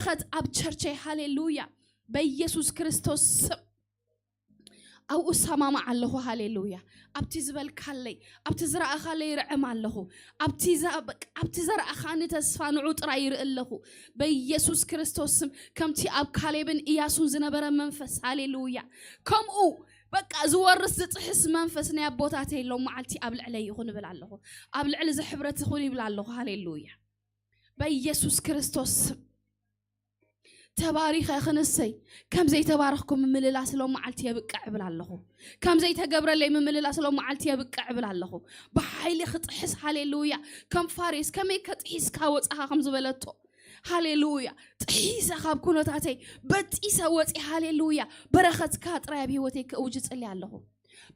ከት ኣብ ቸርቸይ፣ ሃሌሉያ፣ በኢየሱስ ክርስቶስ ስም ኣብኡ እሰማማዕ ኣለኹ። ሃሌሉያ። ኣብቲ ዝበልካለይ፣ ኣብቲ ዝረኣኻለይ ይርዕም ኣለኹ። ኣብቲ ዘ-፣ ኣብቲ ዘረኣኻኒ ተስፋ ንዑ ጥራይ ይርኢ ኣለኹ። በኢየሱስ ክርስቶስ ስም ከምቲ ኣብ ካሌብን ኢያሱን ዝነበረ መንፈስ፣ ሃሌሉያ፣ ከምኡ በቃ ዝወርስ ዝጥሕስ መንፈስ ናይ ኣቦታተይ ሎም መዓልቲ ኣብ ልዕለይ ይኹን እብል ኣለኹ። ኣብ ልዕሊ እዚ ሕብረት ይኹን ይብል ኣለኹ። ሃሌሉያ። በኢየሱስ ክርስቶስ ስም ተባሪኸ ክንሰይ ከም ዘይተባረኽኩ ምምልላስ ሎም መዓልቲ የብቅዕ እብል ኣለኹ። ከም ዘይተገብረለይ ምምልላስ ሎም መዓልቲ የብቅዕ እብል ኣለኹ። ብሓይሊ ክጥሕስ፣ ሃሌሉያ። ከም ፋሬስ ከመይ ከጥሒስካ ወጻኻ ከም ዝበለቶ፣ ሃሌሉያ፣ ጥሒሰ ካብ ኩነታተይ በጢሰ ወጺ፣ ሃሌሉያ፣ በረኸትካ ጥራይ ኣብ ህይወተይ ክእውጅ እጽሊ ኣለኹ።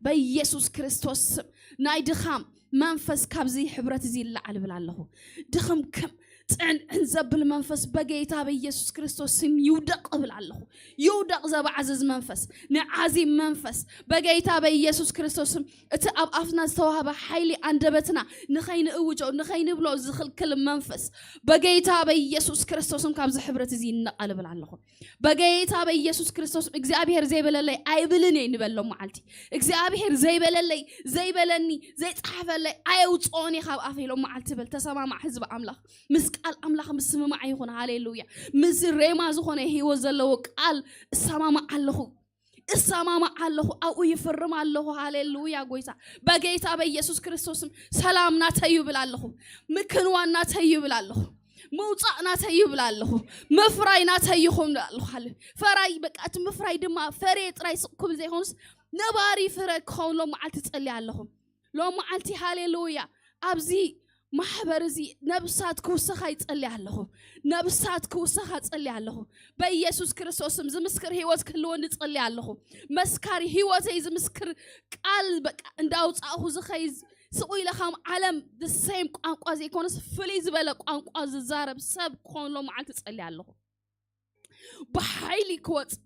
በኢየሱስ ክርስቶስ ስም ናይ ድኻም መንፈስ ካብዚ ሕብረት እዚ ይለዓል እብል ኣለኹ። ድኽምክም ጽዕንዕን ዘብል መንፈስ በጌታ በኢየሱስ ክርስቶስ ስም ይውደቕ እብል ኣለኹ። ይውደቕ ዘባዕዝዝ መንፈስ፣ ንዓዚ መንፈስ በጌታ በኢየሱስ ክርስቶስ ስም። እቲ ኣብ ኣፍና ዝተዋህበ ሓይሊ፣ ኣንደበትና ንኸይንእውጆ ንኸይንብሎ ዝኽልክል መንፈስ በጌታ በኢየሱስ ክርስቶስም ካብዚ ሕብረት እዚ ይነቐል እብል ኣለኹ። በጌታ በኢየሱስ ክርስቶስ እግዚኣብሔር ዘይበለለይ ኣይብልን እየ ንበል ሎም መዓልቲ። እግዚኣብሔር ዘይበለለይ፣ ዘይበለኒ፣ ዘይጸሓፈለይ ኣየውጽኦን እየ ካብ ኣፈይ ሎም መዓልቲ በል። ተሰማማዕ ህዝቢ ኣምላኽ፣ ምስ ቃል ኣምላኽ ምስምማዕ ይኹን። ሃሌሉያ። ምስዚ ሬማ ዝኾነ ህይወት ዘለዎ ቃል እሰማማዕ ኣለኹ፣ እሰማማዕ ኣለኹ፣ ኣብኡ ይፍርም ኣለኹ። ሃሌሉያ ጎይታ፣ በጌታ በኢየሱስ ክርስቶስም ሰላም ናተይ ይብል ኣለኹ፣ ምክንዋን ናተይ ይብል ኣለኹ፣ ምውፃእ ናተይ ይብል ኣለኹ፣ ምፍራይ ናተይ ይኹን ኣለኹ። ሃሌ-፣ ፈራይ በቃ እቲ ምፍራይ ድማ ፈሬ ጥራይ ስቕ ክብል ዘይኮኑስ ነባሪ ፍረ ክኸውን ሎም መዓልቲ ጸልየ ኣለኹ። ሎም መዓልቲ ሃሌሉያ ኣብዚ ማሕበር እዚ ነብሳት ክውሰኻ ይጸልየ ኣለኹ። ነብሳት ክውሰኻ ጸልየ ኣለኹ። በኢየሱስ ክርስቶስም ዝምስክር ህይወት ክህልወኒ ጸልየ ኣለኹ። መስካሪ ህይወተይ ዝምስክር ቃል በቃ እንዳውጻእኹ ዝኸይ ስቑ ኢለ ከም ዓለም the same ቋንቋ ዘይኮነስ ፍልይ ዝበለ ቋንቋ ዝዛረብ ሰብ ክኾን ሎም መዓልቲ ጸልየ ኣለኹ። ብሓይሊ ክወጽእ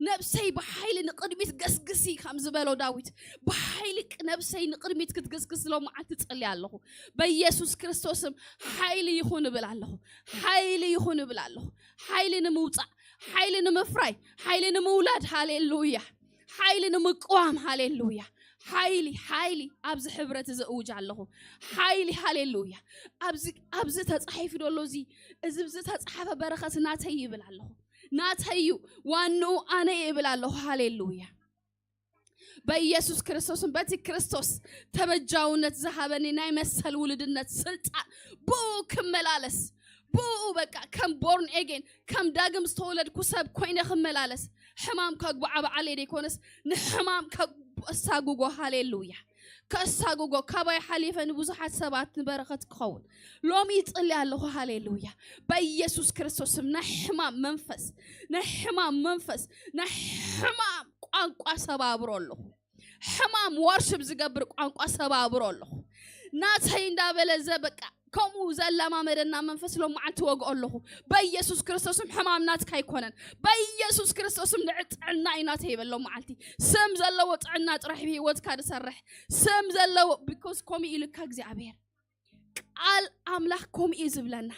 ነብሰይ ብሓይሊ ንቕድሚት ገስግሲ ከም ዝበሎ ዳዊት ብሓይሊ ቅ-፣ ነብሰይ ንቕድሚት ክትገስግስ ሎም መዓልቲ ጸልየ ኣለኹ። በኢየሱስ ክርስቶስም ሓይሊ ይኹን እብል ኣለኹ። ሓይሊ ይኹን እብል ኣለኹ። ሓይሊ ንምውጻእ፣ ሓይሊ ንምፍራይ፣ ሓይሊ ንምውላድ፣ ሃሌሉያ። ሓይሊ ንምቅዋም፣ ሃሌሉያ። ሓይሊ፣ ሓይሊ ኣብዚ ሕብረት እዚ እውጅ ኣለኹ። ሓይሊ፣ ሃሌሉያ። ኣብዚ፣ ኣብዚ ተጻሒፉ ደሎ እዚ፣ እዚ ዝተጻሓፈ በረኸት ናተይ ይብል ኣለኹ። ናተይ እዩ፣ ዋንኡ ኣነ እየ እብል ኣለኹ። ሃሌሉያ። በኢየሱስ ክርስቶስን በቲ ክርስቶስ ተበጃውነት ዝሃበኒ ናይ መሰል ውልድነት ስልጣን ብኡ ክመላለስ፣ ብኡ በቃ ከም ቦርን ኤጌን ከም ዳግም ዝተወለድኩ ሰብ ኮይነ ክመላለስ፣ ሕማም ከጉባዓ በዓለይ ዘይኮነስ ንሕማም ከሳጉጎ፣ ሃሌሉያ፣ ከሳጉጎ፣ ካባይ ሓሊፈ ንብዙሓት ሰባት ንበረኸት ክኸውን ሎሚ ይጽሊ ኣለኹ። ሃሌሉያ። በኢየሱስ ክርስቶስም ናይ ሕማም መንፈስ፣ ናይ ሕማም መንፈስ፣ ናይ ሕማም ቋንቋ ሰባብሮ ኣለኹ። ሕማም ወርሽፕ ዝገብር ቋንቋ ሰባብሮ ኣለኹ። ናተይ እንዳበለ ዘበቃ ከምኡ ዘለማመደና መንፈስ ሎም መዓልቲ ወግኦ ኣለኹ። በኢየሱስ ክርስቶስም ሕማም ናትካ ኣይኮነን። በኢየሱስ ክርስቶስም ንዕ-፣ ጥዕና እዩ ናተይ ይበል ሎም መዓልቲ። ስም ዘለዎ ጥዕና ጥራሕ ብህይወትካ ዝሰርሕ ስም ዘለዎ፣ ቢኮዝ ከምኡ ኢሉካ እግዚኣብሔር። ቃል ኣምላኽ ከምኡ እዩ ዝብለና።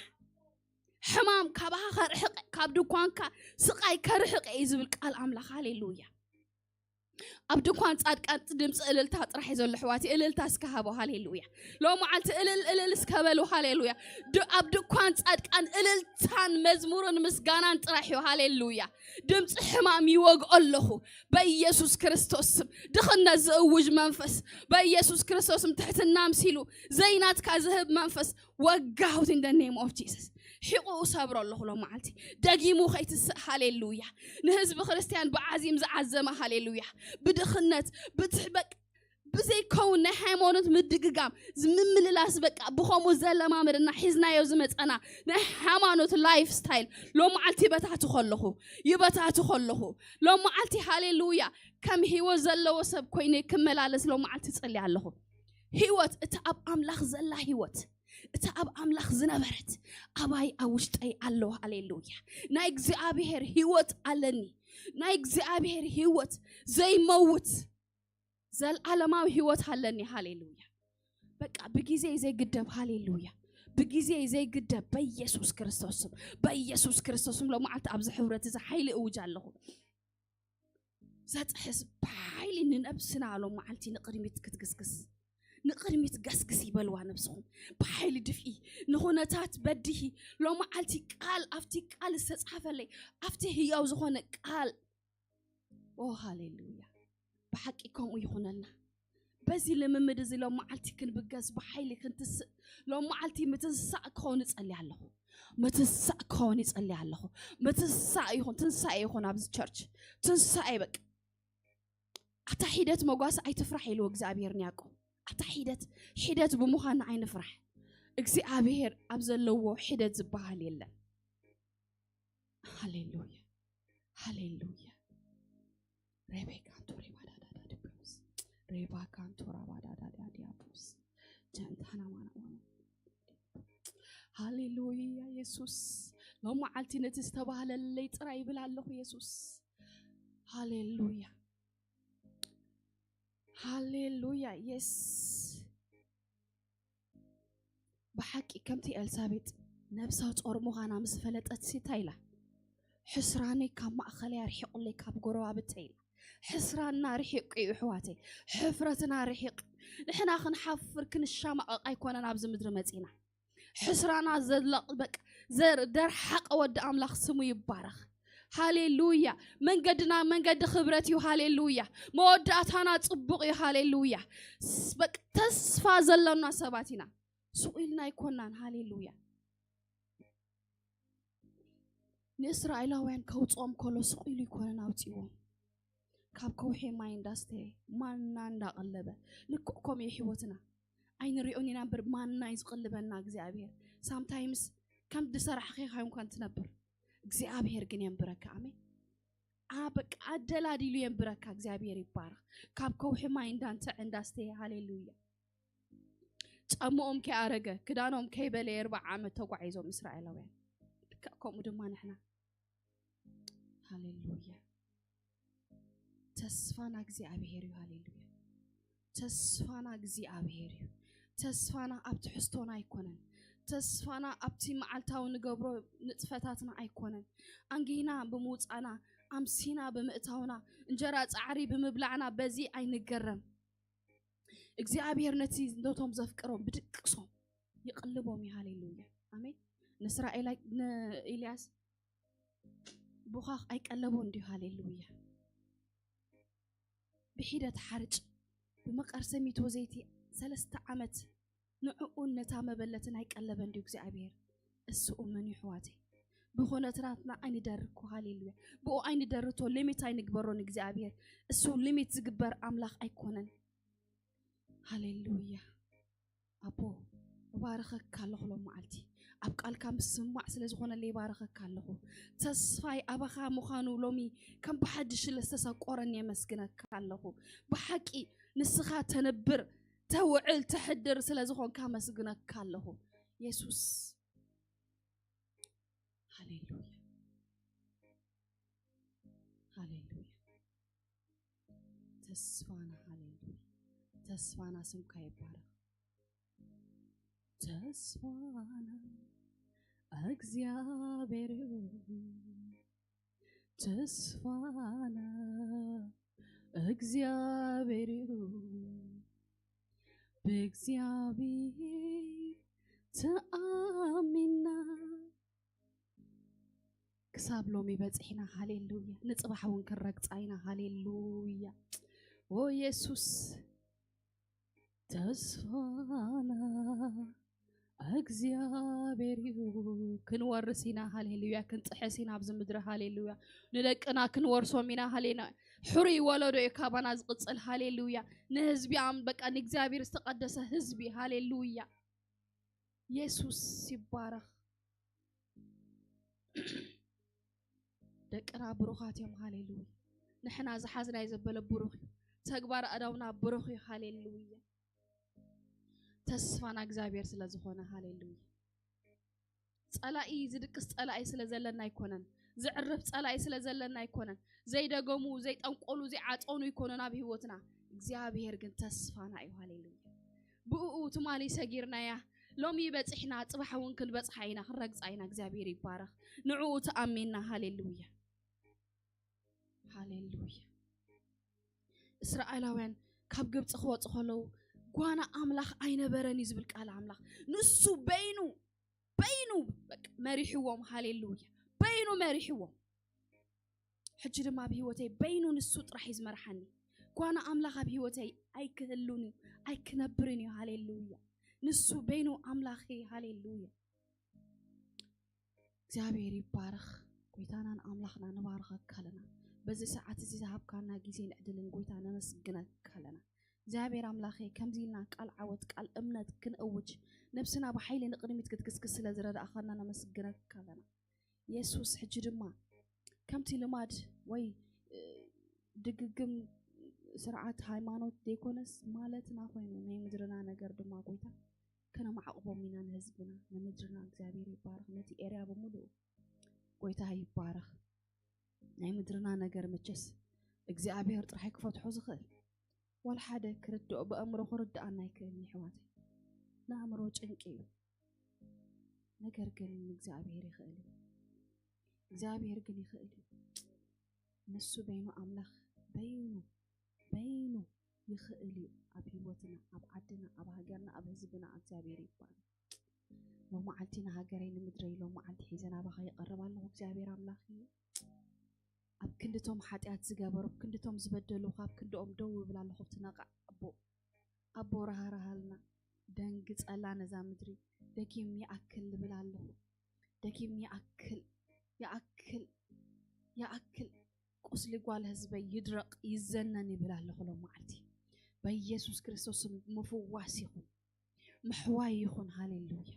ሕማም ካባኻ ከርሕቕ፣ ካብ ድኳንካ ስቓይ ከርሕቕ እዩ ዝብል ቃል ኣምላኽ። ሃሌሉያ። ኣብ ድኳን ጻድቃን ድምፂ እልልታ ጥራሕ እዩ ዘሎ። ኣሕዋት እልልታ እስከ ሃቦ። ሃሌሉያ። ሎም መዓልቲ እልል እልል እስከ በሉ። ሃሌሉያ። ድ-፣ ኣብ ድኳን ጻድቃን እልልታን መዝሙርን ምስጋናን ጥራሕ እዩ። ሃሌሉያ። ድምፂ ሕማም ይወግኦ ኣለኹ በኢየሱስ ክርስቶስ ስም። ድኽነት ዝእውጅ መንፈስ በኢየሱስ ክርስቶስ ስም፣ ትሕትና ምሲሉ ዘይናትካ ዝህብ መንፈስ ወጋሁት in the name of Jesus። ሒቑ ሰብሮ ኣለኹ ሎም መዓልቲ። ደጊሙ ከይትስእ፣ ሃሌሉያ። ንህዝቢ ክርስቲያን ብዓዚም ዝዓዘመ፣ ሃሌሉያ። ብድኽነት፣ ብትሕ-፣ በቃ ብዘይከውን ናይ ሃይማኖት ምድግጋም፣ ምምልላስ፣ በቃ ብኸምኡ ዘለማመድና ሒዝናዮ ዝመጸና ናይ ሃይማኖት ላይፍ ስታይል ሎም መዓልቲ ይበታትኾ ኣለኹ፣ ይበታትኾ ኣለኹ። ሎም መዓልቲ፣ ሃሌሉያ፣ ከም ህይወት ዘለዎ ሰብ ኮይነ ክመላለስ ሎም መዓልቲ ጸልየ ኣለኹ። ህይወት፣ እታ ኣብ ኣምላኽ ዘላ ህይወት፣ እታ ኣብ ኣምላኽ ዝነበረት ኣባይ ኣብ ውሽጠይ ኣሎ። ሃሌሉያ። ናይ እግዚኣብሔር ህይወት ኣለኒ። ናይ እግዚኣብሔር ህይወት ዘይመውት ዘልዓለማዊ ህይወት ኣለኒ። ሃሌሉያ። በቃ ብግዜ ዘይግደብ። ሃሌሉያ። ብግዜ ዘይግደብ በኢየሱስ ክርስቶስም በኢየሱስ ክርስቶስም ሎመዓልቲ ኣብዚ ሕብረት እዚ ሓይሊ እውጅ ኣለኹ። ዘጥሕስ ብሓይሊ ንነብስና ሎመዓልቲ ንቕድሚት ክትግስግስ ንቕድሚት ገስግስ ይበልዋ ነብስኹም። ብሓይሊ ድፍኢ ንኹነታት በድሂ። ሎመዓልቲ ቃል ኣብቲ ቃል ዝተጻሕፈለይ ኣብቲ ህያው ዝኾነ ቃል። ኦ ሃሌሉያ። ብሓቂ ከምኡ ይኹነልና። በዚ ልምምድ እዚ ሎመዓልቲ ክንብገስ ብሓይሊ ክንትስእ። ሎመዓልቲ ምትንሳእ ክኸውን እጸሊ ኣለኹ። ምትንሳእ ክኸውን ይጸሊ ኣለኹ። ምትንሳእ ይኹን ትንሳኤ ይኹን ኣብዚ ቸርች ትንሳኤ በቃ። ኣታ ሒደት መጓስ ኣይትፍራሕ ኢልዎ እግዚኣብሔር ንያዕቆብ። ኣታ ሒደት ሒደት ብምዃን ኣይንፍራሕ። እግዚኣብሔር ኣብ ዘለዎ ሒደት ዝበሃል የለን። ሃሌሉያ ሃሌሉያ። ሬቤካ ቶሬ ባዳዳዳ ድብሮስ ሬባ ካንቶራ ባዳዳዳ ዲያቦስ ጀንታና ማና ሃሌሉያ የሱስ። ሎመዓልቲ ነቲ ዝተባህለለይ ጥራይ ይብል ኣለኹ የሱስ። ሃሌሉያ ሃሌሉያ የስ። ብሓቂ ከምቲ ኤልሳቤጥ ነብሳ ጾር ምዃና ምስ ፈለጠት እንታይ ኢላ? ሕስራነይ ካብ ማእኸለይ ኣርሒቑለይ ካብ ጎረባብተይ ኢላ። ሕስራና ርሒቕ እዩ ኣሕዋተይ። ሕፍረትና ርሒቕ። ንሕና ክንሓፍር ክንሻማቐቕ ኣይኮነን ኣብዚ ምድሪ መጺና። ሕስራና ዘለቕ በቃ ዘር ደርሓቐ ወዲ ኣምላኽ ስሙ ይባረኽ። ሃሌሉያ። መንገድና መንገዲ ክብረት እዩ። ሃሌሉያ። መወዳእታና ጽቡቕ እዩ። ሃሌሉያ። ስ- በቃ ተስፋ ዘሎና ሰባት ኢና። ስቕ ኢልና ኣይኮናን። ሃሌሉያ። ንእስራኤላውያን ከውፅኦም ከሎ ስቕ ኢሉ ኣይኮነን ኣውፅዎም። ካብ ከውሒ ማይ እንዳስተየ ማና እንዳቐለበ ልክዕ ከምኡ እዩ ህይወትና። ኣይንሪኦን ኢና እምበር ማና እዩ ዝቕልበና እግዚኣብሔር። ሳምታይምስ ከም ዝሰራሕኺ ኢኻ እንኳን ትነብር እግዚኣብሔር ግን የንብረካ። ኣሜን። ኣ በቃ ኣደላዲሉ የንብረካ። እግዚኣብሔር ይባረክ። ካብ ከውሒ ማይ እንዳንተ እንዳስተየ ሃሌሉያ። ጫምኦም ከይኣረገ ክዳኖም ከይበለየ ኣርባዓ ዓመት ተጓዒዞም እስራኤላውያን። ልክዕ ከምኡ ድማ ንሕና። ሃሌሉያ። ተስፋና እግዚኣብሔር እዩ። ሃሌሉያ። ተስፋና እግዚኣብሔር እዩ። ተስፋና ኣብ ትሕዝቶና ኣይኮነን። ተስፋና ኣብቲ መዓልታዊ ንገብሮ ንጥፈታትና ኣይኮነን። ኣንጊህና ብምውፃና ኣምሲና ብምእታውና እንጀራ ፃዕሪ ብምብላዕና በዚ ኣይንገረም። እግዚኣብሔር ነቲ ነቶም ዘፍቅሮም ብድቅሶም ይቕልቦም እዩ። ሃሌሉያ ኣሜን። ንእስራኤል ኣይ- ንኤልያስ ብዃኽ ኣይቀለቦ እንዲዩ። ሃሌሉያ። ብሒደት ሓርጭ ብመቐር ሰሚት ወዘይቲ ሰለስተ ዓመት ንዕኡን ነታ መበለትን ኣይቀለበ እንዲዩ እግዚኣብሔር። እሱ እመን ይሕዋተይ። ብኹነትናትና ኣይንደርኮ። ሃሌሉያ። ብኡ ኣይንደርቶ ሊሚት ኣይንግበሮ ንእግዚኣብሔር። እሱ ሊሚት ዝግበር ኣምላኽ ኣይኮነን። ሃሌሉያ። ኣቦ እባረኸካ ኣለኹ ሎም መዓልቲ ኣብ ቃልካ ምስማዕ ስለ ዝኾነለይ ይባረኸካ ኣለኹ። ተስፋይ ኣባኻ ምዃኑ ሎሚ ከም ብሓድሽ ስለዝተሰቆረኒ የመስግነካ ኣለኹ። ብሓቂ ንስኻ ተነብር ተውዕል ተሕድር ስለ ዝኾንካ መስግነካ ኣለኹ የሱስ። ሃሌሉያ ሃሌሉያ። ተስፋና ሃሌሉያ። ተስፋና ስምካ ይባረክ። ተስፋና እግዚኣብሔር እዩ። ተስፋና እግዚኣብሔር እዩ። ብእግዚኣብሔር ተኣሚና ክሳብ ሎሚ በፂሕና። ሃሌሉያ። ንፅባሕ እውን ክንረግፃ ኢና። ሃሌሉያ። ኦ የሱስ ተስፋና እግዚኣብሔር እዩ። ክንወርስ ኢና። ሃሌሉያ። ክንጥሕስ ኢና ኣብዚ ምድሪ። ሃሌሉያ። ንደቅና ክንወርሶም ኢና። ሃሌና ሕሩይ ወለዶ እዩ ካባና ዝቕፅል። ሃሌሉያ። ንህዝቢ ኣም በቃ ንእግዚኣብሔር ዝተቐደሰ ህዝቢ። ሃሌሉያ። የሱስ ይባረኽ። ደቅና ብሩኻት እዮም። ሃሌሉያ። ንሕና ዝሓዝናይ ዘበለ ብሩኽ እዩ። ተግባር ኣዳውና ብሩኽ እዩ። ሃሌሉያ። ተስፋና እግዚኣብሔር ስለ ዝኾነ ሃሌሉያ። ጸላኢ ዝድቅስ ጸላኢ ስለ ዘለና ኣይኮነን። ዝዕርፍ ጸላኢ ስለ ዘለና ኣይኮነን። ዘይደገሙ ዘይጠንቆሉ ዘይዓጠኑ ኣይኮነን ኣብ ህይወትና። እግዚኣብሔር ግን ተስፋና እዩ። ሃሌሉያ። ብእኡ ትማሊ ሰጊርናያ ሎሚ በፂሕና፣ ፅባሕ እውን ክንበፅሓ ኢና፣ ክንረግፃ ኢና። እግዚኣብሔር ይባረኽ። ንዕኡ ተኣሚንና። ሃሌሉያ፣ ሃሌሉያ። እስራኤላውያን ካብ ግብፂ ክወፁ ከለዉ ጓና ኣምላኽ ኣይነበረን እዩ ዝብል ቃል ኣምላኽ። ንሱ በይኑ፣ በይኑ በቃ መሪሕዎም። ሃሌሉያ፣ በይኑ መሪሕዎም። ሕጂ ድማ ኣብ ህይወተይ በይኑ ንሱ ጥራሕ እዩ ዝመርሓኒ። ጓና ኣምላኽ ኣብ ህይወተይ ኣይክህሉን እዩ፣ ኣይክነብርን እዩ። ሃሌሉያ፣ ንሱ በይኑ ኣምላኽ እዩ። ሃሌሉያ፣ እግዚኣብሔር ይባረኽ። ጎይታናን ኣምላኽና ንባረኸካ ኣለና። በዚ ሰዓት እዚ ዝሃብካና ግዜን ዕድልን ጎይታ ነመስግነካ ኣለና። እግዚኣብሔር ኣምላኸ፣ ከምዚ ኢልና ቃል ዓወት፣ ቃል እምነት ክንእውጅ፣ ነብስና ብሓይሊ ንቕድሚት ክትግስግስ ስለ ዝረዳእኻና ነመስግነካ ኣለና። የሱስ፣ ሕጂ ድማ ከምቲ ልማድ ወይ፣ እ፣ ድግግም ስርዓት ሃይማኖት ዘይኮነስ ማለትና ኮይኑ፣ ናይ ምድርና ነገር ድማ ጎይታ ከነማዕቕቦም ኢና ንህዝብና፣ ንምድርና። እግዚኣብሔር ይባረኽ፣ ነቲ ኤርያ ብምሉኡ ጎይታ ይባረኽ። ናይ ምድርና ነገር መቸስ እግዚኣብሔር ጥራሕ ክፈትሖ ዝኽእል። ዋላ ሓደ ክርድኦ፣ ብኣእምሮ ክርድኣና ኣይክእልን፣ የሕዋተይ። ንኣእምሮ ጭንቂ እዩ። ነገር ግን እግዚኣብሔር ይኽእል እዩ። እግዚኣብሔር ግን ይኽእል እዩ። ንሱ በይኑ ኣምላኽ፣ በይኑ፣ በይኑ ይኽእል እዩ። ኣብ ህይወትና፣ ኣብ ዓድና፣ ኣብ ሃገርና፣ ኣብ ህዝብና እግዚኣብሔር ይባረኽ። ሎመዓልቲ ንሃገረይ ንምድረይ ሎመዓልቲ ሒዘ ናባኻ ይቐርብ ኣለኹ እግዚኣብሔር ኣምላኽ እዩ። ኣብ ክንድቶም ሓጢኣት ዝገበሩ፣ ኣብ ክንድቶም ዝበደሉኻ፣ ኣብ ክንድኦም ደው እብል ኣለኹ። ኣብቲ ነቓዕ ኣቦ፣ ኣቦ ራህራሃልና፣ ደንግጸላ ነዛ ምድሪ። ደጊም ይኣክል እብል ኣለኹ። ደጊም ይኣክል፣ ይኣክል፣ ይኣክል። ቁስሊ ጓል ህዝበይ ይድረቕ፣ ይዘነን ይብል ኣለኹ ሎመዓልቲ። በኢየሱስ ክርስቶስ ስም ምፍዋስ ይኹን፣ ምሕዋይ ይኹን። ሃሌሉያ።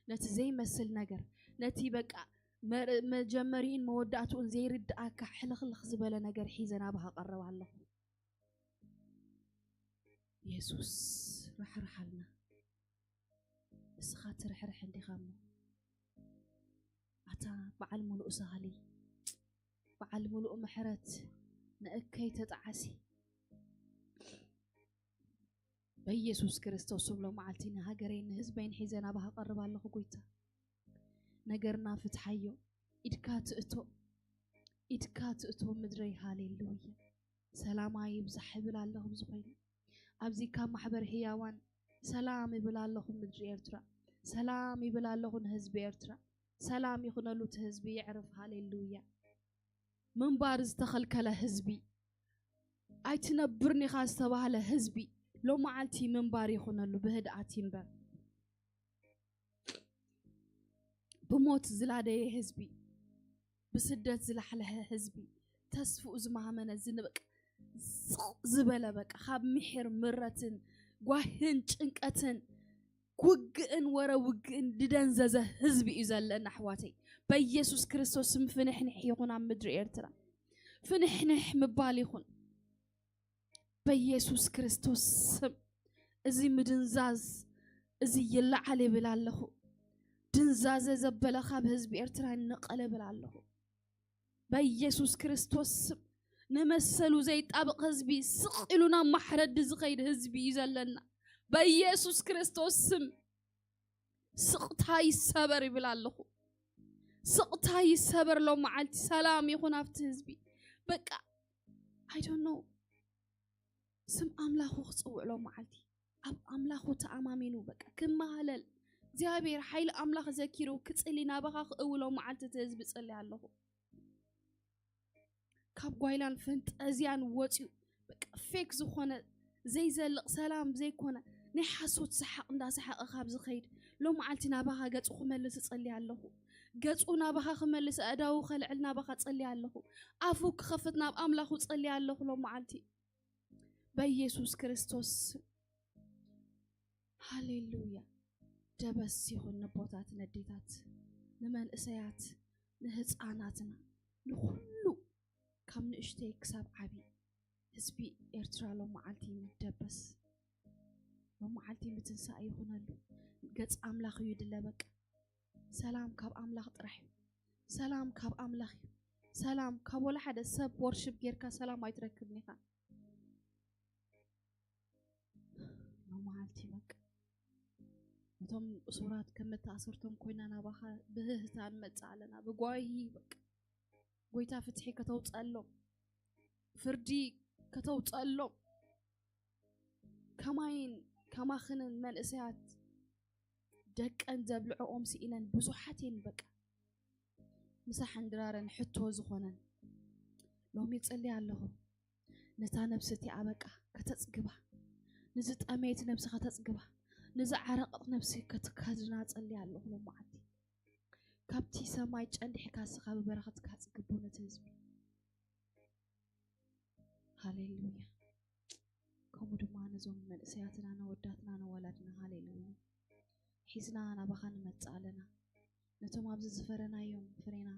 ነቲ ዘይመስል ነገር፣ ነቲ በቃ መር-፣ መጀመሪኡን መወዳእትኡን ዘይርድኣካ ሕልኽልኽ ዝበለ ነገር ሒዘ ናባኻ ቀርብ ኣለኹ። የሱስ፣ ራሕርሓልና። እስኻ ትርሕርሕ እንዲኻ እሞ፣ ኣታ በዓል ምሉእ ሳህሊ፣ በዓል ምሉእ ምሕረት፣ ንእከይ ተጣዓሲ። በኢየሱስ ክርስቶስ ስም ሎመዓልቲ ንሃገረይን ንህዝበይን ሒዘ ናባኻ ቀርብ ኣለኹ ጎይታ። ነገርና ፍትሓዮ፣ ኢድካ ትእቶ፣ ኢድካ ትእቶ ምድረይ። ሃሌሉያ። ሰላማ ይብዛሕ ይብል ኣለኹ። ብዝኾይኑ ኣብዚ ካብ ማሕበር ህያዋን ሰላም ይብል ኣለኹ ምድሪ ኤርትራ። ሰላም ይብል ኣለኹ ንህዝቢ ኤርትራ። ሰላም ይኹነሉ እቲ ህዝቢ፣ የዕርፍ። ሃሌሉያ። ምንባር ዝተኸልከለ ህዝቢ፣ ኣይትነብርን ኢኻ ዝተባህለ ህዝቢ፣ ሎመዓልቲ ምንባር ይኹነሉ፣ ብህድኣት ይንበር። ብሞት ዝላደየ ህዝቢ፣ ብስደት ዝላሕለሐ ህዝቢ፣ ተስፍኡ ዝማህመነ ዝንበቅ ስቕ ዝበለ፣ በቃ ካብ ምሒር ምረትን ጓህን ጭንቀትን ውግእን ወረ ውግእን ድደንዘዘ ህዝቢ እዩ ዘለና ኣሕዋተይ። በኢየሱስ ክርስቶስ ስም ፍንሕንሕ ይኹን ኣብ ምድሪ ኤርትራ። ፍንሕንሕ ምባል ይኹን በኢየሱስ ክርስቶስ ስም። እዚ ምድንዛዝ እዚ ይለዓል ይብል ኣለኹ። ድንዛዘ ዘበለ ካብ ህዝቢ ኤርትራ ይነቐል ይብል ኣለኹ። በኢየሱስ ክርስቶስ ስም ንመሰሉ ዘይጣበቕ ህዝቢ ስቕ ኢሉ ናብ ማሕረዲ ዝኸይድ ህዝቢ እዩ ዘለና። በኢየሱስ ክርስቶስ ስም ስቕታ ይሰበር ይብል ኣለኹ። ስቕታ ይሰበር ሎም መዓልቲ። ሰላም ይኹን ኣብቲ ህዝቢ። በቃ፣ I don't know። ስም ኣምላኹ ክጽውዕ ሎም መዓልቲ። ኣብ ኣምላኹ ተኣማሚኑ በቃ ክመሃለል፣ እግዚኣብሔር ሓይሊ ኣምላኽ ዘኪሩ ክጽሊ ናባኻ ክእውሎ መዓልቲ እቲ ህዝቢ ጽሊ ኣለኹ። ካብ ጓይላን ፈንጠዝያን ወፂኡ በቃ ፌክ ዝኾነ ዘይዘልቕ ሰላም ዘይኮነ ናይ ሓሶት ሰሓቕ እንዳሰሓቐ ካብ ዝኸይድ ሎም መዓልቲ ናባኻ ገፁ ክመልስ እጸሊ ኣለኹ። ገፁ ናባኻ ክመልስ፣ ኣእዳዉ ከልዕል ናባኻ ጸሊ ኣለኹ። ኣፉ ክኸፍት ናብ ኣምላኹ ጸሊ ኣለኹ ሎም መዓልቲ በኢየሱስ ክርስቶስ። ሃሌሉያ። ደበስ ይኹን ነቦታት፣ ነዴታት፣ ንመንእሰያት፣ ንህፃናትና፣ ንኹሉ ካብ ንእሽተይ ክሳብ ዓቢ ህዝቢ ኤርትራ ሎም መዓልቲ ይደበስ። ሎም መዓልቲ ምትንሳእ ይኹነሉ። ገጽ ኣምላኽ እዩ ድለ በቃ። ሰላም ካብ ኣምላኽ ጥራሕ እዩ። ሰላም ካብ ኣምላኽ እዩ። ሰላም ካብ ወላ ሓደ ሰብ ወርሽፕ ጌርካ ሰላም ኣይትረክብን ኢኻ። ሎም መዓልቲ በቃ ነቶም እሱራት ከም መተኣሰርቶም ኮይና ናባኻ ብህህታ ንመጽእ ኣለና። ብጓሂ በቃ ጎይታ ፍትሒ ከተውጸሎም፣ ፍርዲ ከተውጸሎም። ከማይን ከማኽንን መንእሰያት ደቀን ዘብልዕኦም ስኢነን ብዙሓት እየን። በቃ ምሳሕን ድራረን ሕቶ ዝኾነን ሎሚ ይጸሊ ኣለኹ። ነታ ነብሲ እቲኣ በቃ ከተጽግባ፣ ንዝጠመየት ነብሲ ከተጽግባ፣ ንዝዓረቐት ነብሲ ከትካድና ጸሊ ኣለኹ። ሎማዓንቲ ካብቲ ሰማይ ጨንዲሕካ እስኻ ብበረኸትካ ኣጽግቦ ነቲ ህዝቢ። ሃሌሉያ። ከምኡ ድማ ነዞም መንእሰያትና፣ ነወዳትና፣ ነዋላድና፣ ሃሌሉያ፣ ሒዝና ናባኻ ንመጽእ ኣለና። ነቶም ኣብዚ ዝፈረናዮም ፍሬና፣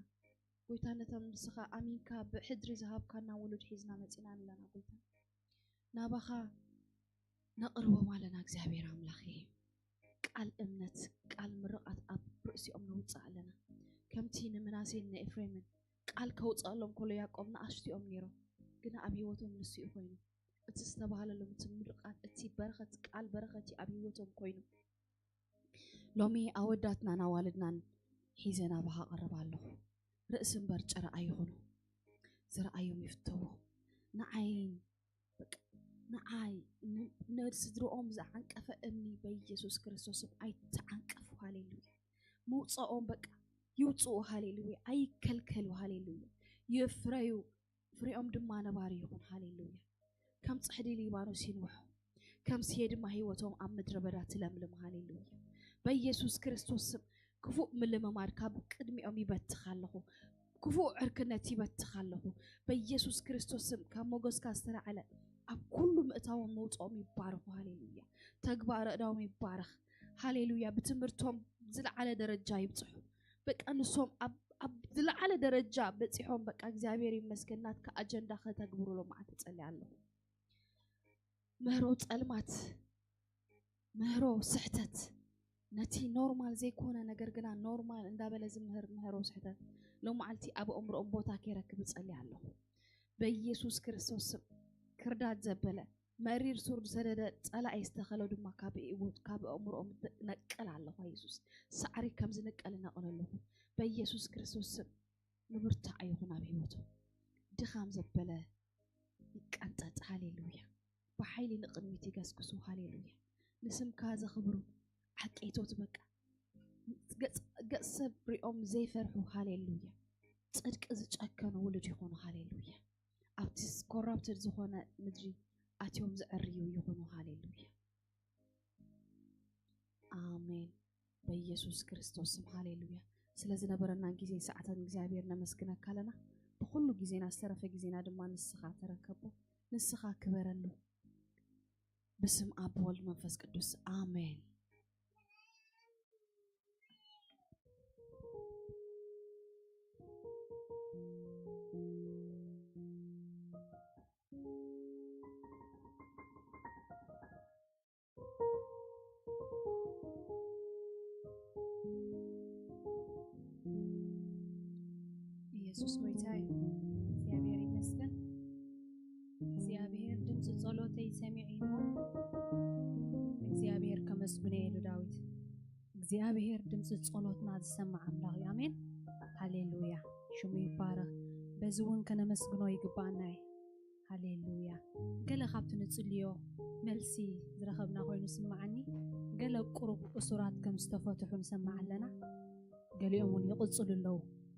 ጎይታ፣ ነቶም ንስኻ ኣሚንካ ብሕድሪ ዝሃብካና ውሉድ ሒዝና መጺና ኣለና። ጎይታ፣ ናባኻ ነቕርቦም ኣለና። እግዚኣብሔር ኣምላኽ፣ ቃል እምነት፣ ቃል ምርቓት ኣብ ርእሲኦም ነውጽእ ኣለና። ከምቲ ንምናሴን ንኤፍሬምን ቃል ከውጽኣሎም ከሎ ያዕቆብ ንኣሽቱ እዮም ነይሮም፣ ግና ኣብ ህይወቶም ንሱ እዩ ኮይኑ። እቲ ዝተባህለሎም፣ እቲ ምርቓት፣ እቲ በረኸት፣ ቃል በረኸት እዩ ኣብ ህይወቶም ኮይኑ። ሎሚ ኣወዳትናን ኣዋልድናን ሒዘ ናባኻ ቀርብ ኣለኹ። ርእሲ እምበር ጭራ ኣይኹኑ። ዝረኣዮም ይፍተዉ። ንዓይን በቃ ንዓይ ን-፣ ንስድርኦም ዝዓንቀፈ እምኒ በኢየሱስ ክርስቶስ ስም ኣይተዓንቀፉ። ሃሌሉያ። ምውፅኦም በቃ ይውፅኡ። ሃሌሉያ። ኣይከልከሉ። ሃሌሉያ። ይፍረዩ፣ ፍሬኦም ድማ ነባሪ ይኹን። ሃሌሉያ። ከም ጽሕዲ ሊባኖስ ይንውሑ፣ ከም ስየ ድማ ህይወቶም ኣብ ምድረ በዳ ትለምልም። ሃሌሉያ። በኢየሱስ ክርስቶስ ስም ክፉእ ምልምማድ ካብ ቅድሚኦም ይበትኽ ኣለኹ። ክፉእ ዕርክነት ይበትኽ ኣለኹ። በኢየሱስ ክርስቶስ ስም ካብ ሞገስካ ዝተላዕለ ኣብ ኩሉ ምእታዎም መውፅኦም ይባረኹ። ሃሌሉያ። ተግባረ እዳዎም ይባረኽ። ሃሌሉያ። ብትምህርቶም ዝለዓለ ደረጃ ይብፅሑ። በቃ ንሶም ኣብ፣ ኣብ ዝለዓለ ደረጃ በፂሖም፣ በቃ እግዚኣብሔር ይመስገን፣ ናትካ ኣጀንዳ ከተግብሩ ሎማዓንቲ እጸሊ ኣለኹ። ምህሮ ጸልማት፣ ምህሮ ስሕተት፣ ነቲ ኖርማል ዘይኮነ ነገር ግና ኖርማል እንዳበለ ዝምህር ምህሮ ስሕተት፣ ሎማዓልቲ ኣብ ኣእምሮኦም ቦታ ከይረክብ እጸሊ ኣለኹ። በኢየሱስ ክርስቶስ ስም ክርዳድ ዘበለ፣ መሪር ሱር ዝሰደደ፣ ጸላኢ ዝተኸሎ ድማ ካብ ህይወት፣ ካብ ኣእምሮኦም ነቅል ኣለኹ። የሱስ፣ ሳዕሪ ከም ዝንቀል እነቅል ኣለኹ። በኢየሱስ ክርስቶስ ስም ምብርታዕ ይኹን ኣብ ህይወቶም። ድኻም ዘበለ ይቀንጠጥ። ሃሌሉያ። ብሓይሊ ንቕድሚት ይገስግሱ። ሃሌሉያ። ንስምካ ዘኽብሩ ዓቄቶት በቃ ገጽ፣ ገጽ ሰብ ሪኦም ዘይፈርሑ። ሃሌሉያ። ጽድቂ ዝጨከኑ ውሉድ ይኹኑ። ሃሌሉያ። ኣብቲ ኮራፕትድ ዝኾነ ምድሪ ኣትዮም ዝዕርዩ ይኹኑ። ሃሌሉያ። ኣሜን። በኢየሱስ ክርስቶስ ስም። ሃሌሉያ። ስለ ዝነበረናን ግዜ ሰዓትን እግዚኣብሔር ነመስግነካ ኣለና። ብኹሉ ግዜና ዝተረፈ ግዜና ድማ ንስኻ ተረከቦ። ንስኻ ክበረሉ። ብስም ኣብ፣ ወልድ፣ መንፈስ ቅዱስ። ኣሜን። ኢየሱስ ጎይታ እዩ። እግዚኣብሔር ይመስገን። እግዚኣብሔር ድምፂ ጸሎተይ ሰሚዑ እሞ እግዚኣብሔር ከመስግኖ ኢሉ ዳዊት። እግዚኣብሔር ድምፂ ጸሎትና ዝሰምዕ ኣምላኽ እዩ። ኣሜን። ሃሌሉያ። ሽሙ ይባረኽ። በዚ እውን ከነመስግኖ ይግባኣና እዩ። ሃሌሉያ። ገለ ካብቲ ንጽልዮ መልሲ ዝረኸብና ኮይኑ ስምዓኒ። ገለ ቁሩብ እሱራት ከም ዝተፈትሑ ንሰምዕ ኣለና። ገሊኦም እውን ይቕጽሉ ኣለዉ።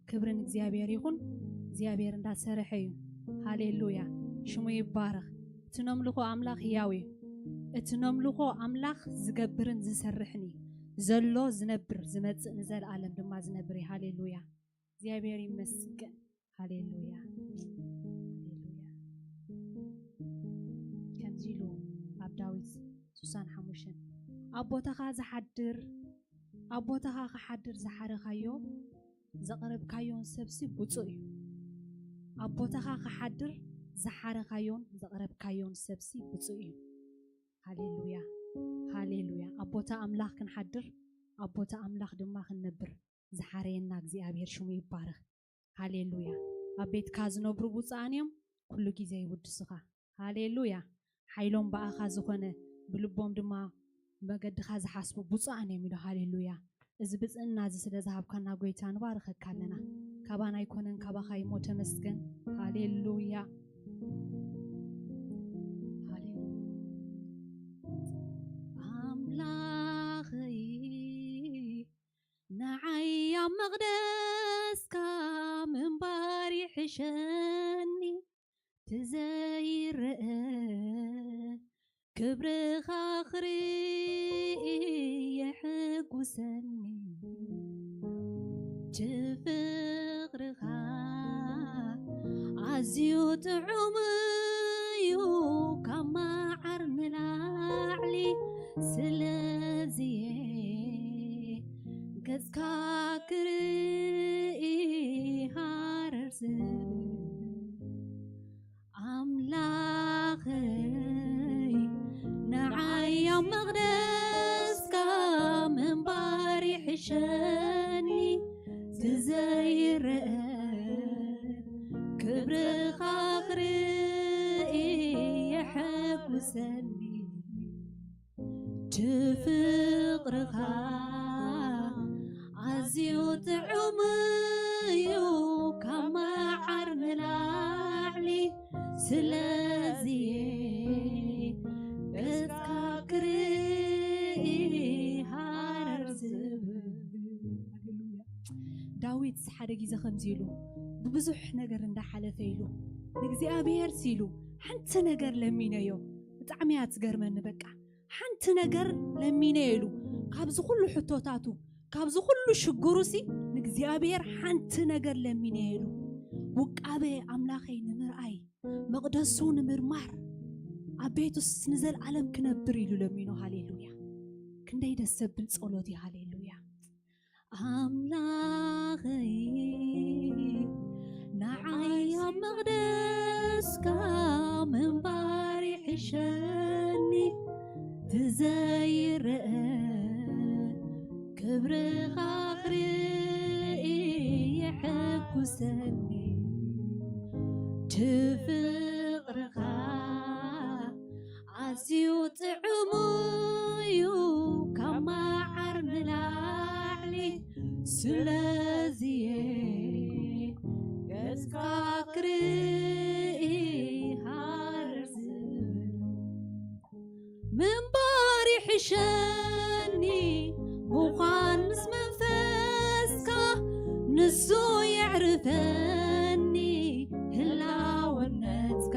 ክብሪ ንእግዚኣብሔር ይኹን። እግዚኣብሔር እንዳሰርሐ እዩ። ሃሌሉያ። ሽሙ ይባረኽ። እቲ ነምልኾ ኣምላኽ ህያው እዩ። እቲ ነምልኾ ኣምላኽ ዝገብርን ዝሰርሕን እዩ። ዘሎ ዝነብር ዝመጽእ ንዘለኣለም ድማ ዝነብር እዩ። ሃሌሉያ። እግዚኣብሔር ይመስገን። ሃሌሉያ። ሃሌሉያ። ከምዚ ኢሉ ኣብ ዳዊት ስሳን ሓሙሽተን፣ ኣብ ቦታኻ ዝሓድር፣ ኣብ ቦታኻ ክሓድር ዝሓረኻዮ ዘቕረብካዮን ሰብሲ ብፁዕ እዩ። ኣብ ቦታኻ ክሓድር ዝሓረኻዮን ዘቕረብካዮን ሰብሲ ብፁዕ እዩ። ሃሌሉያ። ሃሌሉያ። ኣብ ቦታ ኣምላኽ ክንሓድር፣ ኣብ ቦታ ኣምላኽ ድማ ክንነብር ዝሓረየና እግዚኣብሔር ሽሙ ይባረኽ። ሃሌሉያ። ኣብ ቤትካ ዝነብሩ ብፁዓን እዮም፣ ኩሉ ግዜ ይውድሱኻ። ሃሌሉያ። ሓይሎም ብኣኻ ዝኾነ፣ ብልቦም ድማ መገድኻ ዝሓስቡ ብፁዓን እዮም ኢሉ። ሃሌሉያ። እዚ ብፅዕና እዚ ስለ ዝሃብካና ጎይታ ንባርኸካ ኣለና። ካባና ኣይኮነን፣ ካባኻ እሞ ተመስገን። ሃሌሉያ። ሃሌሉያ። ኣምላኸይ፣ ንዓይ ኣብ መቕደስካ ምንባር ይሕሸኒ፣ ትዘይረአ ክብርኻ ክርኢ የሕጉሰኒ። እቲ ፍቕርኻ ኣዝዩ ጥዑም እዩ፣ ካብ መዓር ንላዕሊ። ስለዚየ ገጽካ ክርኢ ሃረር ዝብል ኣምላኸይ፣ ንዓይ ኣብ መቕደስካ ምንባር ይሕሸኒ፣ ትዘይረአ ክብርኻ ክርኢ የሐጉሰኒ። እቲ ፍቕርኻ ኣዝዩ ጥዑም እዩ፣ ካብ መዓር ንላዕሊ። ስለዚ ገጽካ ክርኢ ሃረር ዝብል። ሃሌሉያ። ዳዊት ሓደ ግዜ ከምዚ ኢሉ፣ ብብዙሕ ነገር እንዳሓለፈ ኢሉ፣ ንእግዚኣብሔር ሲሉ ሓንቲ ነገር ለሚነዮ። ብጣዕሚ እያ ትገርመኒ። በቃ ሓንቲ ነገር ለሚነ ኢሉ፣ ካብዚ ኩሉ ሕቶታቱ፣ ካብዚ ኩሉ ሽግሩ ሲ ንእግዚኣብሔር ሓንቲ ነገር ለሚነ ኢሉ። ውቃበ ኣምላኸይ ንምርኣይ፣ መቕደሱ ንምርማር፣ ኣብ ቤቱስ ንዘለኣለም ክነብር ኢሉ ለሚኑ። ሃሌሉያ። ክንደይ ደስ ዘብል ጸሎት እዩ። ሃሌሉያ። ኣምላኸይ፣ ንዓይ ኣብ መቕደስካ ምንባር ይሕሸኒ፣ ትዘይረአ ክብርኻ ክርኢ የሐጉሰኒ። እቲ ፍቕርኻ ኣዝዩ ጥዑም እዩ፣ ካብ መዓር ንላዕሊ። ስለዚየ ገጽካ ክርኢ ሃረር ዝብል። ምንባር ይሕሸኒ ምዃን ምስ መንፈስካ፣ ንሱ የዕርፈኒ ህላውነትካ።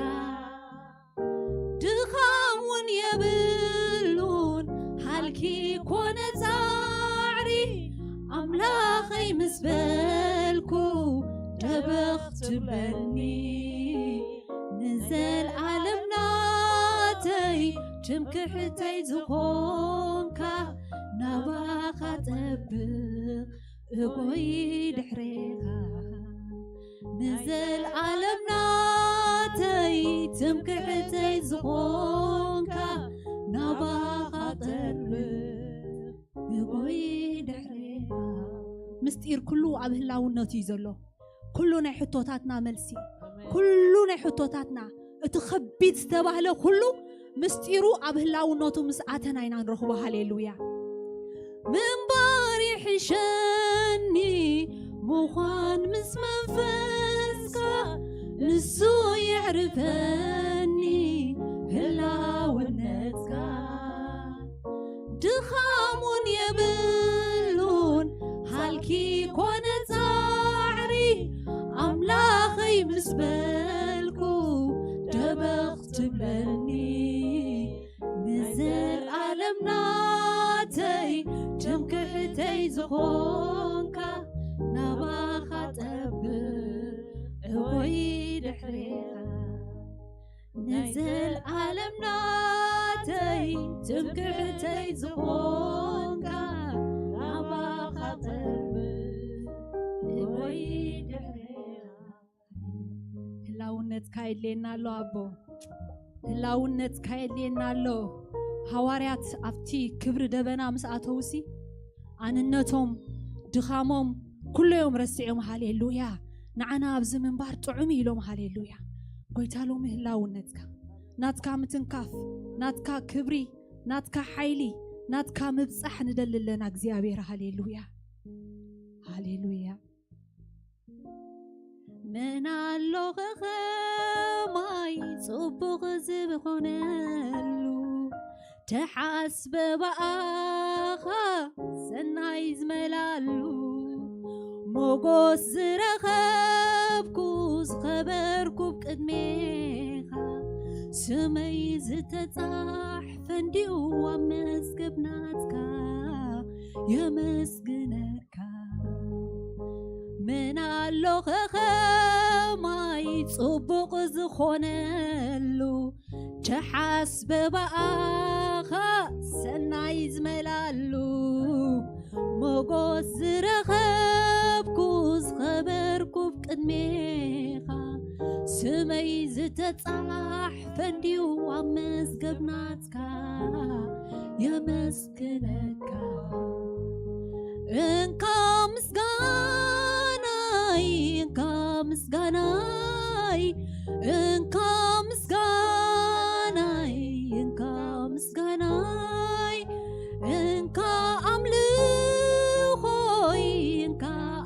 ድኻም እውን የብሉን ሃልኪ ኮነ ጻዕሪ፣ ኣምላኸይ ምስ በልኩ ደበኽ ትብለኒ። ንዘለኣለም ናተይ ትምክሕተይ ዝኾንካ፣ ናባኻ ጠብቕ እጎይ ድሕሬኻ። ንዘለኣለም ናተይ ትምክሕተይ ዝኾንካ፣ ናባኻ ጠብቕ እጎይ ድሕሬኻ። ምስጢር ኩሉ ኣብ ህላውነቱ እዩ ዘሎ። ኩሉ ናይ ሕቶታትና መልሲ፣ ኣሜን። ኩሉ ናይ ሕቶታትና፣ እቲ ከቢድ ዝተባህለ ኩሉ ምስጢሩ ኣብ ህላውነቱ ምስ ኣተና ኢና ንረኽቦ። ሃሌሉያ። ምንባር ይሕሸኒ ምዃን ምስ መንፈስካ፣ ንሱ የዕርፈኒ ህላውነትካ። ድኻም እውን የብሉን ሃልኪ ኮነ ጻዕሪ፣ ኣምላኸይ ምስ በልኩ ደበኽ ትብለኒ። ንዘለኣለም ናተይ ትምክሕተይ ዝኾንካ፣ ናባኻ ጠብቕ እወይ ድሕሬኻ። ንዘለኣለም ናተይ ትምክሕተይ ዝኾንካ፣ ናባኻ ጠብቕ እወይ ድሕሬኻ። ህላውነትካ የድልየና ኣሎ ኣቦ፣ ህላውነትካ የድልየና ኣሎ። ሃዋርያት ኣብቲ ክብሪ ደበና ምስ ኣተውሲ ኣንነቶም፣ ድኻሞም፣ ኩለዮም ረሲዖም። ሃሌሉያ። ንዓና ኣብዚ ምንባር ጥዑም ኢሎም። ሃሌሉያ። ጎይታ ሎሚ ህላውነትካ፣ ናትካ ምትንካፍ፣ ናትካ ክብሪ፣ ናትካ ሓይሊ፣ ናትካ ምብጻሕ ንደሊ ኣለና እግዚኣብሔር። ሃሌሉያ፣ ሃሌሉያ። መን ኣሎ ከማይ ጽቡቕ ዝኾነሉ፣ ተሓስበ ብኣኻ ሰናይ ዝመላሉ፣ ሞጎስ ዝረኸብኩ ዝኸበርኩ ቅድሜኻ፣ ስመይ ዝተጻሕፈ እንዲዩ ኣብ መዝገብ ናትካ፣ የመስግነካ። መን ኣሎ ከኸማይ ጽቡቕ ዝኾነሉ፣ ተሓስበ ብኣኻ ሰናይ ዝመላሉ፣ ሞጎስ ዝረኸብኩ ዝኸበርኩ ቅድሜኻ፣ ስመይ ዝተጻሕፈ እንዲዩ ኣብ መዝገብ ናትካ፣ የመስግነካ። እንካ ምስጋናይ፣ እንካ ምስጋናይ፣ እንካ ምስጋናይ፣ እንካ ምስጋናይ፣ እንካ ኣምልኾይ፣ እንካ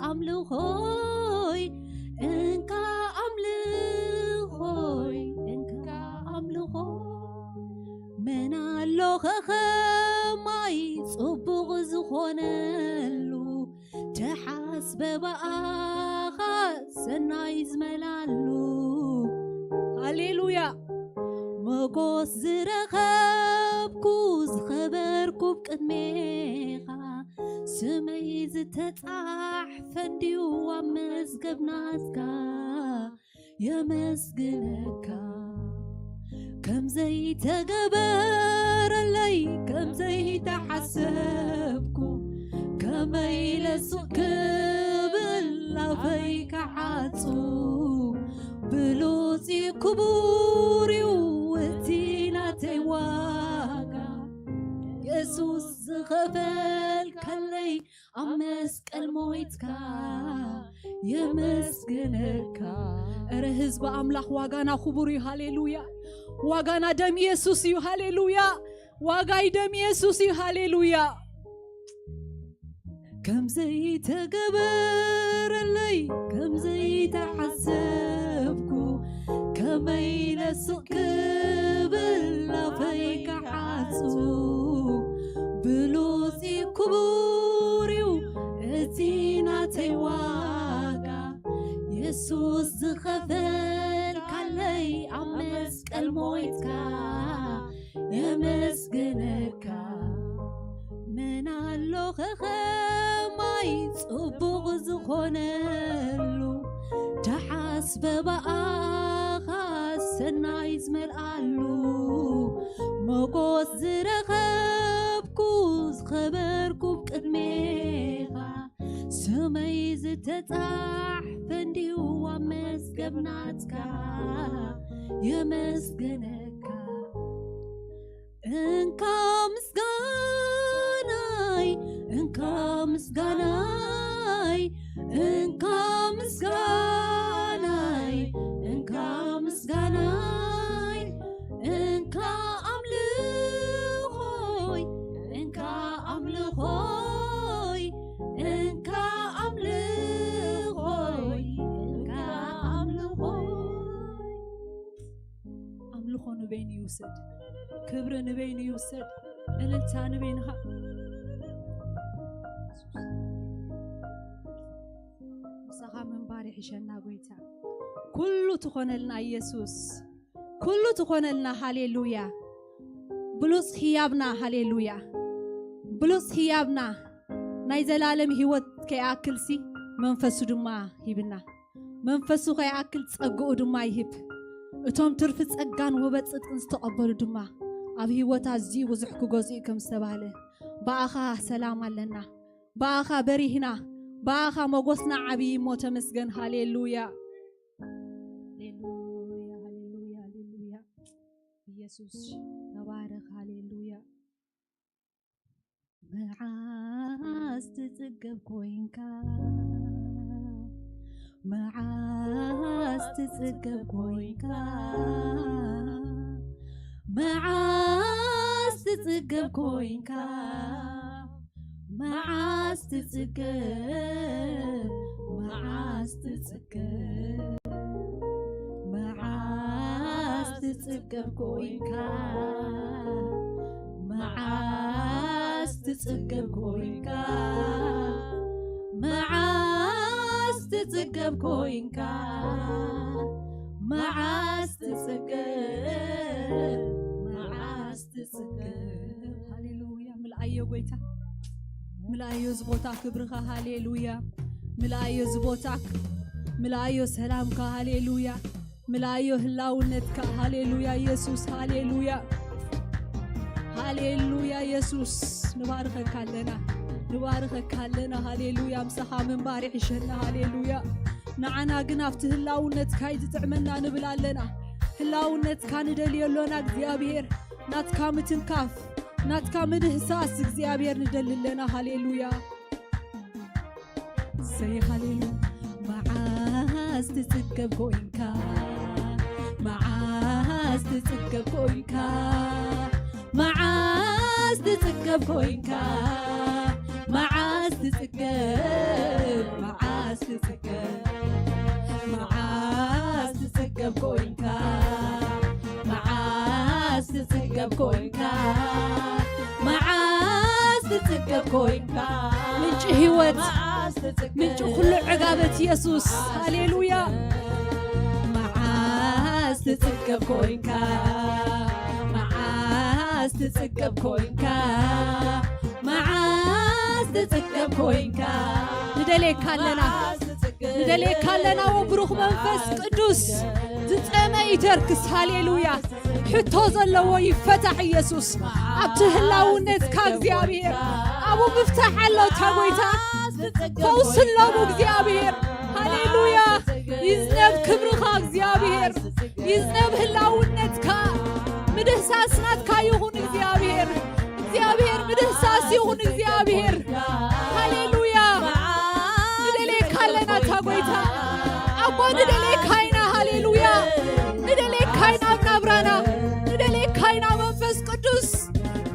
ኣምልኾይ፣ እንካ ኣምልኾይ፣ እንካ ኣምልኾ። መን ኣሎ ከኸማይ ጽቡቕ ዝኾነሉ፣ ተሓስበ ብኣኻ ሰናይ ዝመላሉ። ሃሌሉያ። ሞጎስ ዝረኸብኩ ዝኸበርኩ ቅድሜኻ፣ ስመይ ዝተጻሕፈ እንዲዩ ኣብ መዝገብ ናትካ፣ የመስግነካ። ከም ዘይተገበረለይ ከም ዘይተሓሰብኩ፣ ከመይ ኢለ ሱቕ ክብል ኣፈይ ክዓጹ፣ ብሉጽ ክቡር እዩ እቲ ናተይ ዋጋ፣ የሱስ ዝኸፈልካለይ ኣብ መስቀል ሞይትካ፣ የመስግነካ። እረ ህዝቢ ኣምላኽ፣ ዋጋና ክቡር እዩ። ሃሌሉያ። ዋጋና ደም ኢየሱስ እዩ። ሃሌሉያ። ዋጋይ ደም ኢየሱስ እዩ። ሃሌሉያ። ከም ዘይተገበረለይ ከም ዘይተሓሰብኩ፣ ከመይ ኢለ ሱቕ ክብል ኣፈይ ክዓጹ፣ ብሉጽ ክቡር እዩ እቲ ናተይ ዋጋ፣ የሱስ ዝኸፈልካለይ ኣብ መስቀል ሞይትካ፣ የመስግነካ። መን ኣሎ ከኸማይ ጽቡቕ ዝኾነሉ፣ ተሓስበ ብኣኻ ሰናይ ዝመልኣሉ፣ ሞጎስ ዝረኸብኩ ዝኸበርኩ ቅድሜኻ፣ ስመይ ዝተጻሕፈ እንዲዩ ኣብ መዝገብ ናትካ፣ የመስግነካ። እንካ ምስጋናይ፣ እንካ ምስጋናይ፣ እንካ ምስጋናይ፣ እንካ ምስጋናይ፣ እንካ ኣምልኾይ፣ እንካ ኣምልኾይ፣ እንካ ኣምልኾይ፣ እንካ ኣምልኾይ። ኣምልኾ ንበይኑ ይውሰድ፣ ክብሪ ንበይኑ ይውሰድ፣ እልልታ ንበይንኻ። ምሳኻ ምንባር ይሕሸና ጎይታ። ኩሉ ትኾነልና ኢየሱስ፣ ኩሉ ትኾነልና። ሃሌሉያ። ብሉጽ ህያብና፣ ሃሌሉያ። ብሉጽ ህያብና ናይ ዘላለም ህይወት ከይኣክልሲ መንፈሱ ድማ ሂብና። መንፈሱ ከይኣክል ጸግኡ ድማ ይህብ። እቶም ትርፊ ጸጋን ውበት ጽድቅን ዝተቐበሉ ድማ ኣብ ህይወት ኣዝዩ ብዙሕ ክገዝኡ ከም ዝተባህለ፣ ብኣኻ ሰላም ኣለና፣ ብኣኻ በሪህና፣ ብኣኻ መጎስና ዓብዪ እሞ ተመስገን። ሃሌሉያ። ሃሌሉያ፣ ሃሌሉያ፣ ሃሌሉያ። ኢየሱስ ተባረኽ። ሃሌሉያ። መዓስ ትጽገብ ኮይንካ፣ መዓስ ትጽገብ ኮይንካ፣ መዓስ ትጽገብ ኮይንካ፣ መዓስ ትጽገብ፣ መዓስ ትጽገብ፣ መዓስ ትጽገብ ኮይንካ፣ መዓስ ትጽገብ ኮይንካ፣ መዓስ ትጽገብ ኮይንካ፣ መዓስ ትጽገብ፣ መዓስ ትጽገብ። ሃሌሉያ። ምልኣዮ ጎይታ፣ ምልኣዮ እዚ ቦታ ክብርኻ። ሃሌሉያ። ምልኣዮ እዚ ቦታ፣ ምልኣዮ ሰላምካ። ሃሌሉያ። ምልኣዮ ህላውነትካ። ሃሌሉያ ኢየሱስ። ሃሌሉያ። ሃሌሉያ ኢየሱስ። ንባርከካ ኣለና፣ ንባርከካ ኣለና። ሃሌሉያ። ምሳኻ ምንባር ይሕሸና። ሃሌሉያ። ንዓና ግን ኣብቲ ህላውነትካ እዩ ዝጥዕመና ንብል ኣለና። ህላውነትካ ንደልዮ ኣሎና እግዚኣብሔር። ናትካ ምትንካፍ፣ ናትካ ምድህሳስ እግዚኣብሔር ንደሊ ኣለና። ሃሌሉያ። ሰይ ሃሌሉ። መዓስ ትጽገብ ኮይንካ፣ መዓስ ትጽገብ ኮይንካ፣ መዓስ ትጽገብ ኮይንካ፣ መዓስ ትጽገብ፣ መዓስ ትጽገብ፣ መዓስ ትጽገብ ኮይንካ፣ መዓስ ትጽገብ ኮይንካ፣ መዓስ ትጽገብ ኮይንካ፣ ምንጪ ህይወት፣ መዓስ ትጽገብ፣ ምንጪ ኩሉ ዕጋበት ኢየሱስ። ሃሌሉያ። መዓስ ትጽገብ ኮይንካ፣ መዓስ ትጽገብ ኮይንካ፣ መዓስ ትጽገብ ኮይንካ፣ ንደልየካ ኣለና፣ ንደልየካ ኣለና። ወብሩኽ መንፈስ ቅዱስ ዝጸመ ይተርክስ። ሃሌሉያ። ሕቶ ዘለዎ ይፈታሕ ኢየሱስ። ኣብቲ ህላውነትካ እግዚኣብሔር ኣብኡ ምፍታሕ ኣሎ። እታ ጎይታ ፈውሲ ኣለዎ እግዚኣብሔር። ሃሌሉያ። ይዝነብ ክብርኻ እግዚኣብሔር። ይዝነብ ህላውነትካ። ምድህሳስ ናትካ ይኹን እግዚኣብሔር። እግዚኣብሔር ምድህሳስ ይኹን እግዚኣብሔር። ሃሌሉያ። ንደልየካ ኣለና እታ ጎይታ። ኣቦ ንደልየካ ኢና። ሃሌሉያ። ንደልየካ ኢና ኣብ ናብራና። ንደልየካ ኢና መንፈስ ቅዱስ።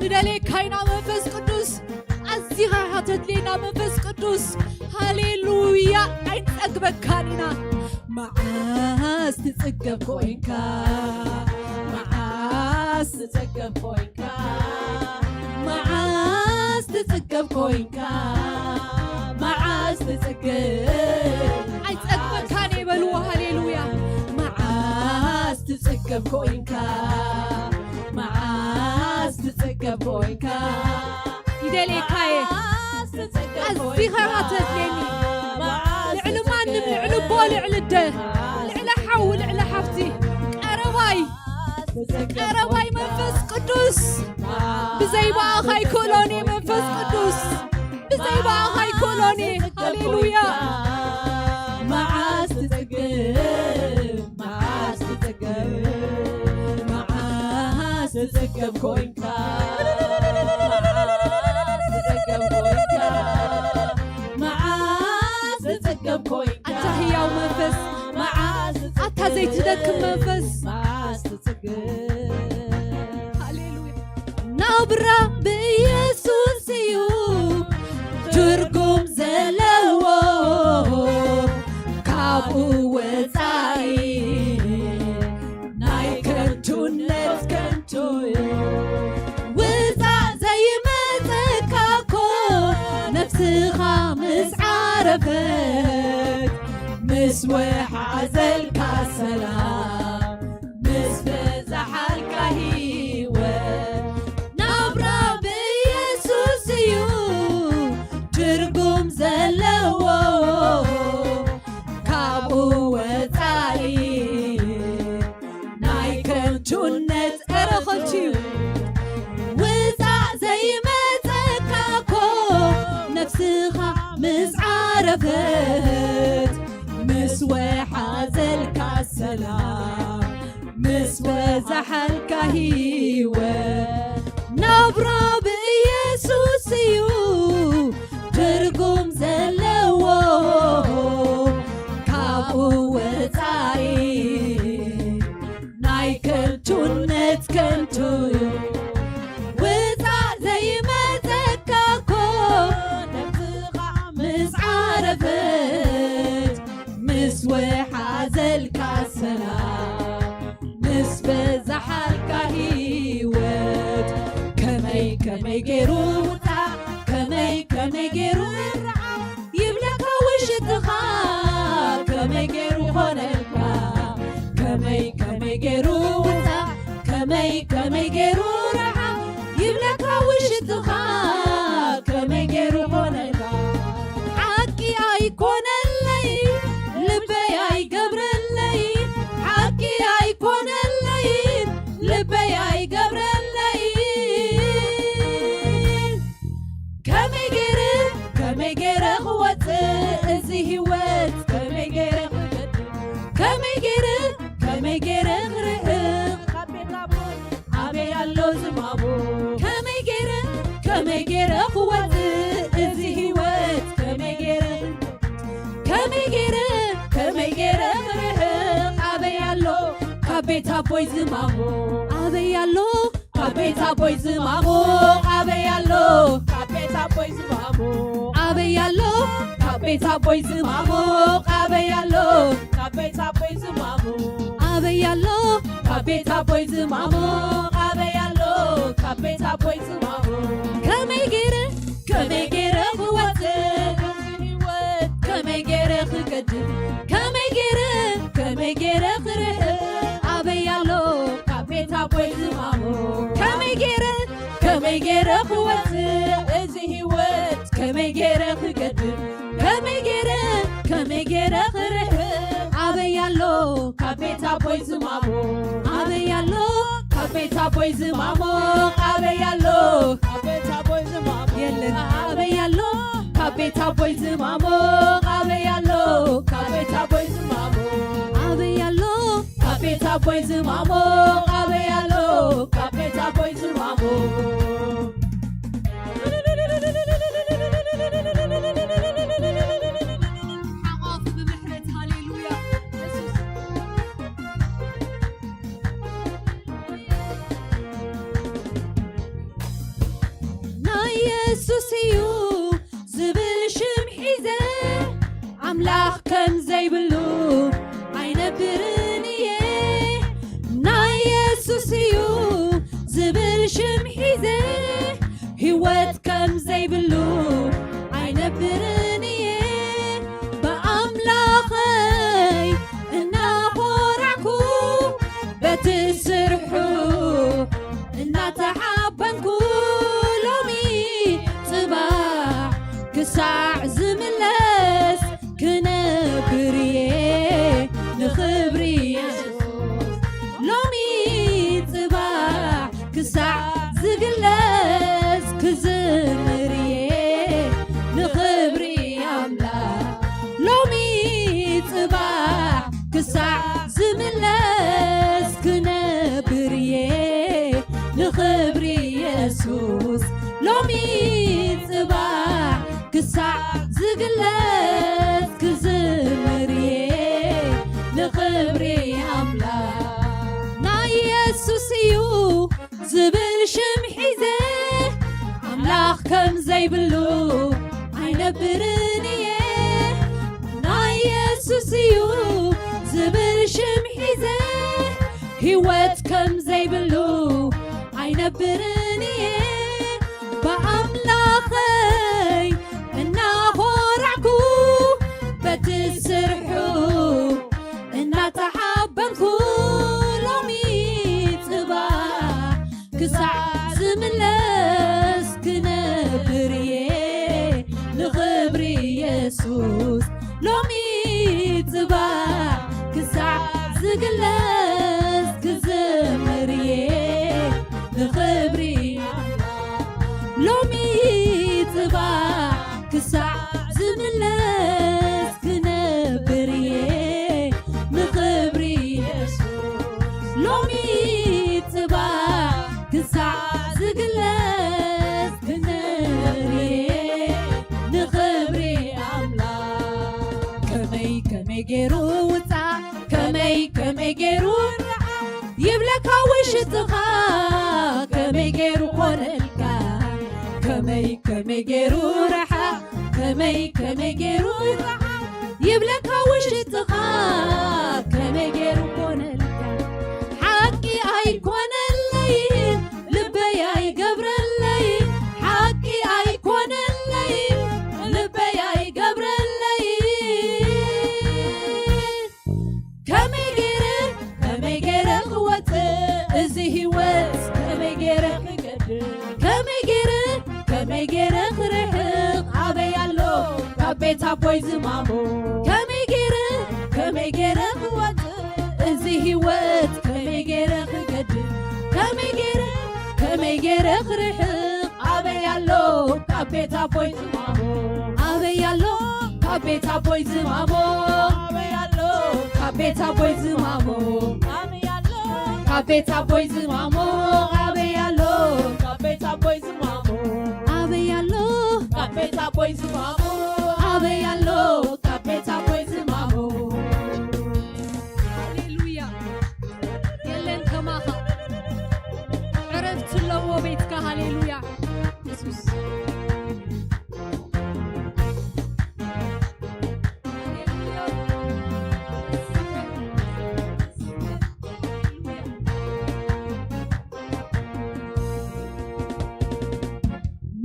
ንደልየካ ኢና መንፈስ ቅዱስ። ኣዚኻ ኢኻ ተድልየና መንፈስ ቅዱስ። ሃሌሉያ። ኣይንጸግበካን ኢና። መዓስ ትጽገብ ኮይንካ፣ መዓስ ትጽገብ ኮይንካ፣ መዓስ ትጽገብ ኮይንካ፣ መዓስ ትጽገብ። ኣይጸግበካን እየ በልዎ። ሃሌሉያ። መዓስ ትጽገብ ኮይንካ፣ መዓስ ትጽገብ ኮይንካ፣ ይደልየካ እየ። ኣዚኻ ኢኻ ተድልየኒ። ልዕሊ ማንም፣ ልዕሊ ኣቦ፣ ልዕሊ ኣደ፣ ልዕሊ ሓው፣ ልዕሊ ሓፍቲ፣ ቀረባይ፣ ቀረባይ መንፈስ ቅዱስ። ብዘይ ብኣኻ ኣይክእሎን እየ መንፈስ ቅዱስ። ብዘይ ብኣኻ ኣይክእሎን እየ። ሃሌሉያ። መዓስ ትጽግብ፣ መዓስ ትጽግብ፣ መዓስ ትጽግብ ኮይንካ፣ መዓስ ትጽግብ ኮይንካ፣ መዓስ ትጽግብ ኮይንካ። ኣታ ህያው መንፈስ፣ መዓስ ኣታ ዘይትደክም መንፈስ። መዓስ ትጽግብ። ሃሌሉያ። ናብራ ብኢየሱስ እዩ ትርጉም ዘለዎ፣ ካብኡ ወጻኢ ናይ ከንቱነት ከንቱ እዩ። ውጻእ ዘይመጸካ እኮ ነፍስኻ ምስ ዓረፈት፣ ምስ ወሓዘልካ ሰላም፣ ምስ በዛሓልካ ህይወት። ናብራ ብኢየሱስ እዩ ትርጉም ዘለዎ፣ ካብኡ ወጻኢ ናይ ከንቱነት፣ ኧረ ከንቱ እዩ። ውጻእ ዘይመጸካ እኮ ነፍስኻ ምስ ዓረፈት፣ ምስ ወሓዘልካ ሰላም፣ ምስ በዛሓልካ ህይወት። ናብራ ብኢየሱስ እዩ ትርጉም ዘለዎ፣ ካብኡ ወጻኢ ናይ ከንቱነት ከንቱ እዩ። ምስ በዛሓልካ ህይወት ከመይ ከመይ ገይሩ ውፃእ ከመይ ከመይ ገይሩ ርዓ ይብለካ ውሽጥኻ ከመይ ገይሩ ኾነልካ ከመይ ከመይ ገይሩ ውፃእ ከመይ ከመይ ገይሩ ርዓ ይብለካ ውሽጥኻ ከመይ ገይሩ ኾነልካ ሓቂ ኣይኮነለይ ልበይ ኣይገብረለይ ሓቂ ኣይኮነለይ ልበይ ኣይገብረለይ ከመይ ገይረ ከመይ ገይረ ክወፅእ እዚ ህይወት ከመይ ገይረ ክገድል ከመይ ገይረ ከመይ ገይረ ክርህቕ ካብ ቤት ኣቦይ ኣበይ ኣሎ ዝማሞ ከመይ ገይረ ከመይ ገይረ ክወፅእ እዚ ህይወት ከመይ ገይረ ከመይ ገይረ ከመይ ገይረ ክርህቕ ኣበይ ኣሎ ካብ ቤት ኣቦይ ዝማሞ ኣበይ ኣሎ ካብ ቤት ኣቦይ ዝማሞ ኣበይ ኣሎ ካብ ቤት ኣቦይ ዝማሞ ኣበይ ኣሎ ካብ ቤት ኣቦይ ዝማሞ ኣበይ ኣሎ ካብ ቤት ኣቦይ ዝማሞ ኣበይ ኣሎ ካብ ቤት ኣቦይ ዝማሞ ኣበይ ኣሎ ካብ ቤት ኣቦይ ዝማሞ ከመይ ገይረ ከመይ ገይረ ክወፅእ ህይወት ከመይ ገይረ ክገድል ከመይ ገይረ ከመይ ገይረ ክርህቕ ኣበይ ኣሎ ካብ ቤት ኣቦይ ዝማሞ ከመይ ገይረ ከመይ ገይረ ክወፅእ እዚ ህይወት ከመይ ገይረ ክገድል ከመይ ገይረ ከመይ ገይረ ክርህቕ ኣበይ ኣሎ ካብ ቤት ኣቦይ ዝማሞ ኣበይ ኣሎ ካብ ቤት ኣቦይ ዝማሞ ኣበይ ኣሎ ካብ ቤት ኣቦይ ዝማሞ የለን ኣበይ ኣሎ ካብ ቤት ኣቦይ ዝማሞ ኣበይ ኣሎ ካብ ቤት ኣቦይ ዝማሞ ኣበይ ኣሎ ካብ ቤት ኣቦይ ዝማሞ ኣበይ ኣሎ ካብ ቤት ኣቦይ ዝማሞ ሓቆፍ ብምሕረት ሃሌሉያ የሱስ ናይ የሱስ እዩ ዝብል ሽም ሒዘ ኣምላኽ ከም ዘይብሉ ኣይነብርን እየ ናይ የሱስ እዩ ዝብል ሽም ሒዘ ህይወት ከም ዘይብሉ ኣይነብርን እየ ብኣምላኸይ እናኾራዕኩ በቲ ስርሑ እናተሓበንኩ ሎሚ ጽባሕ ክሳዕ ዝምለስ ክነብር እየ ንኽብሪ የሱስ ሎሚ ጽባሕ ክሳዕ ዝግለጽ ክዝምር እየ ንኽብሪ ኣምላኽ ሎሚ ጽባሕ ክሳዕ ዝምለስ ክነብር እየ ንኽብሪ የሱስ ሎሚ ጽባሕ ክሳዕ ዝግለጽ ክዝምር እየ ንኽብሪ ኣምላኽ ናይ የሱስ እዩ ዝብል ሽም ሒዘ ኣምላኽ ከም ዘይብሉ ኣይነብርን እየ ናይ የሱስ እዩ ዝብል ሽም ሒዘ ህይወት ከም ዘይብሉ ኣይነብርን እየ ብኣምላኸይ እናኾራዕኩ በቲ ስርሑ እናተሓበንኩ ሎሚ ጽባሕ ክሳዕ ዝምለስ ክነብር እየ ንኽብሪ የሱስ ሎሚ ጽባሕ ክሳዕ ዝግለጽ ክዝምር እየ ንኽብሪ ሎሚ ጽባሕ ክሳዕ ዝምለስ ክነብር እየ ንኽብሪ የሱስ ሎሚ ጽባሕ ክሳዕ ዝግለጽ ክነብር እየ ንኽብሪ ኣምላኽ ከመይ ከመይ ገይሩ ውፃእ ከመይ ከመይ ገይሩ ርዓ ይብለካ ውሽጥኻ ከመይ ገይሩ ኮነልካ ከመይ ከመይ ገይሩ ርሓቕ ከመይ ከመይ ገይሩ ርሓቕ ይብለካ ውሽጥኻ ከመይ ገይሩ ኮነልካ ሓቂ ገይረ ክርሕቕ ኣበይ ኣሎ ካብ ቤት ኣቦይ ዝማሞ? ከመይ ገይረ፣ ከመይ ገይረ ክወጽእ እዚ ህይወት ከመይ ገይረ ክገድል? ከመይ ገይረ፣ ከመይ ገይረ ክርሕቕ ኣበይ ኣሎ ካብ ቤት ኣቦይ ዝማሞ? ኣበይ ኣሎ ካብ ቤት ኣቦይ ዝማሞ? ኣበይ ኣሎ ካብ ቤት ኣቦይ ዝማሞ? ኣበይ ኣሎ ካብ ቤት ኣቦይ ዝማሞ? ኣበይ ኣሎ ካብ ቤት ኣቦይ ዝማሞ? ኣበይ ኣሎ ካብ ቤት ኣቦይ ዝማሞ? ኣበይ ኣሎ ካብ ቤት ኣቦይ ዝማሞ? ሃሌሉያ። የለን ከማኻ። ዕረፍቲ ኣለዎ ቤትካ። ሃሌሉያ። የሱስ።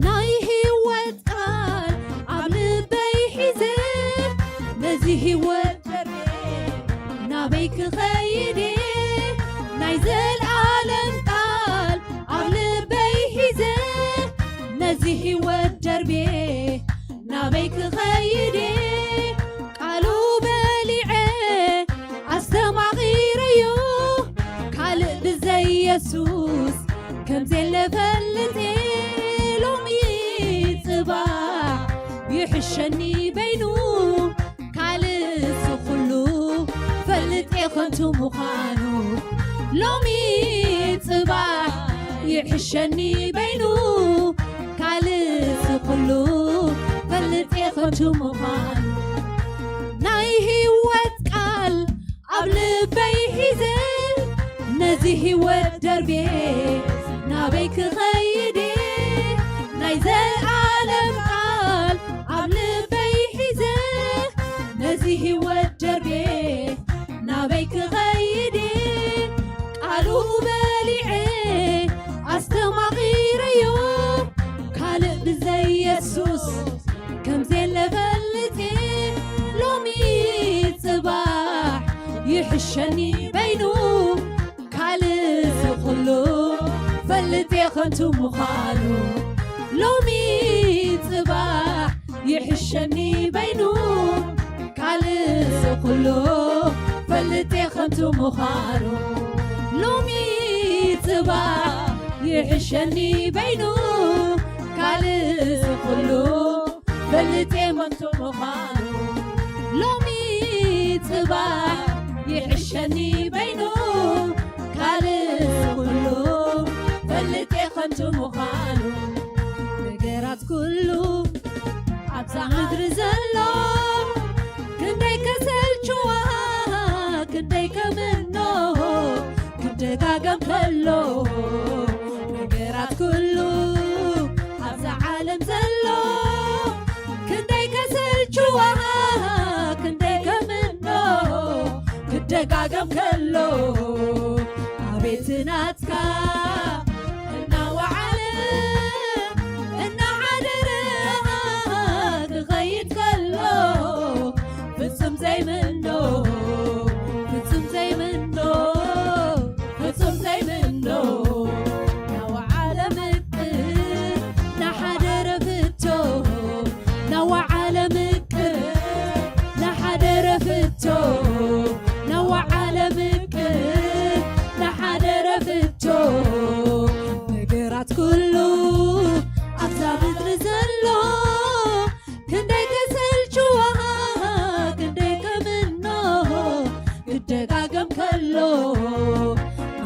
ናይ ህይወት ቃል ኣብ ልበይ ሒዘ፣ ነዚ ህይወት ደርቤ ናበይ ክኸይድ እየ? ናይ ዘልኣለም ቃል ኣብ ልበይ ሒዘ፣ ነዚ ህይወት ደርቤ ናበይ ክኸይድ እየ? ቃሉ በሊዐ ኣስተማቒረዮ፣ ካልእ ብዘይ የሱስ ከም ዘየለ ፈልጥ እየ። ሎሚ ጽባሕ ይሕሸኒ በይኑ፣ ካልእስ ኩሉ ፈልጥ እየ ከንቱ ምዃኑ። ሎሚ ጽባሕ ይሕሸኒ በይኑ፣ ካልእስ ኩሉ ፈልጥ እየ ከንቱ ምዃኑ። ናይ ህይወት ቃል ኣብ ልበይ ሒዘ፣ ነዚ ህይወት ደርቤ ናበይ ክኸይድ እየ? ናይ ዘልኣለም ቃል ኣብ ልበይ ሒዘ፣ ነዚ ህይወት ደርቤ ናበይ ክኸይድ እየ? ቃሉ በሊዐ ኣስተማቒረዮ፣ ካልእ ብዘይ የሱስ ከም ዘየለ ፈልጥ እየ። ሎሚ ጽባሕ ይሕሸኒ በይኑ፣ ካልእስ ኩሉ ፈልጥ እየ ከንቱ ምዃኑ። ሎሚ ጽባሕ ይሕሸኒ በይኑ፣ ካልእስ ኩሉ ፈልጥ እየ ከንቱ ምዃኑ። ሎሚ ጽባሕ ይሕሸኒ በይኑ፣ ካልእስ ኩሉ ፈልጥ እየ ከንቱ ምዃኑ። ሎሚ ጽባሕ ይሕሸኒ በይኑ፣ ካልእስ ኩሉ ፈልጥ እየ ከንቱ ምዃኑ። ነገራት ኩሉ ኣብዛ ምድሪ ዘሎ ክንደይ ከሰልችዋ፣ ክንደይ ከምኖ ክደጋገም ከሎ፣ ነገራት ኩሉ ኣብዛ ዓለም ዘሎ ክንደይ ከሰልችዋ፣ ክንደይ ከምኖ ክደጋገም ከሎ፣ ኣቤት ናትካ እናወዓለ እናሓደረ ክኸይድ ከሎ፣ ፍጹም ዘይምኖ፣ ፍጹም ዘይምኖ፣ ፍጹም ዘይምኖ፣ ናወዓለ ምቅር ናሓደረ ፍቶ፣ ናወዓለ ምቅር ናሓደረ ፍቶ፣ ናወዓለ ምቅር ናሓደረ ፍቶ፣ ነገራት ኩሉ ኣብዛ ምድሪ ዘሎ ክንደይ ከሰልችዋ፣ ክንደይ ከምኖ ክደጋገም ከሎ፣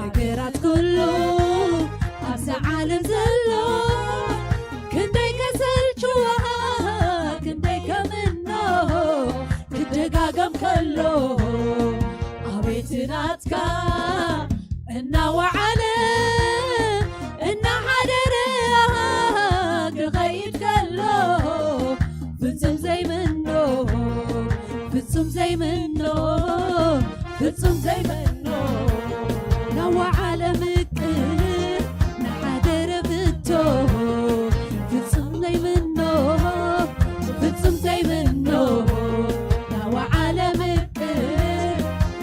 ነገራት ኩሉ ኣብዛ ዓለም ዘሎ ክንደይ ከሰልችዋ፣ ክንደይ ከምኖ ክደጋገም ከሎ፣ ኣቤት ናትካ እናወዓለ እናሓደረ ክኸይድ ከሎ፣ ፍጹም ዘይምኖ፣ ፍጹም ዘይምኖ፣ ፍጹም ዘይምኖ፣ ናወዓለ ምቅር ናሓደረ ፍቶ፣ ፍጹም ዘይምኖ፣ ፍጹም ዘይምኖ፣ ናወዓለ ምቅር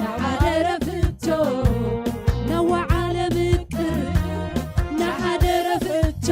ናሓደረ ፍቶ፣ ናወዓለ ምቅር ናሓደረ ፍቶ፣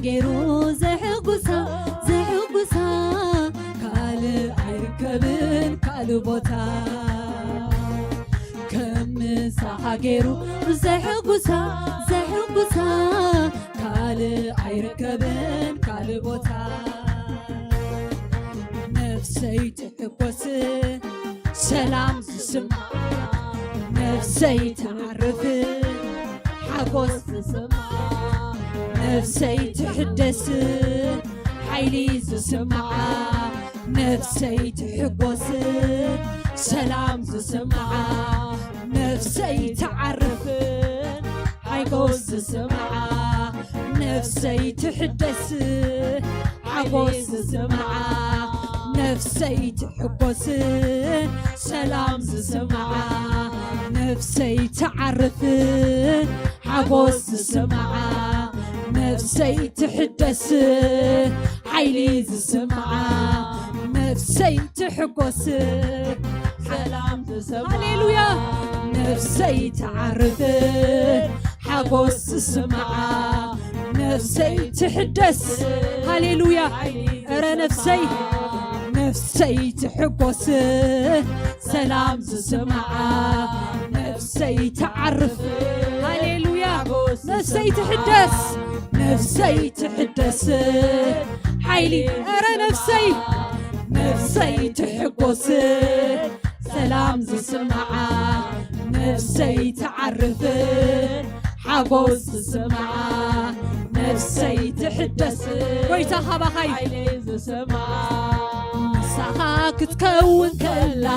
ገይሩ ዘሕጉሳ፣ ዘሕጉሳ፣ ካልእ ኣይርከብን ካልእ ቦታ። ከም ምሳኻ ገይሩ ዘሕጉሳ፣ ዘሕጉሳ፣ ካልእ ኣይርከብን ካልእ ቦታ። ነፍሰይ ትሕጎስ፣ ሰላም ዝስምዓ፣ ነፍሰይ ትዓርፍ፣ ሓጎስ ዝስምዓ፣ ነፍሰይ ትሕደስ፣ ሓይሊ ዝስምዓ፣ ነፍሰይ ትሕጎስ፣ ሰላም ዝስምዓ፣ ነፍሰይ ትዓርፍ፣ ሓጎስ ዝስምዓ፣ ነፍሰይ ትሕደስ፣ ሓጎስ ዝስምዓ፣ ነፍሰይ ትሕጎስ፣ ሰላም ዝስምዓ፣ ነፍሰይ ትዓርፍ፣ ሓጎስ ዝስምዓ፣ ነፍሰይ ትሕደስ፣ ሓይሊ ዝስምዓ፣ ነፍሰይ ትሕጎስ፣ ሰላም ዝስምዓ፣ ሃሌሉያ። ነፍሰይ ትዓርፍ፣ ሓጎስ ዝስምዓ፣ ነፍሰይ ትሕደስ፣ ሃሌሉያ። እረ ነፍሰይ፣ ነፍሰይ ትሕጎስ፣ ሰላም ዝስምዓ፣ ነፍሰይ ትዓርፍ፣ ሃሌሉያ። ነፍሰይ ትሕደስ፣ ነፍሰይ ትሕደስ፣ ሓይሊ፣ እረ ነፍሰይ፣ ነፍሰይ ትሕጎስ፣ ሰላም ዝስምዓ፣ ነፍሰይ ትዓርፍ፣ ሓጎስ ዝስምዓ፣ ነፍሰይ ትሕደስ። ጎይታ ካባኻይ፣ ሓይሊ ዝስምዓ፣ ምሳኻ ክትከውን ከላ፣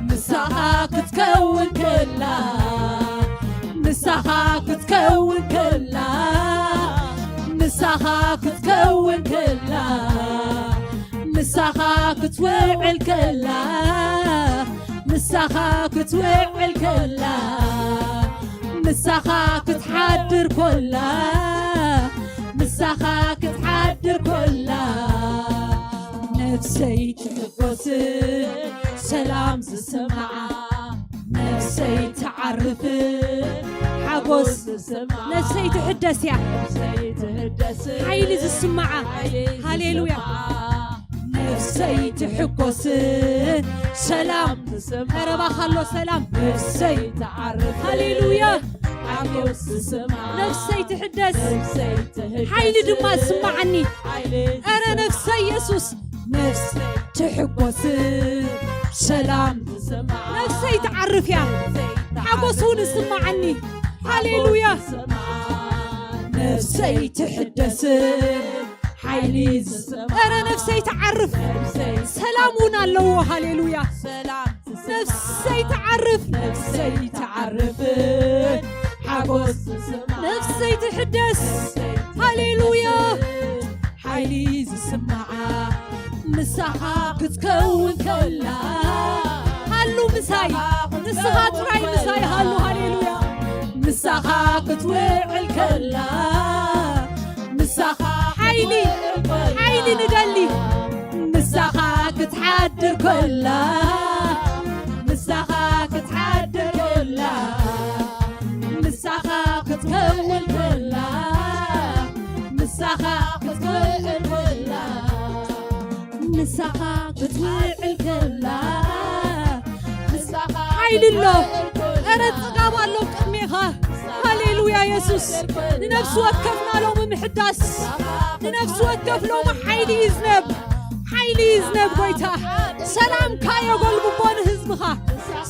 ምሳኻ ክትከውን ከላ፣ ምሳኻ ክትከውን ከላ፣ ምሳኻ ክትከውን ከላ፣ ምሳኻ ክትውዕል ከላ፣ ምሳኻ ክትውዕል ከላ፣ ምሳኻ ክትሓድር ኮላ፣ ምሳኻ ክትሓድር ኮላ፣ ነፍሰይ ትሕጎስ፣ ሰላም ዝስምዓ፣ ነፍሰይ ትዓርፍ፣ ሓጎስ ዝስምዓ፣ ነፍሰይ ትሕደስ እያ። ነፍሰይ ትሕደስ፣ ሓይሊ ዝስምዓ፣ ሓይሊ ሃሌሉያ። ዝስምዓ፣ ነፍሰይ ትሕጎስ፣ ሰላም ትስምዓ፣ ተረባኻሎ ሰላም። ነፍሰይ ትዓርፍ፣ ሃሌሉያ። ሓጎስ ዝስምዓ፣ ነፍሰይ ትሕደስ፣ ነፍሰይ ትሕደስ፣ ሓይሊ ድማ ዝስምዓኒ። ሓይሊ እረ ነፍሰይ የሱስ፣ ነፍሰይ ትሕጎስ፣ ሰላም ትስምዓ፣ ነፍሰይ ትዓርፍ እያ፣ ነፍሰይ ትዓርፍ፣ ሓጎስ እውን ይስምዓኒ። ሓጎስ ሃሌሉያ። ትስምዓ፣ ነፍሰይ ትሕደስ፣ ሓይሊ ዝስምዓ፣ እረ ነፍሰይ ትዓርፍ፣ ነፍሰይ ሰላም እውን ኣለዎ። ሃሌሉያ። ሰላም ትስምዓ፣ ነፍሰይ ትዓርፍ፣ ነፍሰይ ትዓርፍ፣ ሓጎስ ትስምዓ፣ ነፍሰይ ትሕደስ። ነፍሰይ ሃሌሉያ። ትሕደስ፣ ሓይሊ ዝስምዓ፣ ምሳኻ ክትከውን ከላ፣ ሃሉ ምሳይ፣ ንስኻ ጥራይ ምሳይ ሃሉ። ሃሌሉያ። ምሳኻ ክትውዕል ከላ፣ ምሳኻ ሓይሊ፣ ክትውዕል ከላ፣ ሓይሊ ንደሊ። ምሳኻ ክትሓድር ከላ፣ ምሳኻ ክትሓድር ከላ፣ ምሳኻ ክትከውን ከላ፣ ምሳኻ ክትውዕል ከላ፣ ምሳኻ ክትውዕል ከላ፣ ምሳኻ ሓይሊ ኣሎ። ክትውዕል ከላ፣ እረ ጽጋብ ኣሎ ቅድሜኻ። ሃሌሉያ የሱስ። ንነፍሲ ወከፍና ሎሚ ምሕዳስ፣ ንነፍሲ ወከፍ ሎሚ ሓይሊ ይዝነብ፣ ሓይሊ ይዝነብ ጎይታ። ሰላምካ የጎልብቦ ንህዝብኻ፣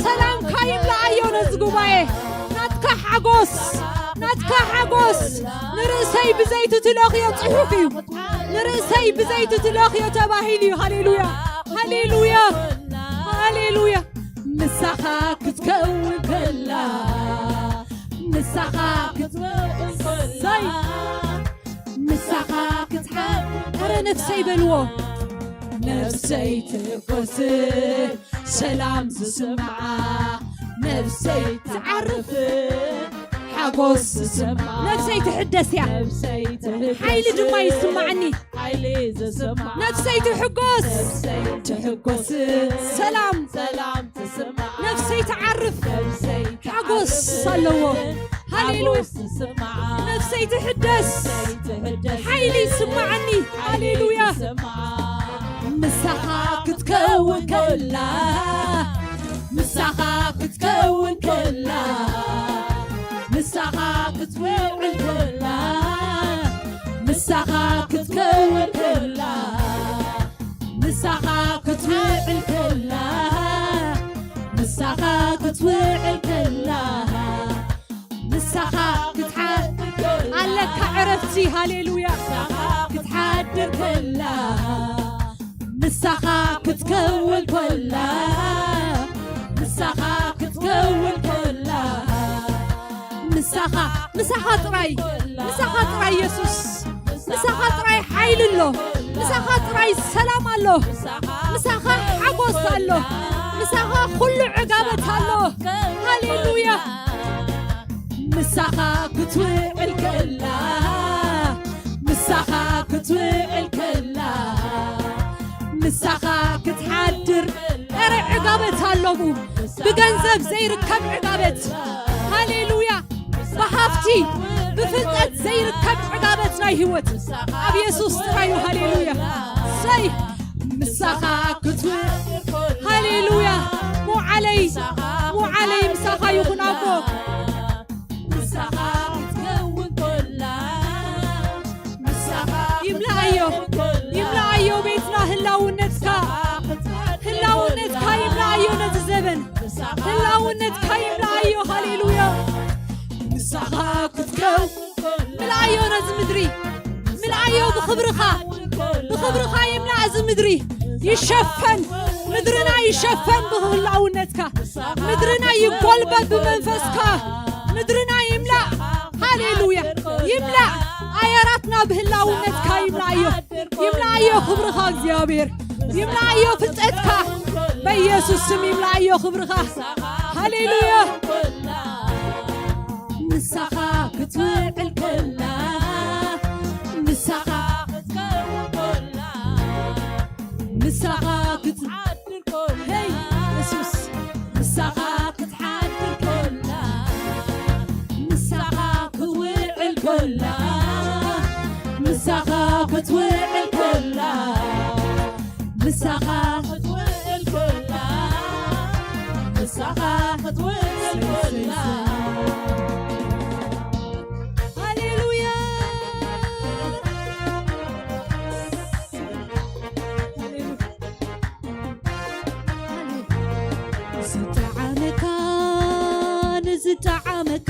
ሰላምካ ይምልኣዮ ነዚ ጉባኤ። ናትካ ሓጎስ፣ ናትካ ሓጎስ። ንርእሰይ ብዘይቲ ትለኽዮ ጽሑፍ እዩ፣ ንርእሰይ ብዘይቲ ትለኽዮ ተባሂሉ እዩ። ሃሌሉያ፣ ሃሌሉያ፣ ሃሌሉያ። ምሳኻ ክትከውን ከላ፣ ምሳኻ ክትውዕል ከላ፣ ምሳኻ ክትሓ-፣ ኣረ ነፍሰይ በልዎ። ነፍሰይ ትሕጎስ፣ ሰላም ዝስምዓ፣ ነፍሰይ ትዓርፍ፣ ሓጎስ ዝስምዓ፣ ነፍሰይ ትሕደስ እያ፣ ነፍሰይ ትሕደስ፣ ሓይሊ ድማ ይስምዓኒ። ሓይሊ ዝስምዓ፣ ነፍሰይ ትሕጎስ፣ ነፍሰይ ትሕጎስ፣ ሰላም፣ ሰላም ትስምዓ፣ ነፍሰይ ትዓርፍ፣ ነፍሰይ ሓጎስ ትዓርፍ፣ ኣለዎ። ሃሌሉያ። ነፍሰይ ትሕደስ፣ ሓይሊ ይስማዓኒ። ሃሌሉያ። ምሳኻ ክትከውን ከላ፣ ምሳኻ ክትከውን ከላ፣ ምሳኻ ክትውዕል ከላ፣ ምሳኻ ክትከውን ከላ፣ ምሳኻ ክትውዕል ከላ፣ ምሳኻ ክትውዕል ከላ፣ ምሳኻ ክትሓድር ከላ፣ ኣለካ ዕረፍቲ። ሃሌሉያ። ምሳኻ ክትሓድር ከላ፣ ምሳኻ ክትከውን ከላ፣ ምሳኻ ክትከውን ከላ፣ ምሳኻ፣ ምሳኻ ጥራይ፣ ምሳኻ ጥራይ የሱስ፣ ምሳኻ ጥራይ ሓይሊ ኣሎ፣ ምሳኻ ጥራይ ሰላም ኣሎ፣ ምሳኻ ሓጎስ ኣሎ፣ ምሳኻ ኩሉ ዕጋበት ኣሎ። ሃሌሉያ። ምሳኻ ክትውዕል ከላ፣ ምሳኻ ክትውዕል ከላ፣ ምሳኻ ክትሓድር። ኧረ ዕጋበት ኣለኹ፣ ብገንዘብ ዘይርከብ ዕጋበት። ሃሌሉያ። ብሃፍቲ፣ ብፍልጠት ዘይርከብ ዕጋበት ናይ ህይወት ኣብ የሱስ ጥራይ እዩ። ሃሌሉያ። ሰይ፣ ምሳኻ ክትውዕል። ሃሌሉያ። ሞዓለይ፣ ሞዓለይ ምሳኻ ይኹን ኣቦ። ምሳኻ ክትከውን ከላ፣ ምሳኻ ይምልኣዮ፣ ክትከውን ከላ፣ ይምልኣዮ ቤትና ህላውነትካ፣ ህላውነትካ ይምልኣዮ ነዚ ዘበን፣ ህላውነትካ ይምልኣዮ። ሃሌሉያ። ምሳኻ ክትከውን ከላ፣ ምልኣዮ ነዚ ምድሪ፣ ምልኣዮ ብኽብርኻ፣ ብኽብርኻ ይምላእ እዚ ምድሪ፣ ይሸፈን፣ ምድርና ይሸፈን ብህላውነትካ፣ ምድርና ይጎልበት ብመንፈስካ፣ ምድርና ይምላእ። ሃሌሉያ። ይምላእ። ኣየራትና ብህላውነትካ ይምላእዮ። ይምላእዮ ክብርኻ እግዚኣብሔር። ይምላእዮ ፍልጠትካ። በኢየሱስ ስም ይምላእዮ ክብርኻ። ሃሌሉያ። ምሳኻ ክትውዕል ከላ፣ ምሳኻ ክትከውን ከላ፣ ምሳኻ ክትሓድር ከላ፣ ሄይ የሱስ፣ ምሳኻ ክትሓድር ከላ፣ ምሳኻ ክውዕል ከላ፣ ምሳኻ ክትውዕል ከላ፣ ምሳኻ ክትውዕል ከላ፣ ምሳኻ ክትውዕል ከላ። ሃሌሉያ። ዝጠዓመካ፣ ንዝጠዓመካ፣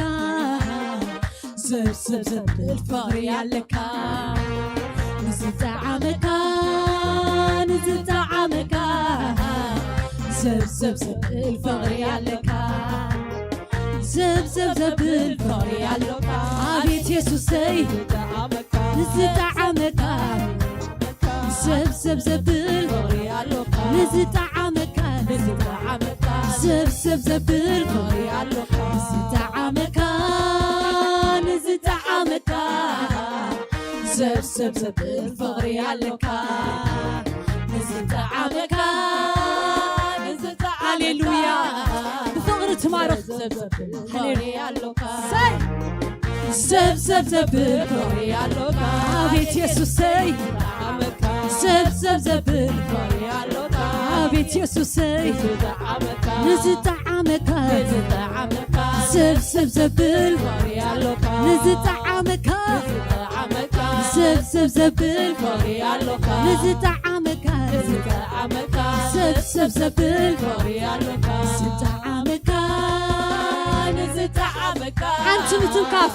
ዘብዘብ ዘብል ፍቕሪ ኣለካ። ንዝጠዓመካ፣ ንዝጠዓመካ፣ ዘብዘብ ዘብል ፍቕሪ ኣለካ። ዘብዘብ ዘብል ፍቕሪ ኣለካ። ኣቤት የሱሰይ፣ ንዝጠዓመካ፣ ዘብዘብ ዘብል ፍቕሪ ኣለካ። ንዝጠዓመካ፣ ንዝጠዓመካ፣ ዘብዘብ ዘብል ፍቕሪ ኣለካ። ንዝጠዓመካ፣ ንዝጠዓመካ፣ ዘብዘብ ዘብል ፍቕሪ ኣለካ። ንዝጠዓመካ፣ ንዝጠዓመካ፣ ሃሌሉያ። ብፍቕሪ ትማርኽ። ዘብዘብ ዘብል ፍቕሪ ኣለካ። ሰይ። ዘብዘብ ዘብል ፍቕሪ ኣለካ። ኣቤት የሱሰይ። ንዝጠዓመካ፣ ዘብዘብ ዘብል ፍቕሪ ኣለካ። ኣቤት የሱሰይ። ንዝጠዓመካ፣ ንዝጠዓመካ፣ ንዝጠዓመካ፣ ዘብዘብ ዘብል ፍቕሪ ኣለካ። ንዝጠዓመካ፣ ንዝጠዓመካ፣ ዘብዘብ ዘብል ፍቕሪ ኣለካ። ንዝጠዓመካ፣ ንዝጠዓመካ፣ ዘብዘብ ዘብል ፍቕሪ ኣለካ። ዝጠዓመካ፣ ንዝጠዓመካ፣ ሓንቲ ምትንካፍ፣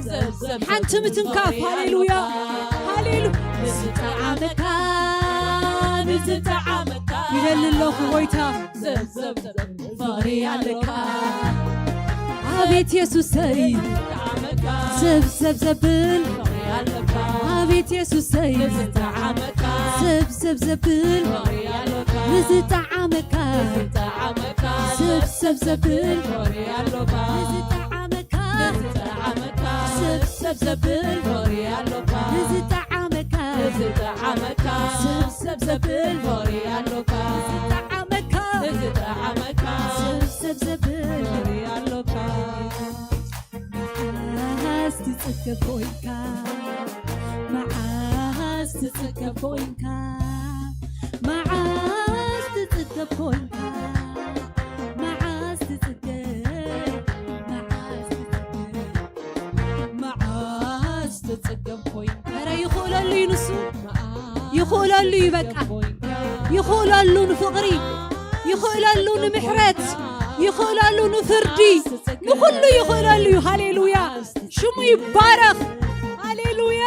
ዘብዘብ ሓንቲ ምትንካፍ። ሃሌሉያ፣ ሃሌሉያ። ንዝጠዓመካ፣ ንዝጠዓመካ፣ ይደሊ ኣለኹ ጎይታ። ዘብዘብ ዘብል ፍቕሪ ኣለካ። ኣቤት የሱሰይ። ንዝጠዓመካ፣ ዘብዘብ ዘብል ፍቕሪ ኣለካ። ኣቤት የሱሰይ። ንዝጠዓመካ፣ ዘብዘብ ዘብል ፍቕሪ ኣለካ። ንዝጠዓመካ፣ ንዝጠዓመካ፣ ዘብዘብ ዘብል ፍቕሪ ኣለካ። ንዝጠዓመካ፣ ንዝጠዓመካ፣ ዘብዘብ ዘብል ፍቕሪ ኣለካ። ንዝጠዓመካ፣ ንዝጠዓመካ፣ ዘብዘብ ዘብል ፍቕሪ ኣለካ። ንዝጠዓመካ፣ ንዝጠዓመካ፣ ዘብዘብ ዘብል ፍቕሪ ኣለካ። ትጽገብ ኮይንካ፣ መዓስ ትጽገብ ኮይንካ፣ መዓስ ትጽገብ ኮይንካ፣ መዓስ ትጽገብ፣ መዓስ ትጽገብ፣ መዓስ ትጽገብ ኮይንካ። ኧረ ይኽእለሉ እዩ ንሱ፣ ይኽእለሉ እዩ በቃ፣ ይኽእለሉ ንፍቕሪ፣ ይኽእለሉ ንምሕረት፣ ይኽእለሉ ንፍርዲ፣ ንኹሉ ይኽእለሉ እዩ። ሃሌሉያ! ሽሙ ይባረኽ። ሃሌሉያ።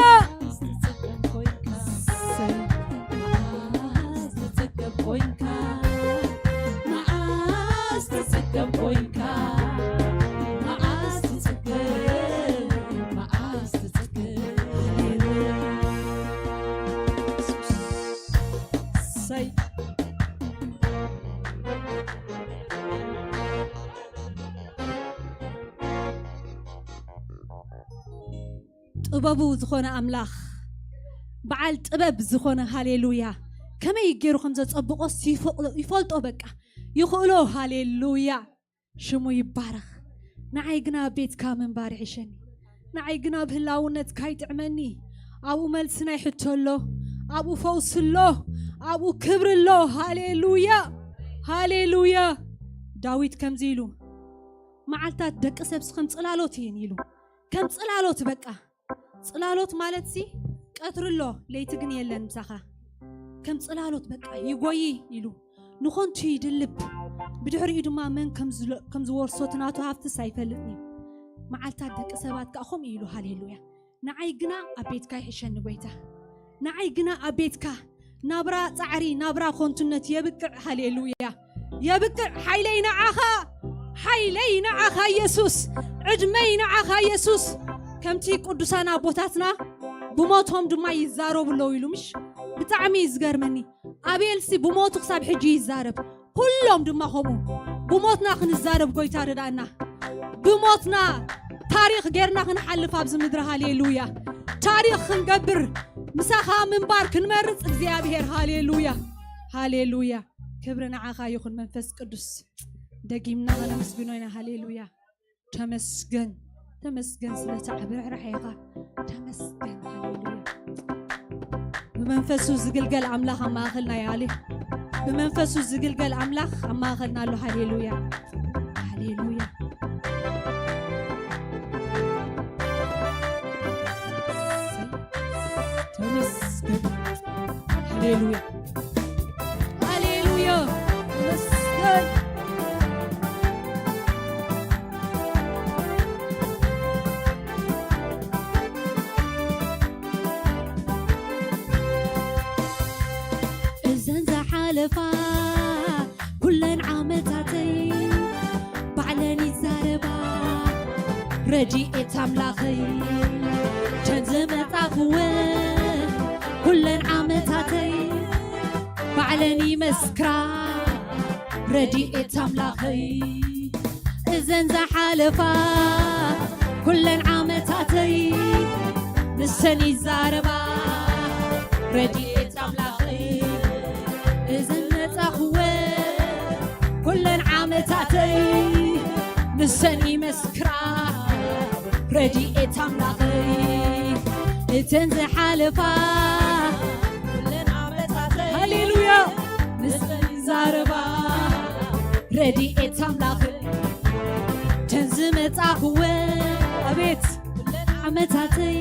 ጥበቡ ዝኾነ ኣምላኽ፣ በዓል ጥበብ ዝኾነ፣ ሃሌሉያ፣ ከመይ ገይሩ ከም ዘጸብቖስ ይፈቕ-፣ ይፈልጦ። በቃ ይኽእሎ። ሃሌሉያ፣ ሽሙ ይባረኽ። ንዓይ ግና ኣብ ቤትካ ምንባር ይሕሸኒ። ንዓይ ግና ኣብ ህላውነትካ ይጥዕመኒ። ኣብኡ መልሲ ናይ ሕቶ ኣሎ፣ ኣብኡ ፈውሲ ኣሎ፣ ኣብኡ ክብሪ ኣሎ። ሃሌሉያ፣ ሃሌሉያ። ዳዊት ከምዚ ኢሉ፣ መዓልታት ደቂ ሰብስ ከም ጽላሎት እየን ኢሉ። ከም ጽላሎት በቃ። ጽላሎት ማለት ሲ ቀትሪ ኣሎ፣ ለይቲ ግን የለን ምሳኻ። ከም ጽላሎት በቃ ይጎይ ኢሉ፣ ንኾንቱ ይድልብ። ብድሕሪኡ ድማ መን ከም ዝሎ-፣ ከም ዝወርሶ እቲ ናቱ ሃብትስ ኣይፈልጥን እዩ። መዓልታት ደቂ ሰባት ከኣ ከምኡ ኢሉ። ሃሌሉያ። ንዓይ ግና ኣብ ቤትካ ይሕሸኒ ጎይታ። ንዓይ ግና ኣብ ቤትካ ናብራ ጻዕሪ፣ ናብራ ኮንቱነት የብቅዕ። ሃሌሉያ፣ የብቅዕ። ሓይለይ ንዓኻ፣ ሓይለይ ንዓኻ የሱስ፣ ዕድመይ ንዓኻ የሱስ። ከምቲ ቅዱሳን ኣቦታትና ብሞቶም ድማ ይዛረቡ ኣለዉ ኢሉ፣ ምሽ? ብጣዕሚ እዩ ዝገርመኒ። ኣቤልሲ ብሞቱ ክሳብ ሕጂ ይዛረብ። ኩሎም ድማ ከምኡ ብሞትና ክንዛረብ ጎይታ ርዳእና። ብሞትና ታሪኽ ጌርና ክንሓልፍ ኣብዚ ምድሪ። ሃሌሉያ። ታሪኽ ክንገብር፣ ምሳኻ ምንባር ክንመርጽ እግዚኣብሔር። ሃሌሉያ፣ ሃሌሉያ። ክብሪ ንዓኻ ይኹን መንፈስ ቅዱስ። ደጊምና ከነመስግኖ ኢና። ሃሌሉያ። ተመስገን፣ ተመስገን ስለቲ ዓቢ ርሕራሕኻ። ተመስገን። ሃሌሉያ። ብመንፈሱ ዝግልገል ኣምላኽ ኣብ ማእኸልና እዩ። ኣሌ-፣ ብመንፈሱ ዝግልገል ኣምላኽ ኣብ ማእኸልና ኣሎ። ሃሌሉያ፣ ሃሌሉያ። ተመስገን። ሃሌሉያ፣ ሃሌሉያ። ተመስገን። እዘን ዝሓለፋ ኩለን ዓመታተይ ባዕለን ይዛረባ፣ ረድኤት ኣምላኸይ። ተን ዝመጻኽወን ኩለን ዓመታተይ ባዕለን ይመስክራ፣ ረድኤት ኣምላኸይ። እዘን ዝሓለፋ ኩለን ዓመታተይ ንሰን ይዛረባ፣ ረድኤት ኣምላኸይ። እዘን መጻኽወ ኩለን ዓመታተይ ንሰን ይመስክራ፣ ረድኤት ኣምላኸይ። እተን ዝሓለፋ ኩለን ዓመታተይ፣ ሃሌሉያ፣ ንሰን ይዛረባ፣ ረድኤት ኣምላኽ። ተን ዝመጻኽወ፣ ኣቤት፣ ዓመታተይ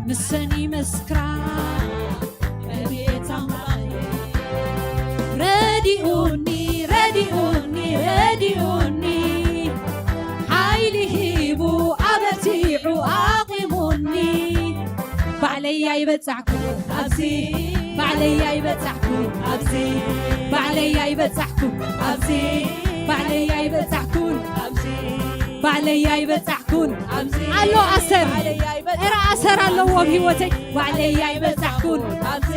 ንሰን ይመስክራ፣ ረድኤት ኣምላኽ። ረዲኡኒ፣ ረዲኡኒ፣ ረዲኡኒ፣ ሓይሊ ሂቡ ኣበርቲዑ ኣቑሙኒ። ባዕለይ ኣይበጻሕኩ ኣብዚ፣ ባዕለይ ኣይበጻሕኩ ኣብዚ፣ ባዕለይ ኣይበጻሕኩ ኣብዚ፣ ባዕለይ ኣይበጻሕኩን ኣብዚ፣ ባዕለይ ኣይበጻሕኩን ኣብዚ። ኣሎ ኣሰር። ባዕለይ ኣይበጻሕኩን። ኧረ ኣሰር ኣለዎ ኣብ ህይወተይ። ባዕለይ ኣይበጻሕኩን ኣብዚ፣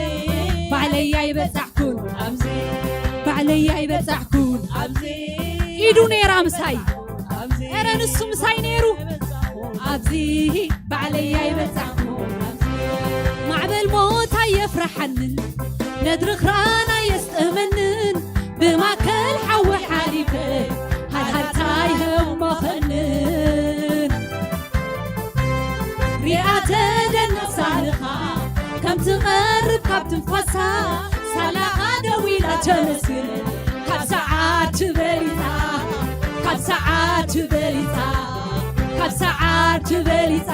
ባዕለይ ኣይበጻሕኩን ኣብዚ፣ ባዕለይ ኣይበጻሕኩን ኣብዚ። ኢዱ ነይራ ምሳይ። ኣብዚ ኧረ ንሱ ምሳይ ነይሩ። ኣብዚ ባዕለይ ኣይበጻሕኩን። ማዕበል ሞት ኣየፍርሓንን፣ ነድሪ ክራን ኣየስጥመንን፣ ብማእከል ሓዊ ሓሊፈ ሃልሃልታ ኣይህሞኸንን። እያ ተደንቕ ሳልኻ ከም ትቐርብ ካብ ትንፋሳ ሳላኻ ደው ኢላ ተመስግን ካብ ሰዓት ትበሊጻ ካብ ሰዓት ትበሊጻ ካብ ሰዓት ትበሊጻ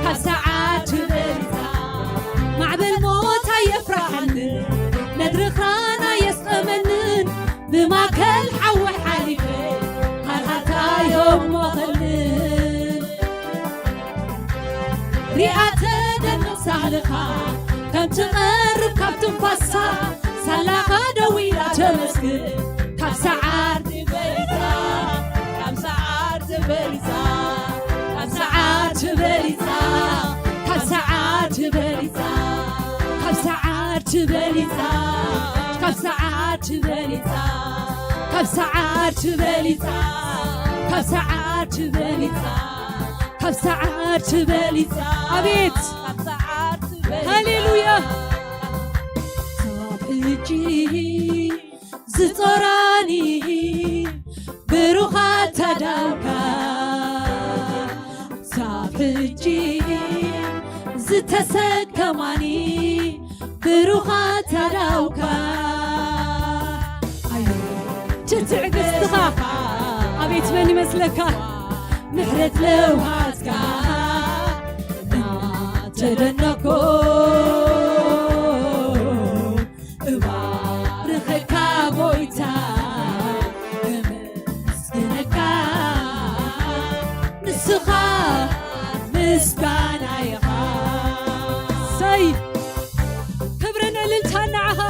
ካብ ሰዓት ትበሊጻ ማዕበል ሞት ኣየፍራሓኒ ነድርኻን ኣየስጠመንን ብማእከል ሓዊ ሓሊፈ ሃልሃልታ እዮም ሞኸልን ሪኣ ተደንቕ ሳልኻ ከም ትቐርብ ካብ ትንፋሳ ሳላኻ ደው ኢላ ተመስግን ካብ ሰዓር ትበሊጻ ካብ ሰዓር ትበሊጻ ካብ ሰዓር ትበሊጻ ካብ ሰዓር ትበሊጻ ካብ ሰዓር ትበሊጻ ካብ ሰዓር ትበሊጻ ካብ ሰዓር ትበሊጻ ካብ ሰዓር ትበሊጻ ካብ ሰዓር ትበሊጻ ኣቤት ሃሌሉያ ሳብ ሕጂ ዝጾራኒ ብሩኻት ኣዳውካ ሳብ ሕጂ ዝተሰከማኒ ብሩኻት ኣዳውካ ኣየ ትትዕግስትኻ ኣቤት መን ይመስለካ ምሕረት ለውሃትካ እናተደነኮ እባርኸካ ጎይታ እመስግነካ ንስኻ ምስጋና ኢኻ ሰይ ክብርን እልልታን ንዓኻ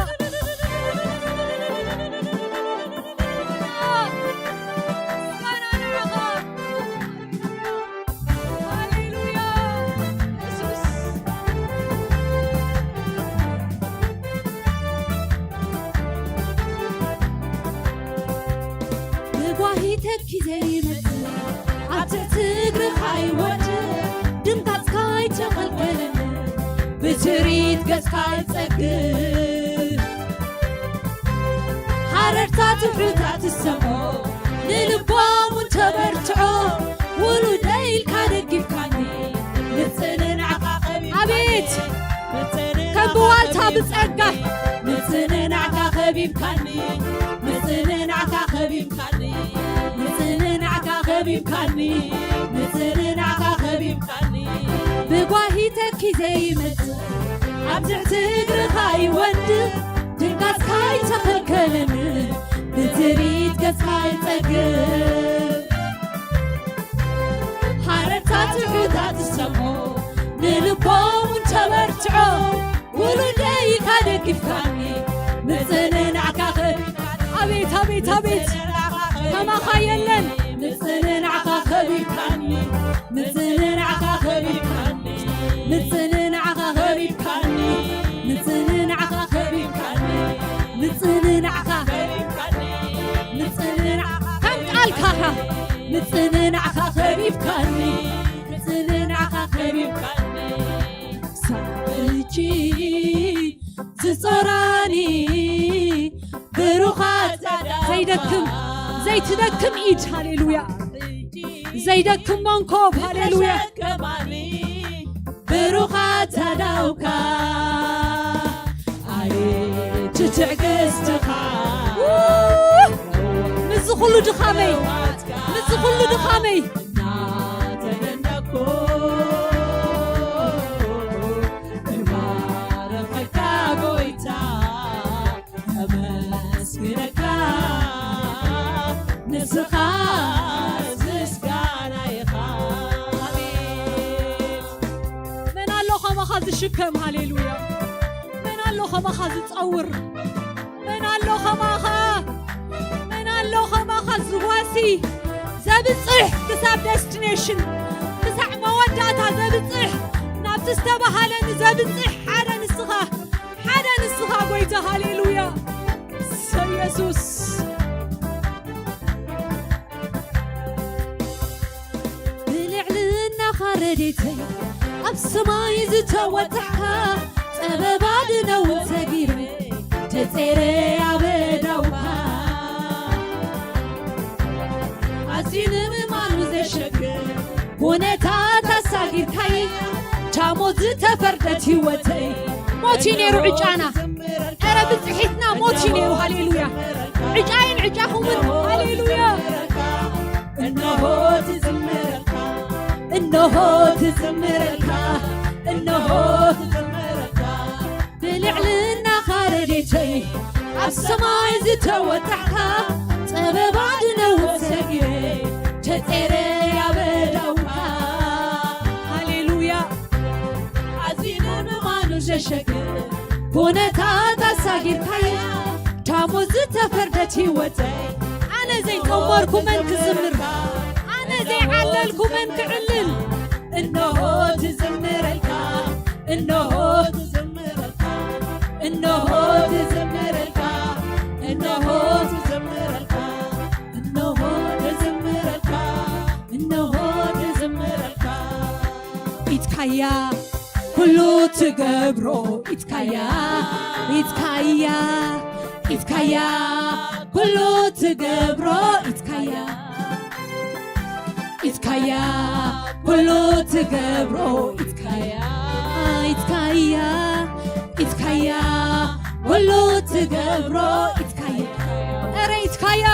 ብጓሂ ተኪዘ ይመጽእ ኣብ ትሕቲ እግርኻ ይወድእ ድምታጽካ ኣይተኸልከለኒ ብትርኢት ገጽካ ይጸግብ ሃረርታ ትሑታት ትሰምዖ ንልቦም እውን ተበርትዖ ውሉደይ ኢልካ ደጊፍካኒ ምጽንናዕካ ከቢብካኒ ኣቤት ከም ብዋልታ ብጸጋ ምጽንናዕካ ከቢብካኒ ምጽንናዕካ ከቢብካኒ ምጽንናዕካ ከቢብካኒ ምጽንናዕካ ከቢብካኒ ብጓሂ ተኪዘ ይመጽእ ኣብ ትሕቲ እግርኻ ይወድእ ድንጋጽካ ኣይተኸልከለኒ ብትርኢት ገጽካ ይጸግብ ሃረርታ ትሑታት ዝሰምዖ ንልቦም እውን ተበርትዖ ውሉደይ ኢልካ ደጊፍካኒ ምጽንናዕካ ከቢብካኒ ኣቤት ኣቤት ኣቤት ከማኻ የለን ምጽንናዕካ ከቢብካኒ ምጽንናዕካ ከቢብካኒ ምጽንናዕካ ከቢብካኒ ምጽንናዕካ ከቢብካኒ ምጽንናዕካ ከቢብካኒ ምጽንናዕካ ከም ቃልካኻ ምጽንናዕካ ከቢብካኒ ምጽንናዕካ ከቢብካኒ ሳብ ሕጂ ዝጾራኒ ብሩኻት ዘይደክም ዘይትደክም ኢድ ሃሌሉያ ዘይደክም መንኮብ ሃሌሉያ ብሩኻት ኣዳውካ ኣይ ትትዕግስትኻ ምስዚ ኩሉ ድኻመይ ምስዚ ኩሉ ድኻመይ እናተደነኩ እባርኸካ ጎይታ ኣመስግነካ ንስኻ ምስጋና ኢኻ ኣቤት መን ኣሎ ከማኻ ዝሽከም ሃሌሉያ መን ኣሎ ከማኻ ዝጸውር መን ኣሎ ከማኻ መን ኣሎ ከማኻ ዝዋሲ ዘብጽሕ ክሳብ ደስቲኔሽን ክሳዕ መወዳእታ ዘብጽሕ ናብቲ ዝተባሃለኒ ዘብጽሕ ሓደ ንስኻ ሓደ ንስኻ ጎይታ ሃሌሉያ ሰው የሱስ ብልዕልናኻ ረዴተይ ኣብ ሰማይ ዝተወጣሕካ ጸበባ ድነውን ሰጊረ ተጸይረ ኣበዳውካ ኣዝዩ ንምማኑ ዘሸግር ኩነታት ኣሳጊርካይ ሞት ዝተፈርደት ህይወተይ። ሞት እዩ ነይሩ ዕጫና። ኧረ ብፅሒትና ሞት እዩ ነይሩ። ሃሌሉያ። ዕጫይን ዕጫኹምን። ሃሌሉያ። እነሆ ትዝምረልካ፣ እነሆ ትዝምረልካ፣ እነሆ ትዝምረልካ። ብልዕልና ካረዴተይ ኣብ ሰማይ ዝተወጣሕካ፣ ጸበባ ድነውት ሰጊረ ተጼረ ያበዳውካ። ሃሌሉያ። ኣዚነ ምማኑ ዘሸግር ኩነታት ኣሳጊርካያ፣ ዳሞ ዝተፈርደት ህይወተይ። ኣነ ዘይጸመርኩ መን ክዝምር? ኣነ ዘይዓለልኩ መን ክዕልል? እነሆ ትዝምረልካ፣ እነሆ ትዝምረልካ፣ እነሆ ትዝምረልካ፣ እነሆ ትዝምረልካ፣ እነሆ ትዝምረልካ፣ እነሆ ትዝምረልካ። ኢትካያ ኩሉ ትገብሮ፣ ኢትካያ፣ ኢትካያ፣ ኢትካያ ኩሉ ትገብሮ፣ ኢትካያ። ኢትካያ ኩሉ ትገብሮ፣ ኢትካያ፣ ኢትካያ፣ ኢትካያ ኩሉ ትገብሮ፣ ኢትካያ። ኧረ ኢትካያ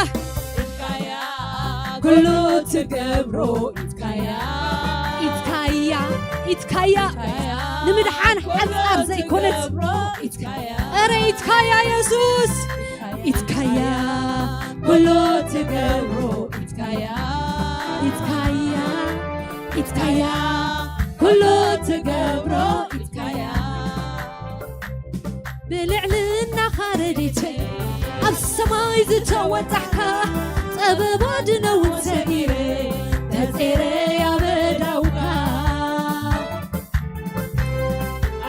ኩሉ ትገብሮ፣ ኢትካያ፣ ኢትካያ፣ ኢትካያ ንምድሓን ሓጻር ዘይኮነት። ኧረ ኢትካያ የሱስ። ኢትካያ ኩሉ ትገብሮ፣ ኢትካያ፣ ኢትካያ፣ ኢትካያ ኩሉ ትገብሮ፣ ኢትካያ። ብልዕልና ካረዴተይ ኣብ ሰማይ ዝተወጣሕካ፣ ጸበባ ድነውን ሰጊረ ተጼረ ያበዳውካ።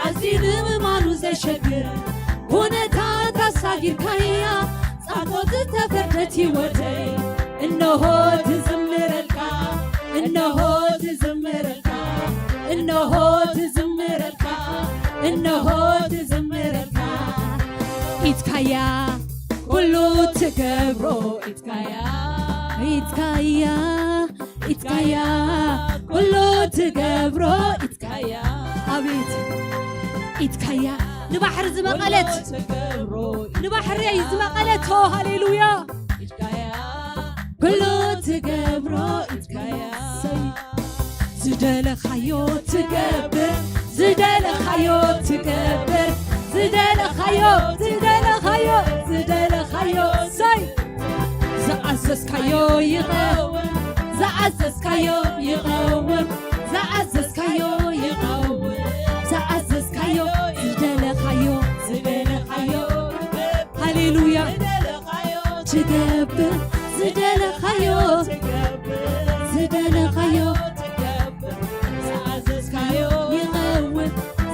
ኣዚ ንምማኑ ዘሸግር ኩነታት ኣሳጊርካያ፣ ጻድቆ ዝተፈርደት ህይወተይ እነሆ ትዝምረልካ፣ እነሆ ትዝምረልካ፣ እነሆ ትዝምረልካ፣ እነሆ ትዝምረልካ። ኢትካያ ኩሉ ትገብሮ፣ ኢትካያ፣ ኢትካያ፣ ኢትካያ ኩሉ ትገብሮ፣ ኢትካያ። ኣቤት ኢትካያ ንባሕሪ ዝመቐለት፣ ንባሕረይ ዝመቐለት። ኦ ሃሌሉያ። ኩሉ ትገብሮ ኢትካያ። ዝደለኻዮ ትገብር፣ ዝደለኻዮ ትገብር፣ ዝደለኻዮ፣ ዝደለኻዮ፣ ዝደለኻዮ። ሰይ ዝኣዘዝካዮ ይቐውም፣ ዝኣዘዝካዮ ይቐውም፣ ዝኣዘዝካዮ ይቐውም፣ ዝኣዘዝካዮ፣ ዝደለኻዮ፣ ዝደለኻዮ። ሃሌሉያ። ትገብር፣ ዝደለኻዮ ትገብር፣ ዝደለኻዮ ትገብር፣ ዝኣዘዝካዮ ይኸውን፣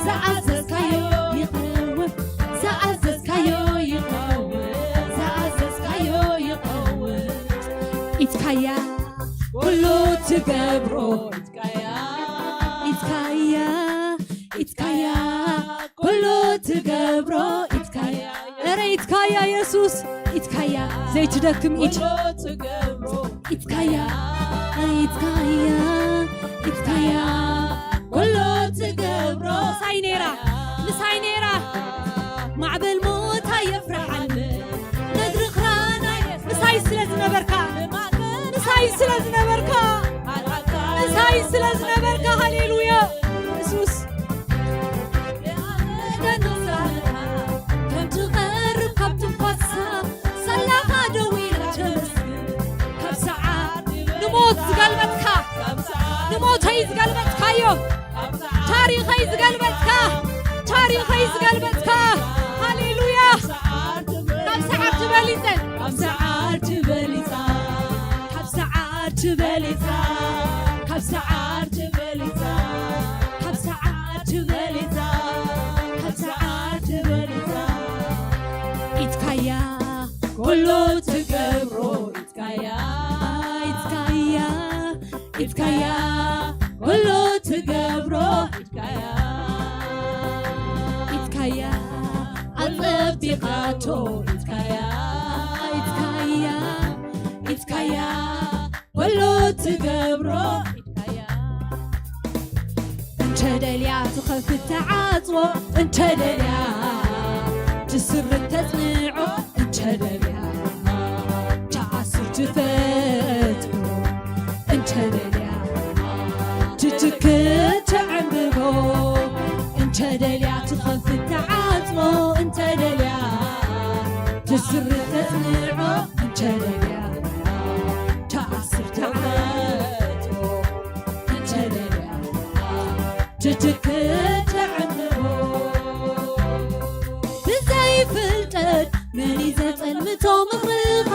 ዝኣዘዝካዮ ይኸውን፣ ዝኣዘዝካዮ ይኸውን፣ ዝኣዘዝካዮ ይኸውን። ኢትካያ ኩሉ ትገብሮ፣ ኢትካያ፣ ኢትካያ፣ ኢትካያ ኩሉ ትገብሮ፣ ኢትካያ። ኧረ ኢትካያ የሱስ፣ ኢትካያ ዘይትደክም ኢድ። ኢትካያ፣ ኢትካያ፣ ኢትካያ ኩሉ ትገብሮ። ምሳይ ነይራ፣ ምሳይ ነይራ። ማዕበል ሞት ኣየፍርሓኒ፣ ነድሪ ክራናይ ምሳይ ስለ ዝነበርካ፣ ምሳይ ስለ ዝነበርካ፣ ምሳይ ስለ ዝነበርካ። ሃሌሉያ የሱስ። ከምቲ ቀርብ ካብ ትንፋሳ ሳላኻ ደው ኢላ ተመስግን። ካብ ሰዓት ንሞት ዝገልበጥካ፣ ንሞተይ ዝገልበጥካዮ፣ ታሪኸይ ዝገልበጥካ፣ ታሪኸይ ዝገልበጥካ። ሃሌሉያ። ካብ ሰዓር ትበሊጸ፣ ካብ ሰዓር ትበሊጻ፣ ካብ ሰዓር ትበሊጻ፣ ካብ ሰዓር ትበሊጻ፣ ካብ ሰዓር ትበሊጻ፣ ካብ ሰዓር ትበሊጻ። ኢትካያ ኩሉ ትገብሮ፣ ኢትካያ፣ ኢትካያ፣ ኢትካያ ኩሉ ትገብሮ፣ ኢትካያ፣ ኢትካያ ኣጸቢቓቶ፣ ኢትካያ፣ ኢትካያ፣ ኢትካያ ኩሉ ትገብሮ፣ ኢትካያ። እንተ ደልያ ትኸፍት ተዓጽዎ እንተ ደልያ፣ ትስርት ተጽንዖ እንተ ደልያ፣ ትኣስር ትፈትሖ እንተ ደልያ፣ ትትክእ ተዕምቦ እንተ ደልያ፣ ትኸፍት ተዓጽዎ እንተ ደልያ፣ ትስርት ተጽንዖ እንተ ደልያ፣ ትኣስር ተዓጽዎ እንተ ደልያ፣ ትትክእ ተዕምቦ። ብዘይ ፍልጠት መን እዩ ዘጸልምቶ ምኽርኻ?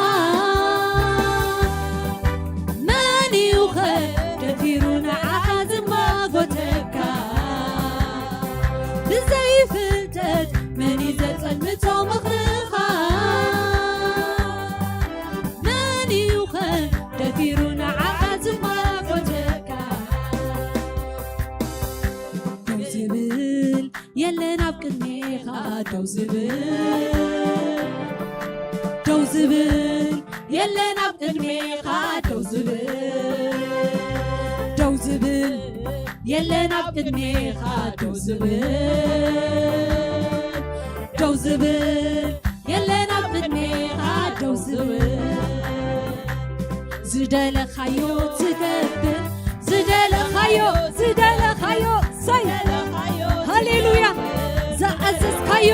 መን እዩ ኸ ደፊሩ ንዓኻ ዝማጎተካ? ብዘይ ፍልጠት መን እዩ ዘጸልምቶ ምኽርኻ? መን እዩ ኸ ደፊሩ ንዓኻ ዝማጎተካ? ደው ዝብል የለን ኣብ ቅድሜኻ፣ ደው ዝብል፣ ደው ዝብል የለን ኣብ ቅድሜኻ፣ ደው ዝብል፣ ደው ዝብል የለን ኣብ ቅድሜኻ፣ ደው ዝብል፣ ደው ዝብል የለን ኣብ ቅድሜኻ፣ ደው ዝብል። ዝደለኻዮ ትገብር፣ ዝደለኻዮ፣ ዝደለኻዮ፣ ሰይ፣ ሃሌሉያ። ዝኣዘዝካዮ፣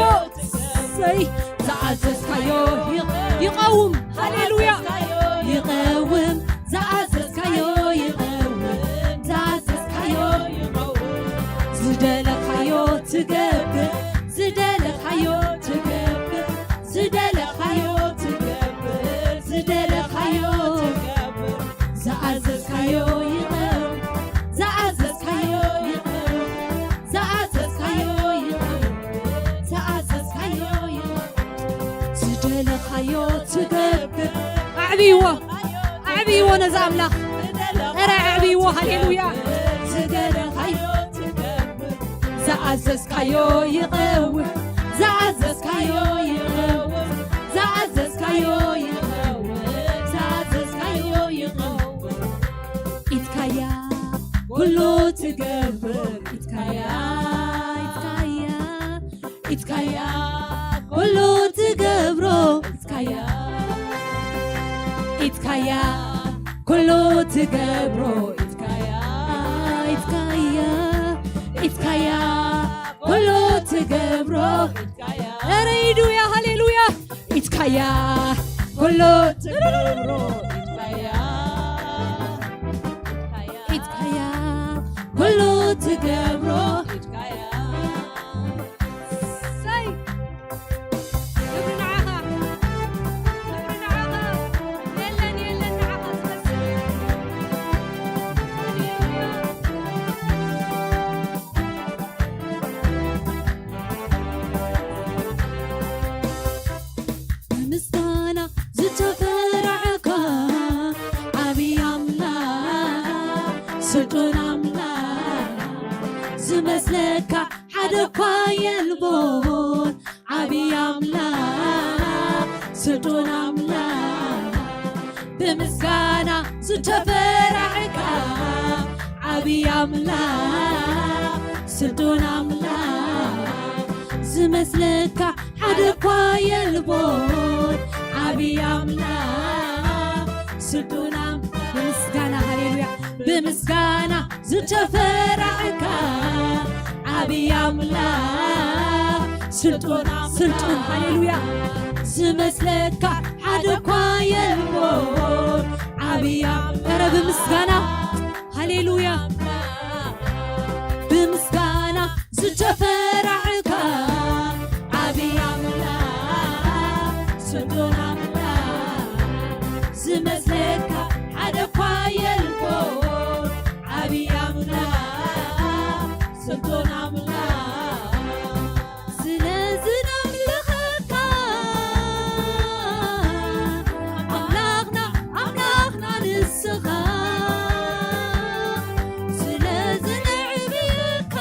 ሰይ፣ ዝኣዘዝካዮ ይቕ-፣ ይቐውም፣ ሃሌሉያ። ይቐውም፣ ዝኣዘዝካዮ ይቐውም፣ ዝኣዘዝካዮ ይቐውም። ዝደለኻዮ ትገብር፣ ዝደለኻዮ ትገብር፣ ዝደለኻዮ ትገብር፣ ዝደለኻዮ ትገብር። ዝኣዘዝካዮ ይቐውም፣ ዝኣዘዝካዮ ይቐውም፣ ዝኣዘዝካዮ ይቐውም፣ ዝኣዘዝካዮ ይቐውም። ዝደለኻዮ ትገብር። ኣዕብይዎ፣ ኣዕብይዎ ነዚ ኣምላኽ። ኧረ ኣዕብይዎ፣ ሃሌሉያ። ዝደለኻዮ ትገብር። ዝኣዘዝካዮ ይቐውም፣ ዝኣዘዝካዮ ይቐውም፣ ዝኣዘዝካዮ ይቐውም፣ ዝኣዘዝካዮ ይቐውም። ኢትካያ ኩሉ ትገብር፣ ኢትካያ፣ ኢትካያ፣ ኢትካያ ኩሉ ትገብሮ፣ ኢትካያ፣ ኢትካያ ኩሉ ትገብሮ፣ ኢትካያ፣ ኢትካያ፣ ኢትካያ ኩሉ ትገብሮ፣ ኢትካያ። ኧረ ኢዱያ፣ ሃሌሉያ። ኢትካያ ኩሉ ትገብሮ፣ ኢትካያ፣ ኢትካያ ኩሉ ትገብሮ፣ ኢትካያ። ሰይ! ክብሪ ንዓኻ፣ ክብሪ ንዓኻ። የለን፣ የለን ንዓኻ ዝመስል። ሃሌሉያ። ብምስጋና ዝተፈራዕካ ዓብዪ ኣምላኽ፣ ስልጡን ኣምላኽ፣ ዝመስለካ ሓደ እኳ የልቦን። ዓብዪ ኣምላኽ፣ ስልጡን ኣምላኽ፣ ብምስጋና ዝተፈራዕካ። ዓብዪ ኣምላኽ፣ ስልጡን ኣምላኽ፣ ዝመስለካ ሓደ እኳ የልቦን። ዓብዪ ኣምላኽ፣ ስልጡን ኣምላኽ፣ ብምስጋና፣ ሃሌሉያ፣ ብምስጋና ዝተፈራዕካ። ዓብዪ ኣምላኽ፣ ስልጡን፣ ስልጡን፣ ሃሌሉያ፣ ዝመስለካ ሓደ እኳ የልቦን። ዓብዪ ኣምላኽ፣ ኧረ ብምስጋና፣ ሃሌሉያ፣ ብምስጋና ዝተፈራዕካ። ዓብዪ ኣምላኽ፣ ስልጡን ኣምላኽ፣ ዝመስለካ ሓደ እኳ የልቦን። ዓብዪ ኣምላኽ፣ ስልጡን ኣምላኽ፣ ስለዚ ነምልኸካ ኣምላኽና፣ ኣምላኽና ንስኻ። ስለዚ ነዕብየካ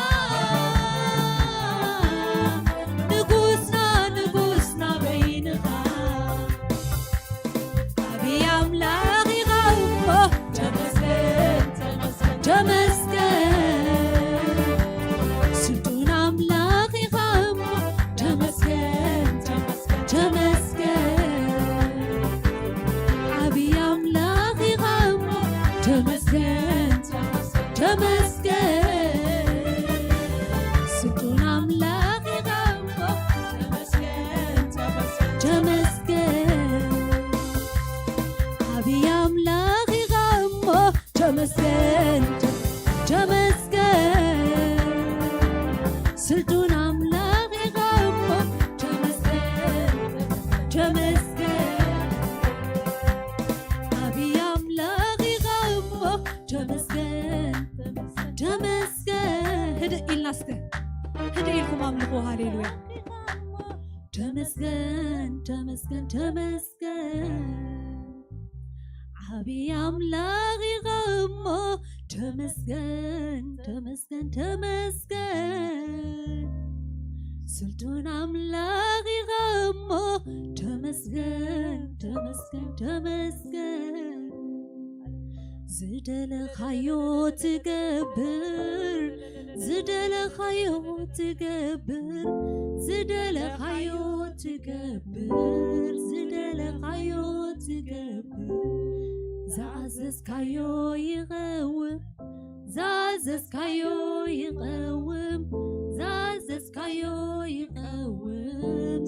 ተመስገን ዓብዪ ኣምላኽ ኢኻ እሞ ተመስገን፣ ተመስገን ስልጡን ኣምላኽ ኢኻ እሞ ተመስገን፣ ተመስገን ዓብዪ ኣምላኽ ኢኻ እሞ ተመስገን፣ ተመስገን። ህድእ ኢልና እስከ፣ ህድእ ኢልኩም ኣምልኹ። ሃሌሉያ። ተመስገን፣ ተመስገን፣ ተመስገን ዓብዪ ኣምላኽ ኢኻ እሞ ተመስገን፣ ተመስገን፣ ተመስገን ስልጡን ኣምላኽ ኢኻ እሞ ተመስገን፣ ተመስገን፣ ተመስገን ዝደለኻዮ ትገብር፣ ዝደለኻዮ ትገብር፣ ዝደለኻዮ ትገብር፣ ዝደለኻዮ ትገብር። ዝኣዘዝካዮ ይኸውን፣ ዝኣዘዝካዮ ይቐውም፣ ዝኣዘዝካዮ ይቐውም፣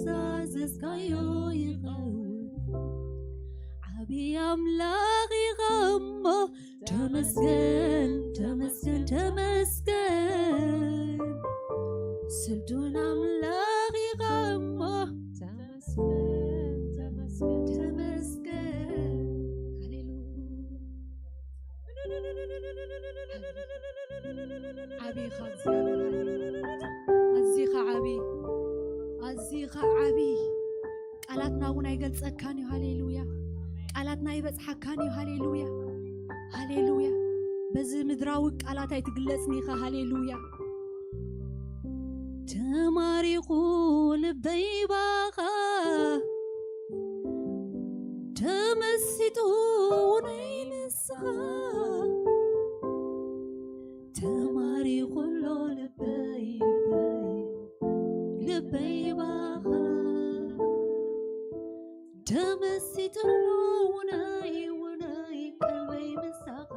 ዝኣዘዝካዮ ይቐውም። ዓብዪ ኣምላኽ ኢኻ እሞ ተመስገን፣ ተመስገን፣ ተመስገን ስልጡን ኣምላኽ ኢኻ እሞ ተመስገን፣ ተመስገን፣ ተመስገን። ሃሌሉያ። ዓብዪ ኢኻ እግዚኣብሔር፣ ኣዚኻ ዓብዪ፣ ኣዚኻ ዓብዪ። ቃላትና እውን ኣይገልጸካን እዩ። ሃሌሉያ። ቃላትና ኣይበጽሓካን እዩ። ሃሌሉያ፣ ሃሌሉያ። በዚ ምድራዊ ቃላት ኣይትግለጽን ኢኻ። ሃሌሉያ። ተማሪኹ ልበይ ባኻ፣ ተመሲጡ ናይ ንስኻ። ተማሪኹ ኣሎ ልበይ፣ ልበይ፣ ልበይ ባኻ። ተመሲጡ ኣሎ ውነይ፣ ውነይ ቀልበይ ምሳኻ።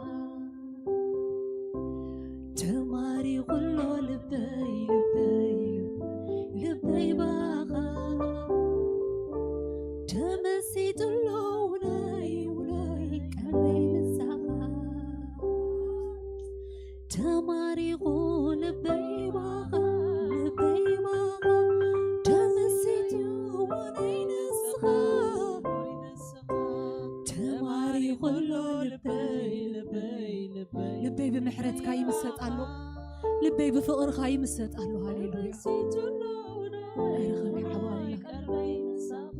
ተማሪኹ ኣሎ ልበይ፣ ልበይ፣ ልበይ ባኻ። ተመሲጡ ኣሎ ውነይ፣ ውነይ ቀልበይ ምሳኻ። ተማሪኹ ልበይ ባኻ፣ ልበይ ባኻ። ተመሲጡ ውነይ ንስኻ። ተማሪኹ ኣሎ ልበይ፣ ልበይ፣ ልበይ። ልበይ ብምሕረትካ ይምሰጥ ኣሎ። ልበይ ብፍቕርኻ ይምሰጥ ኣሎ። ሃሌሉያ። ተመሲጡ ኣሎ ውነይ፣ ኣረ ከመይ ዓቢ ኣምላኽ። ቀልበይ ምሳኻ።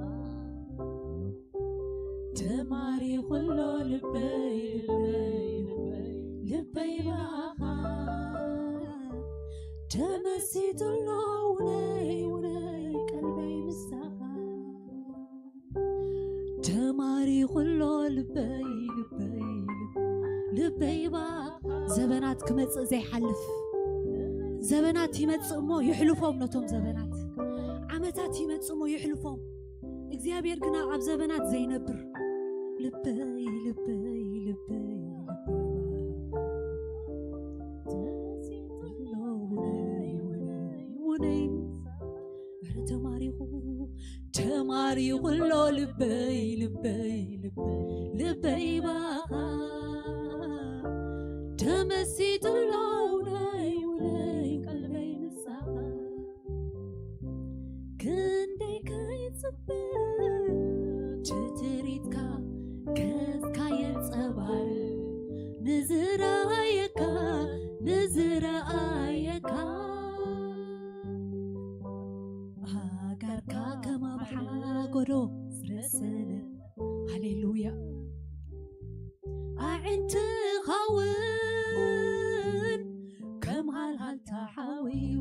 ተማሪኹ ኣሎ ልበይ፣ ልበይ፣ ልበይ፣ ልበይ ባኻ። ተመሲጡ ኣሎ ውነይ፣ ውነይ ቀልበይ ምሳኻ። ተማሪኹ ኣሎ ልበይ፣ ልበይ፣ ልበይ፣ ልበይ ባኻ። ዘበናት ክመጽእ ዘይሓልፍ፣ ዘበናት ይመጽእ እሞ ይሕልፎም ነቶም ዘበናት። ዓመታት ይመጽእ እሞ ይሕልፎም። እግዚኣብሔር ግና ኣብ ዘበናት ዘይነብር። ልበይ፣ ልበይ፣ ልበይ፣ ልበይ። ውነይ፣ ውነይ፣ ውነይ። ኧረ ተማሪኹ፣ ተማሪኹ ኣሎ ልበይ፣ ልበይ፣ ልበይ፣ ልበይ ባኻ። ተመሲጡ ኣሎ ውነይ፣ ውነይ ቀልበይ ንሳኻ። ክንደይ ከይጽበ ትትሪትካ ገጽካ የንጸባርቕ ንዝረኣየካ፣ ንዝረኣየካ። ኣእጋርካ ከም ኣብሓጎዶ ዝረሰነ። ሃሌሉያ። ኣዒንትኻ እውን ከም ሃልሃልታ ሓውዩ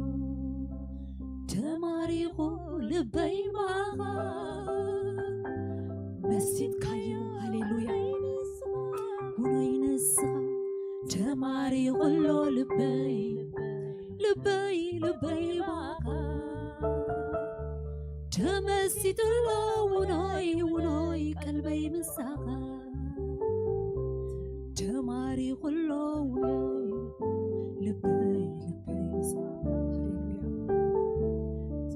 ተማሪኹ ልበይ ባኻ። መሲጥካዮ፣ ሃሌሉያ። ውነይ ንስኻ ተማሪኹ ኣሎ ልበይ፣ ልበይ፣ ልበይ ባኻ። ተመሲጡ ኣሎ ውነይ፣ ውነይ ቀልበይ ምሳኻ። ተማሪኹ ኣሎ ውነይ፣ ልበይ፣ ልበይ ምሳኻ። ሃሌሉያ።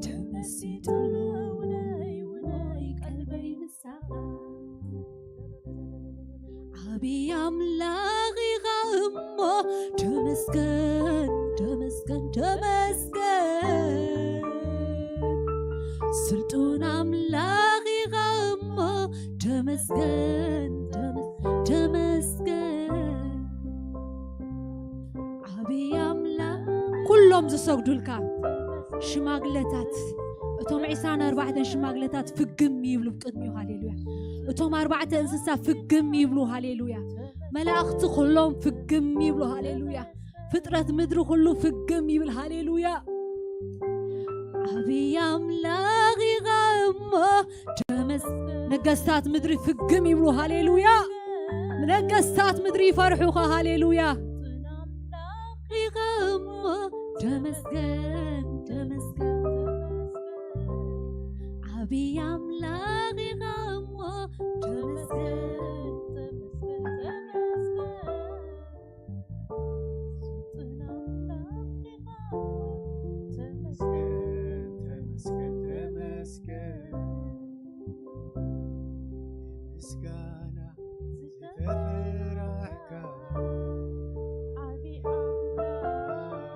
ተመሲጡ ኣሎ ውነይ፣ ውነይ ኣምላኽ ኢኻ እሞ ተመስገን፣ ተመስገን፣ ተመስገን። ስልጡን ኣምላኽ ኢኻ እሞ ተመስገን፣ ተመስገን፣ ተመስገን። ዓብዪ ኣምላኽ። ኩሎም ዝሰግዱልካ ሽማግለታት፣ እቶም ዕስራን ኣርባዕተን ሽማግለታት ፍግም ይብሉ ቅድሚኡ። ሃሌሉያ። እቶም ኣርባዕተ እንስሳ ፍግም ይብሉ። ሃሌሉያ። መላእኽቲ ኩሎም ፍግም ይብሉ። ሃሌሉያ። ፍጥረት ምድሪ ኩሉ ፍግም ይብል። ሃሌሉያ። ዓብዪ ኣምላኽ ኢኻ እሞ ተመስ-፣ ነገስታት ምድሪ ፍግም ይብሉ። ሃሌሉያ። ነገስታት ምድሪ ይፈርሑኻ። ሃሌሉያ። ኢኻ እሞ ተመስገን፣ ተመስገን። ዓብዪ ኣምላኽ ኢኻ እሞ ተመስገን፣ ተመስገን፣ ተመስገን። ስልጡን ኣምላኽ ኢኻ እሞ ተመስገን፣ ተመስገን፣ ተመስገን። ምስጋና ዝተፈራሕካ ዓቢ ኣምላኽ፣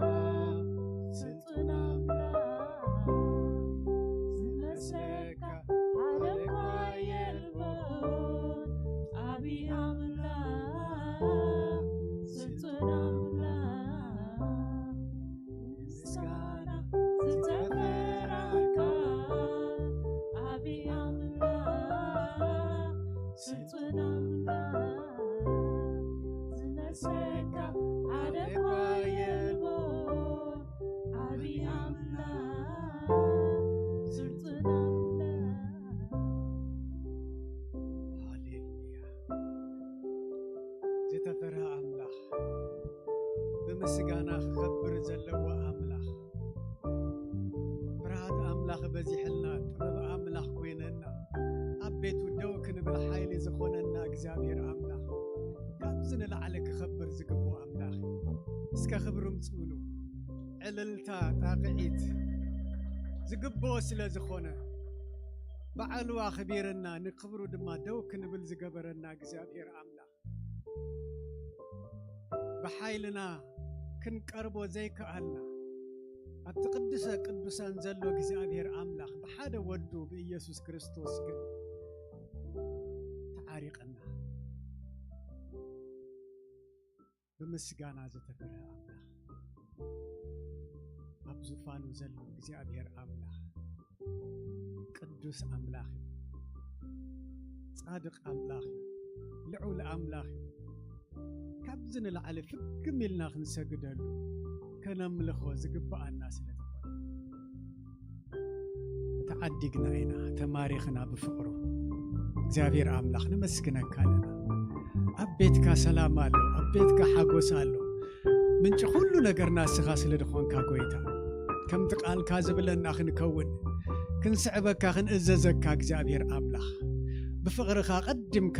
ስልጡን ኣምላኽ፣ ዝመስለካ ሓደ እኳ የልቦን። ዓቢ ኣምላኽ፣ ስልጡን ኣምላኽ፣ ምስጋና ዝተፈራሕካ ዓቢ ኣምላኽ፣ ስልጡን ኣምላኽ፣ ዝመስለካ ሓደ እኳ የልቦን። ዓቢ ኣምላኽ፣ ስልጡን ኣምላኽ። ሃሌሉያ። ዝተፈርሃ ኣምላኽ፣ ብምስጋና ክኸብር ዘለዎ ኣምላኽ፣ ፍርሃት ኣምላኽ በዚሕልና፣ ጥበብ ኣምላኽ ኮይነና፣ ኣብ ቤቱ ደው ክንብል ሓይሊ ዝኾነና እግዚኣብሔር ኣምላኽ፣ ካብዚ ንላዕሊ ክኸብር ዝግብኦ ኣምላኽ እዩ። እስከ ክብሪ ምጽኡሉ። ዕልልታ፣ ጣቕዒት ዝግብኦ ስለ ዝኾነ፣ ባዕሉ ኣኽቢርና፣ ንክብሩ ድማ ደው ክንብል ዝገበረና እግዚኣብሔር ኣምላኽ፣ ብሓይልና ክንቀርቦ ዘይከኣልና፣ ኣብቲ ቅዱሰ ቅዱሳን ዘሎ እግዚኣብሔር ኣምላኽ ብሓደ ወዱ ብኢየሱስ ክርስቶስ ግን ተዓሪቕና። ብምስጋና ዝተፈርሀ ኣምላኽ፣ ኣብ ዙፋኑ ዘሎ እግዚኣብሔር ኣምላኽ ቅዱስ ኣምላኽ እዩ። ጻድቕ ኣምላኽ እዩ። ልዑል ኣምላኽ እዩ። ካብዚ ንላዕሊ ፍግም ኢልና ክንሰግደሉ፣ ከነምልኾ ዝግብኣና ስለ ዝኾነ፣ ተዓዲግና ኢና፣ ተማሪኽና ብፍቕሩ። እግዚኣብሔር ኣምላኽ፣ ነመስግነካ ኣለና። ኣብ ቤትካ ሰላም ኣሎ፣ ኣብ ቤትካ ሓጎስ ኣሎ። ምንጪ ኩሉ ነገርና ንስኻ ስለ ዝኾንካ፣ ጎይታ፣ ከምቲ ቃልካ ዝብለና ክንከውን፣ ክንስዕበካ፣ ክንእዘዘካ፣ እግዚኣብሔር ኣምላኽ፣ ብፍቕርኻ ቀዲምካ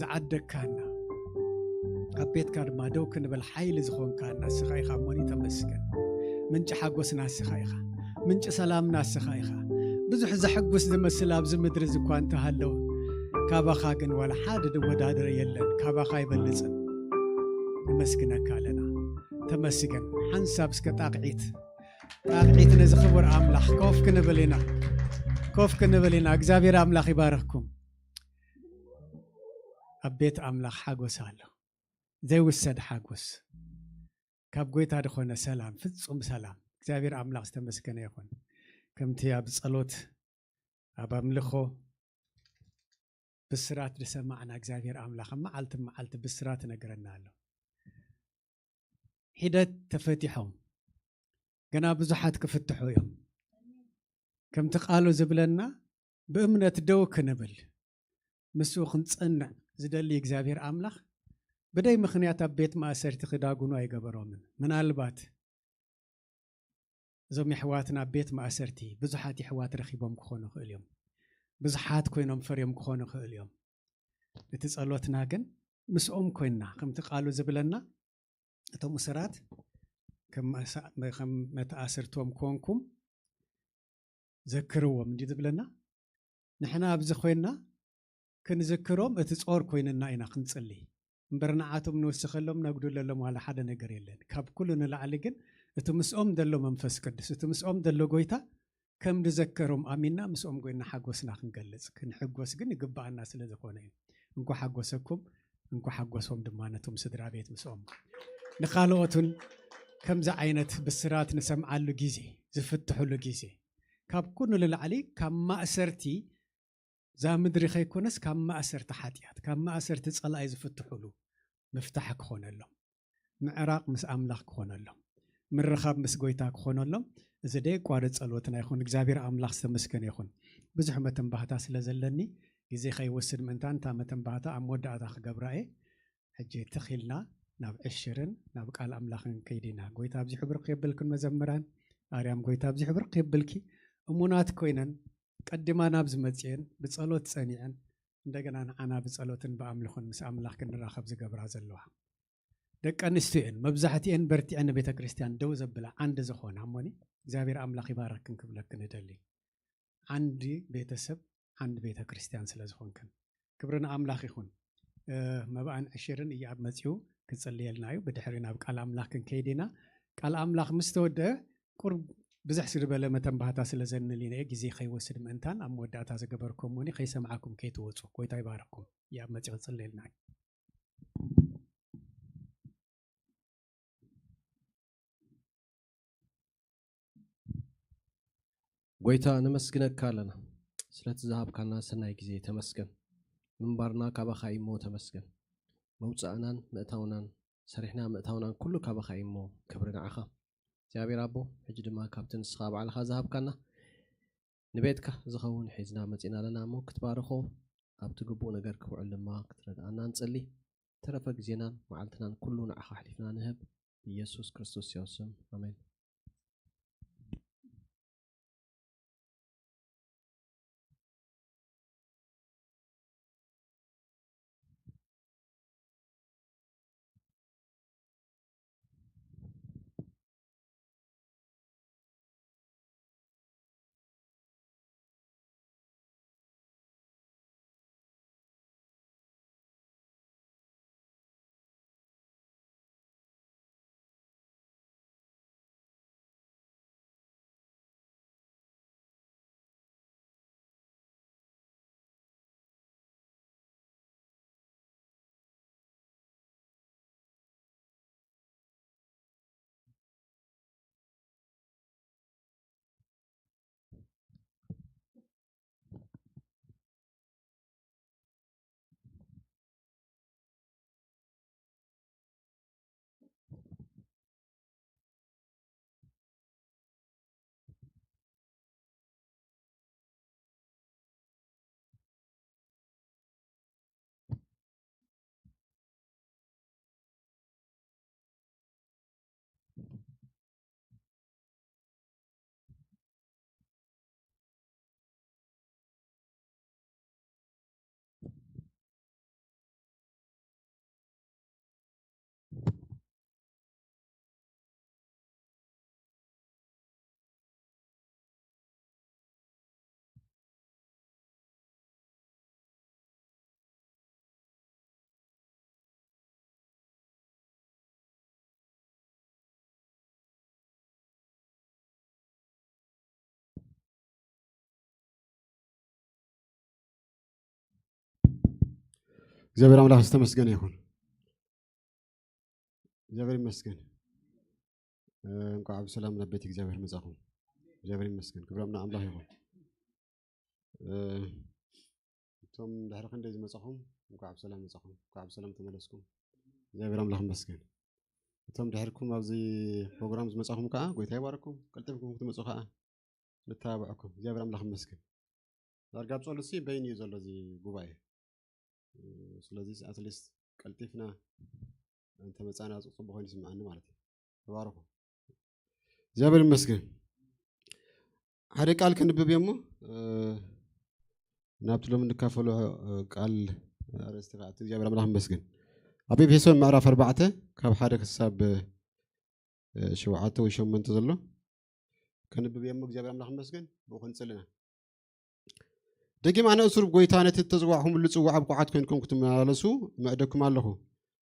ዝዓደግካና፣ ኣብ ቤትካ ድማ ደው ክንብል ሓይሊ ዝኾንካና ንስኻ ኢኻ እሞኒ፣ ተመስገን። ምንጪ ሓጎስና ንስኻ ኢኻ። ምንጪ ሰላምና ንስኻ ኢኻ። ብዙሕ ዘሐጉስ ዝመስል ኣብዚ ምድሪ እዚ እኳ እንተሃለወ፣ ካባኻ ግን ዋላ ሓደ ዝወዳደር የለን። ካባኻ ኣይበልጽን። ነመስግነካ ኣለና። ተመስገን። ሓንሳብ እስከ ጣቕዒት፣ ጣቕዒት ነዚ ክቡር ኣምላኽ። ኮፍ ክንብል ኢና። ኮፍ ክንብል ኢና። እግዚኣብሔር ኣምላኽ ይባርኽኩም። ኣብ ቤት ኣምላኽ ሓጎስ ኣሎ። ዘይውሰድ ሓጎስ። ካብ ጎይታ ዝኾነ ሰላም፣ ፍጹም ሰላም። እግዚኣብሔር ኣምላኽ ዝተመስገነ ይኹን። ከምቲ ኣብ ጸሎት፣ ኣብ ኣምልኾ ብስራት ዝሰማዕና እግዚኣብሔር ኣምላኽ ኣብ መዓልቲ መዓልቲ ብስራት ይነግረና ኣሎ። ሒደት ተፈቲሖም፣ ገና ብዙሓት ክፍትሑ እዮም። ከምቲ ቃሉ ዝብለና ብእምነት ደው ክንብል፣ ምስኡ ክንጸንዕ ዝደሊ እግዚኣብሔር ኣምላኽ ብደይ ምኽንያት ኣብ ቤት ማእሰርቲ ክዳጉኑ ኣይገበሮምን። ምናልባት እዞም የሕዋትና ኣብ ቤት ማእሰርቲ ብዙሓት የሕዋት ረኺቦም ክኾኑ ይኽእል እዮም። ብዙሓት ኮይኖም ፈርዮም ክኾኑ ይኽእል እዮም። እቲ ጸሎትና ግን ምስኦም ኮይንና፣ ከምቲ ቃሉ ዝብለና፣ እቶም እሱራት ከም መሳ-፣ ከም መተኣስርቶም ኮንኩም ዘክርዎም እንዲ ዝብለና፣ ንሕና ኣብዚ ኮይንና ክንዝክሮም እቲ ጾር ኮይንና ኢና ክንጽሊ። እምበር ንዓቶም ንውስኸሎም ነጉድለሎም ዋላ ሓደ ነገር የለን። ካብ ኩሉ ንላዕሊ ግን እቲ ምስኦም ዘሎ መንፈስ ቅዱስ፣ እቲ ምስኦም ዘሎ ጎይታ ከም ዝዘከሮም ኣሚንና ምስኦም ኮይንና ሓጎስና ክንገልጽ፣ ክንሕጎስ ግን ይግብኣና ስለ ዝኾነ እዩ። እንኳ ሓጎሰኩም፣ እንኳ ሓጎሶም ድማ ነቶም ስድራ ቤት ምስኦም። ንኻልኦትን ከምዚ ዓይነት ብስራት ንሰምዓሉ ግዜ፣ ዝፍትሑሉ ግዜ፣ ካብ ኩሉ ንላዕሊ ካብ ማእሰርቲ እዛ ምድሪ ከይኮነስ ካብ ማእሰርቲ ሓጢኣት፣ ካብ ማእሰርቲ ጸላኢ ዝፍትሑሉ ምፍታሕ ክኾነሎም፣ ምዕራቕ ምስ ኣምላኽ ክኾነሎም፣ ምርኻብ ምስ ጎይታ ክኾነሎም፣ እዚ ደየቋርጽ ጸሎትና ይኹን። እግዚኣብሔር ኣምላኽ ዝተመስገነ ይኹን። ብዙሕ መተንባህታ ስለ ዘለኒ፣ ግዜ ከይወስድ ምእንታን እታ መተንባህታ ኣብ መወዳእታ ክገብራ እየ። ሕጂ ትኺልና ናብ ዕሽርን ናብ ቃል ኣምላኽን ከይዲና። ጎይታ ኣብዚ ሕብርክ የብልክን መዘምራን፣ ኣርያም ጎይታ ኣብዚ ሕብርክ የብልኪ። እሙናት ኮይነን ቀዲማ ናብ ዝመጽኤን ብጸሎት ጸኒዐን እንደገና ንዓና ብጸሎትን ብኣምልኾን ምስ ኣምላኽ ክንራኸብ ዝገብራ ዘለዋ ደቂ ኣንስትዮ እየን። መብዛሕትኤን በርቲዐን ንቤተ ክርስቲያን ደው ዘብላ ዓንዲ ዝኾና እሞኒ እግዚኣብሔር ኣምላኽ ይባረክን ክብለክን እደሊ። ዓንዲ ቤተሰብ፣ ዓንዲ ቤተ ክርስቲያን ስለ ዝኾንክን። ክብሪ ንኣምላኽ ይኹን። እ፣ መባእን ዕሽርን እያብ መጺኡ ክጽልየልና እዩ። ብድሕሪ ናብ ቃል ኣምላኽ ክንከይድ ኢና። ቃል ኣምላኽ ምስ ተወደአ ቁርብ ብዝሕ ዝበለ መተንባህታ ስለ ዘንል ኢና ግዜ ከይወስድ ምእንታን ኣብ መወዳእታ ዝገበርኩምኒ ከይሰምዓኩም ከይትወጹ። ጎይታ ይባርኩም። እያብ መጺኡ ክጽልየልና እዩ። ጎይታ ነመስግነካ ኣለና ስለቲ ዝሃብካና ሰናይ ግዜ ተመስገን። ምንባርና ካባኻ እሞ ተመስገን። መውፃእናን ምእታውናን ሰሪሕና ምእታውናን ኩሉ ካባኻ እሞ ክብሪ ንዓኻ እግዚኣብሔር ኣቦ። ሕጂ ድማ ካብቲ ንስኻ ባዕልኻ ዝሃብካና ንቤትካ ዝኸውን ሒዝና መፂና ኣለና እሞ ክትባርኾ ኣብቲ ግቡእ ነገር ክውዕል ድማ ክትረድኣና ንፅሊ። ተረፈ ግዜናን መዓልትናን ኩሉ ንዓኻ ኣሕሊፍና ንህብ። ብኢየሱስ ክርስቶስ ሕያው ስም ኣሜን። እግዚኣብሔር ኣምላኽ ዝተመስገነ ይኹን። እግዚኣብሔር ይመስገን። እንኳዕ ብሰላም ናብ ቤት እግዚኣብሔር መጻኹም። እግዚኣብሔር ይመስገን። ክብሮም ንኣምላኽ ይኹን። እቶም ድሕሪ ክንደይ ዝመጻኹም እንኳዕ ብሰላም መጻኹም፣ እንኳዕ ብሰላም ተመለስኩም። እግዚኣብሔር ኣምላኽ ይመስገን። እቶም ድሕርኩም ኣብዚ ፕሮግራም ዝመጻኹም ከዓ ጎይታ ይባርኩም። ቀልጢፍኩም ክትመጹ ከዓ ንተባብዐኩም። እግዚኣብሔር ኣምላኽ ይመስገን። ዳርጋ ኣብ ጸሎት ሲ በይን እዩ ዘሎ እዚ ጉባኤ። ስለዚ ኣትሊስት ቀልጢፍና እንተመጻና ጽቡቕ ኮይኑ ይስምዓኒ ማለት እዩ። ተባረኹ። እግዚኣብሔር ይመስገን። ሓደ ቃል ከንብብ እየ እሞ ናብቲ ሎም እንካፈሎ ቃል ኣርእስቲ ከዓ እግዚኣብሔር ኣምላኽ ይመስገን። ኣብ ኤፌሶን ምዕራፍ ኣርባዕተ ካብ ሓደ ክሳብ ሸውዓተ ወይ ሸሞንተ ዘሎ ከንብብ እየ እሞ እግዚኣብሔር ኣምላኽ ይመስገን። ብኡ ክንጽልና ደጊም ኣነ እሱር ጎይታ ነቲ እተጽዋዕኹምሉ ጽዋዕ ብቑዓት ኮይንኩም ክትመላለሱ እምዕደኩም ኣለኹ።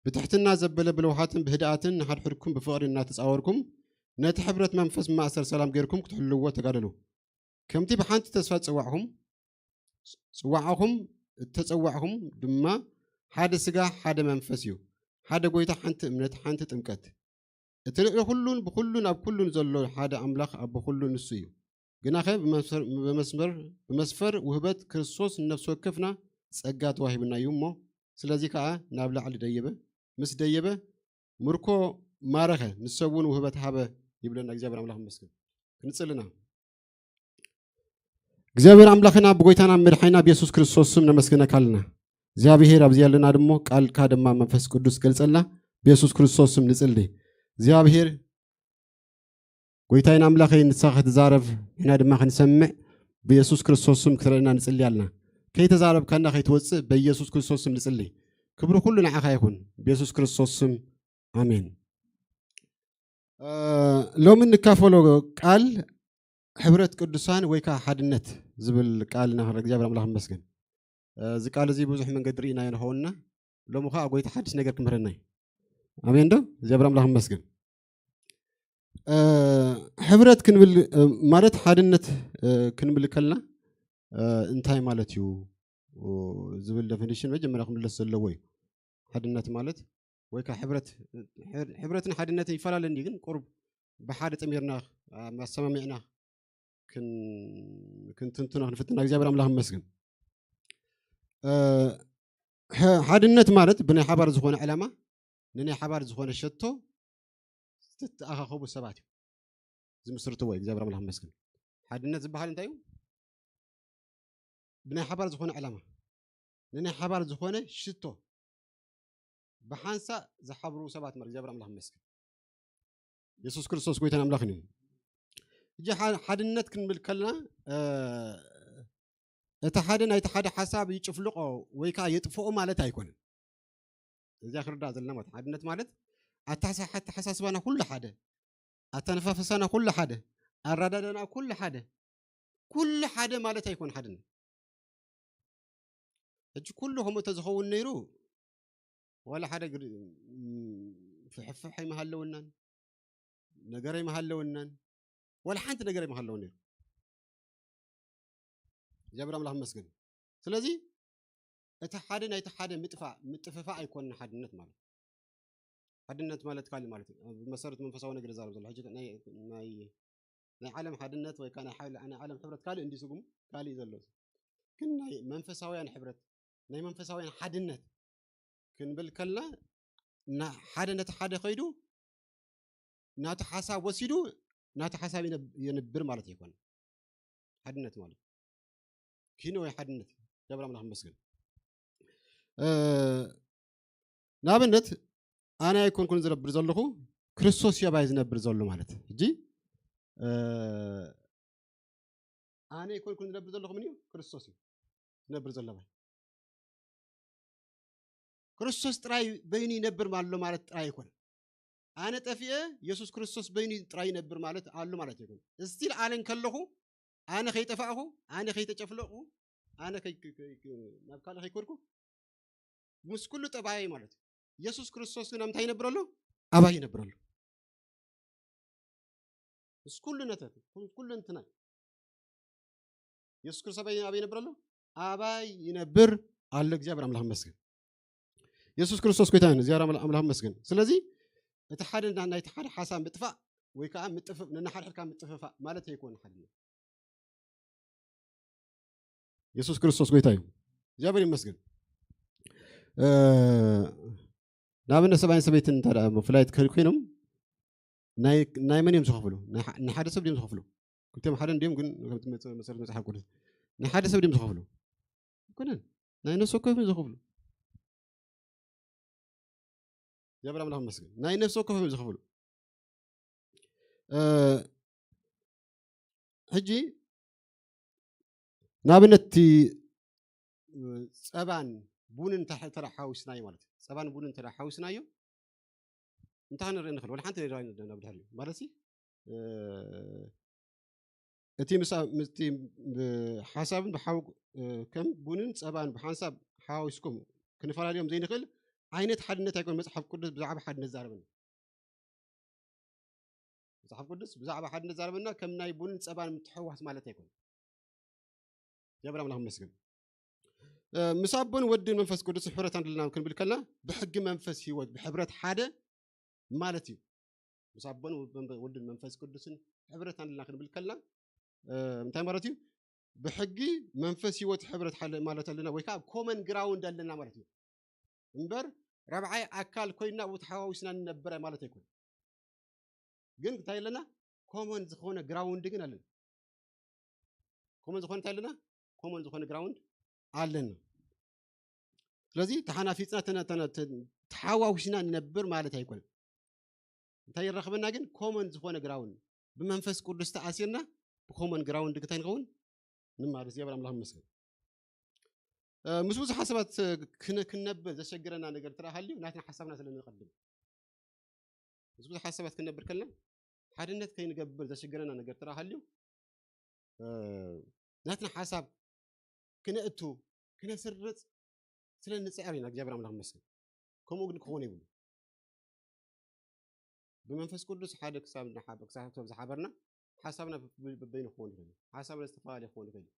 ብትሕትና ዘበለ ብለውሃትን ብህድኣትን ንሓድሕድኩም ብፍቕሪ እናተጻወርኩም ነቲ ሕብረት መንፈስ ብማእሰር ሰላም ጌርኩም ክትሕልውዎ ተጋደሉ። ከምቲ ብሓንቲ ተስፋ ዝጸዋዕኹም፣ ጽዋዕኹም እተጸዋዕኹም ድማ ሓደ ስጋ ሓደ መንፈስ እዩ። ሓደ ጎይታ፣ ሓንቲ እምነት፣ ሓንቲ ጥምቀት። እቲ ልዕሊ ኩሉን ብኩሉን ኣብ ኩሉን ዘሎ ሓደ ኣምላኽ ኣቦ ኩሉ ንሱ እዩ። ግናኸ ብመስፈር ብመስመር ብመስፈር ውህበት ክርስቶስ ንነፍሲ ወከፍና ጸጋ ተዋሂብና እዩ እሞ፣ ስለዚ ከኣ ናብ ላዕሊ ደየበ፣ ምስ ደየበ ምርኮ ማረኸ፣ ንሰብ እውን ውህበት ሃበ ይብለና። እግዚኣብሔር ኣምላኽ ይመስገን። ክንጽልና። እግዚኣብሔር ኣምላኽና ብጎይታና መድሓይና ብየሱስ ክርስቶስ ስም ነመስግነካ ኣለና። እግዚኣብሔር ኣብዚ ያለና ድሞ ቃልካ ድማ መንፈስ ቅዱስ ገልጸልና ብየሱስ ክርስቶስ ስም ንጽሊ። እግዚኣብሔር ጎይታይን ኣምላኸይ ንሳ ክትዛረብ ንሕና ድማ ክንሰምዕ ብየሱስ ክርስቶስ ስም ክትረእና ንጽሊ ኣለና። ከይተዛረብካና ከይትወጽእ በየሱስ ክርስቶስ ስም ንጽሊ። ክብሪ ኩሉ ንዓኻ ይኹን ብየሱስ ክርስቶስ ስም ኣሜን። እ፣ ሎሚ እንካፈሎ ቃል ሕብረት ቅዱሳን ወይ ከዓ ሓድነት ዝብል ቃል እናኸረ እግዚኣብሔር ኣምላኽ ይመስገን። እ፣ እዚ ቃል እዚ ብዙሕ መንገዲ ርኢናዮ ንኸውንና ሎሚ ከዓ ጎይታ ሓድሽ ነገር ክምህረና እዩ። ኣሜን ዶ? እግዚኣብሔር ኣምላኽ ይመስገን። እ፣ ሕብረት ክንብል እ፣ ማለት ሓድነት እ፣ ክንብል ከልና እ፣ እንታይ ማለት እዩ ዝብል ዴፊኒሽን መጀመርያ ክምለስ ዘለዎ እዩ። ሓድነት ማለት ወይ ከዓ ሕብረት፣ ሕብረትን ሓድነትን ይፈላለ እንዲ ግን ቁሩብ ብሓደ ጠሚርና ኣሰማሚዕና ክንትንትኖ ክንፍትና እግዚኣብሔር ኣምላኽ ይመስገን። ሓድነት ማለት ብናይ ሓባር ዝኾነ ዕላማ ንናይ ሓባር ዝኾነ ሸቶ ዝተኣኻኸቡ ሰባት እዩ ዝምስርትዎ እዩ። እግዚኣብሔር ኣምላኽ ይመስገን። ሓድነት ዝበሃል እንታይ እዩ? ብናይ ሓባር ዝኾነ ዕላማ ንናይ ሓባር ዝኾነ ሽቶ ብሓንሳእ ዝሓብሩ ሰባት ማለት እግዚኣብሔር ኣምላኽ ይመስገን። የሱስ ክርስቶስ ጎይታን ኣምላኽን እዩ። እጂ ሓድነት ክንብል ከለና እቲ ሓደ ናይቲ ሓደ ሓሳብ ይጭፍልቆ ወይ ከዓ የጥፍኦ ማለት ኣይኮነን። እዚኣ ክርዳእ ዘለና ማለት ሓድነት ማለት ኣተሓሳስባና ኩሉ ሓደ፣ ኣተነፋፈሳና ኩሉ ሓደ፣ ኣረዳዳና ኩሉ ሓደ፣ ኩሉ ሓደ ማለት ኣይኮን ሓድነት። ሕጂ ኩሉ ከምኡ እንተዝኸውን ነይሩ ዋላ ሓደ ፍሕፍሕ ኣይምሃለወናን፣ ነገር ኣይምሃለወናን፣ ዋላ ሓንቲ ነገር ኣይምሃለወን ነይሩ። እግዚኣብሔር ኣምላኽ ይመስገን። ስለዚ እቲ ሓደ ናይቲ ሓደ ምጥፋእ ምጥፍፋእ ኣይኮንን ሓድነት ማለት። ሓድነት ማለት ካልእ ማለት እዩ። ብመሰረት መንፈሳዊ ነገር ይዛረብ ዘሎ ሕጂ ናይ ናይ ናይ ዓለም ሓድነት ወይ ከዓ ናይ ሓይሊ ናይ ዓለም ሕብረት ካልእ እንዲ ስጉም ካልእ እዩ ዘሎ። ግን ናይ መንፈሳውያን ሕብረት ናይ መንፈሳውያን ሓድነት ክንብል ከልና ሓደ ነቲ ሓደ ከይዱ ናቱ ሓሳብ ወሲዱ ናቱ ሓሳብ የንብር ማለት ኣይኮነ። ሓድነት ማለት ኪኖ ወይ ሓድነት ገብረ ኣምላኽ መስገን። ንኣብነት ኣነ ኣይኮንኩን ዝነብር ዘለኹ ክርስቶስ የባይ ዝነብር ዘሎ ማለት ሕጂ ኣነ ኣይኮንኩን ዝነብር ዘለኹ ምን እዩ ክርስቶስ እዩ ዝነብር ዘሎ ባይ። ክርስቶስ ጥራይ በይኑ ይነብር ኣሎ ማለት ጥራይ ኣይኮነ። ኣነ ጠፊኤ የሱስ ክርስቶስ በይኑ ጥራይ ይነብር ማለት ኣሎ ማለት ኣይኮነ። እስቲል ኣነ እንከለኹ ኣነ ከይጠፋእኹ ኣነ ከይተጨፍለቕኩ ኣነ ናብ ካልእ ከይኮድኩ ምስ ኩሉ ጠባያይ ማለት እዩ። የሱስ ክርስቶስ ግን ኣብ ምንታይ ይነብር ኣሎ? ኣባይ ይነብር ኣሎ። ምስ ኩሉ ነተት ኩሉ እንትናይ የሱስ ክርስቶስ ኣበይ ኣበይ ይነብር ኣሎ? ኣባይ ይነብር ኣሎ። እግዚኣብሔር ኣምላኽ መስገን። የሱስ ክርስቶስ ጎይታ እዩ። እግዚኣብሔር ኣምላኽ መስገን። ስለዚ እቲ ሓደ ናይቲ ሓደ ሓሳብ ምጥፋእ ወይ ከዓ ምጥፍእ ንናሓድሕድካ ምጥፍፋእ ማለት ኣይኮነ ሓድነት። የሱስ ክርስቶስ ጎይታ እዩ። እግዚኣብሔር ይመስገን። ንኣብነት ሰብኣይን ሰበይትን እንተ ፍላይት ክህል ኮይኖም ናይ መን እዮም ዝኸፍሉ? ንሓደ ሰብ ድዮም ዝኸፍሉ? ክልቲኦም ሓደ እንዲዮም ግን መሰረት መፅሓፍ ቅዱስ ናይ ሓደ ሰብ ድዮም ዝኸፍሉ? ኣይኮነን። ናይ ነፍሲ ወከፍ እዮም ዝኸፍሉ። እግዚኣብሔር ኣምላኽ መስገን። ናይ ነፍሲ ወከፍ እዮም ዝኸፍሉ። ሕጂ ንኣብነት እቲ ጸባን ቡንን ተሓ- ተሓዊስናዮ ማለት እዩ። ጸባን ቡንን ተሓዊስናዮ እንታይ ክንርኢ ንኽእል? ወላ ሓንቲ ሬድዮ ናብ ድሕሪ እዩ ማለት ሲ እቲ ምሳ-፣ ምስቲ ብ-፣ ሓሳብን ብሓው-፣ እ፣ ከም ቡንን ጸባን ብሓንሳብ ሓዋዊስኩም ክንፈላለዮም ዘይንኽእል ዓይነት ሓድነት ኣይኮን። መጽሓፍ ቅዱስ ብዛዕባ ሓድነት ዛረበና። መጽሓፍ ቅዱስ ብዛዕባ ሓድነት ዛረበና ከም ናይ ቡንን ጸባን ምትሕዋስ ማለት ኣይኮን። እግዚኣብሔር ኣምላኽ ይመስገን። እ፣ ምስ ኣቦን ወድን መንፈስ ቅዱስን ሕብረት ኣለና ክንብል ከልና ብሕጊ መንፈስ ህይወት ብሕብረት ሓደ ማለት እዩ። ምስ ኣቦን ወ-፣ ወልድን መንፈስ ቅዱስን ሕብረት ኣለና ክንብል ከልና፣ እ፣ እንታይ ማለት እዩ? ብሕጊ መንፈስ ህይወት ሕብረት ሓለ-፣ ማለት ኣለና፣ ወይ ከዓ ኮመን ግራውንድ ኣለና ማለት እዩ። እምበር ራብዓይ ኣካል ኮይና ኣብኡ ተሓዋዊስና ንነብር ማለት ኣይኮን። ግን እንታይ ኣለና? ኮመን ዝኾነ ግራውንድ ግን ኣለና። ኮመን ዝኾነ እንታይ ኣለና? ኮመን ዝኾነ ግራውንድ ኣለና። ስለዚ ተሓናፊጽና ተነ-፣ ተነ-፣ ተ-፣ ተሓዋዊስና ንነብር ማለት ኣይኮነን። እንታይ የራኽበና ግን? ኮመን ዝኾነ ግራውንድ፣ ብመንፈስ ቅዱስ ተኣሲርና ብኮመን ግራውንድ እንታይ ንኸውን? ንማር። እግዚኣብሔር ኣምላኽ ይመስገን። እ፣ ምስ ብዙሓት ሰባት፣ እ፣ ክነ-፣ ክንነብር ዘሸግረና ነገር እንተ ደኣ ሃልዩ፣ ናትና ሓሳብና ስለ ንቐድም። ምስ ብዙሓት ሰባት ክንነብር ከለና፣ ሓድነት ከይንገብር ዘሸግረና ነገር እንተ ደኣ ሃልዩ፣ እ፣ ናትና ሓሳብ ክነእቱ፣ ክነስርጽ ስለ ንጽዕር ኢና። እግዚኣብሔር ኣምላኽ ይመስገን። ከምኡ ግን ክኸውን የብሉ። ብመንፈስ ቅዱስ ሓደ ክሳብ ንሓ-፣ ክሳብ ዝሓበርና፣ ሓሳብና ብ-፣ ብ-፣ በበይኑ ክኸውን ይኽእል እዩ። ሓሳብና ዝተፈላለየ ክኸውን ይኽእል እዩ።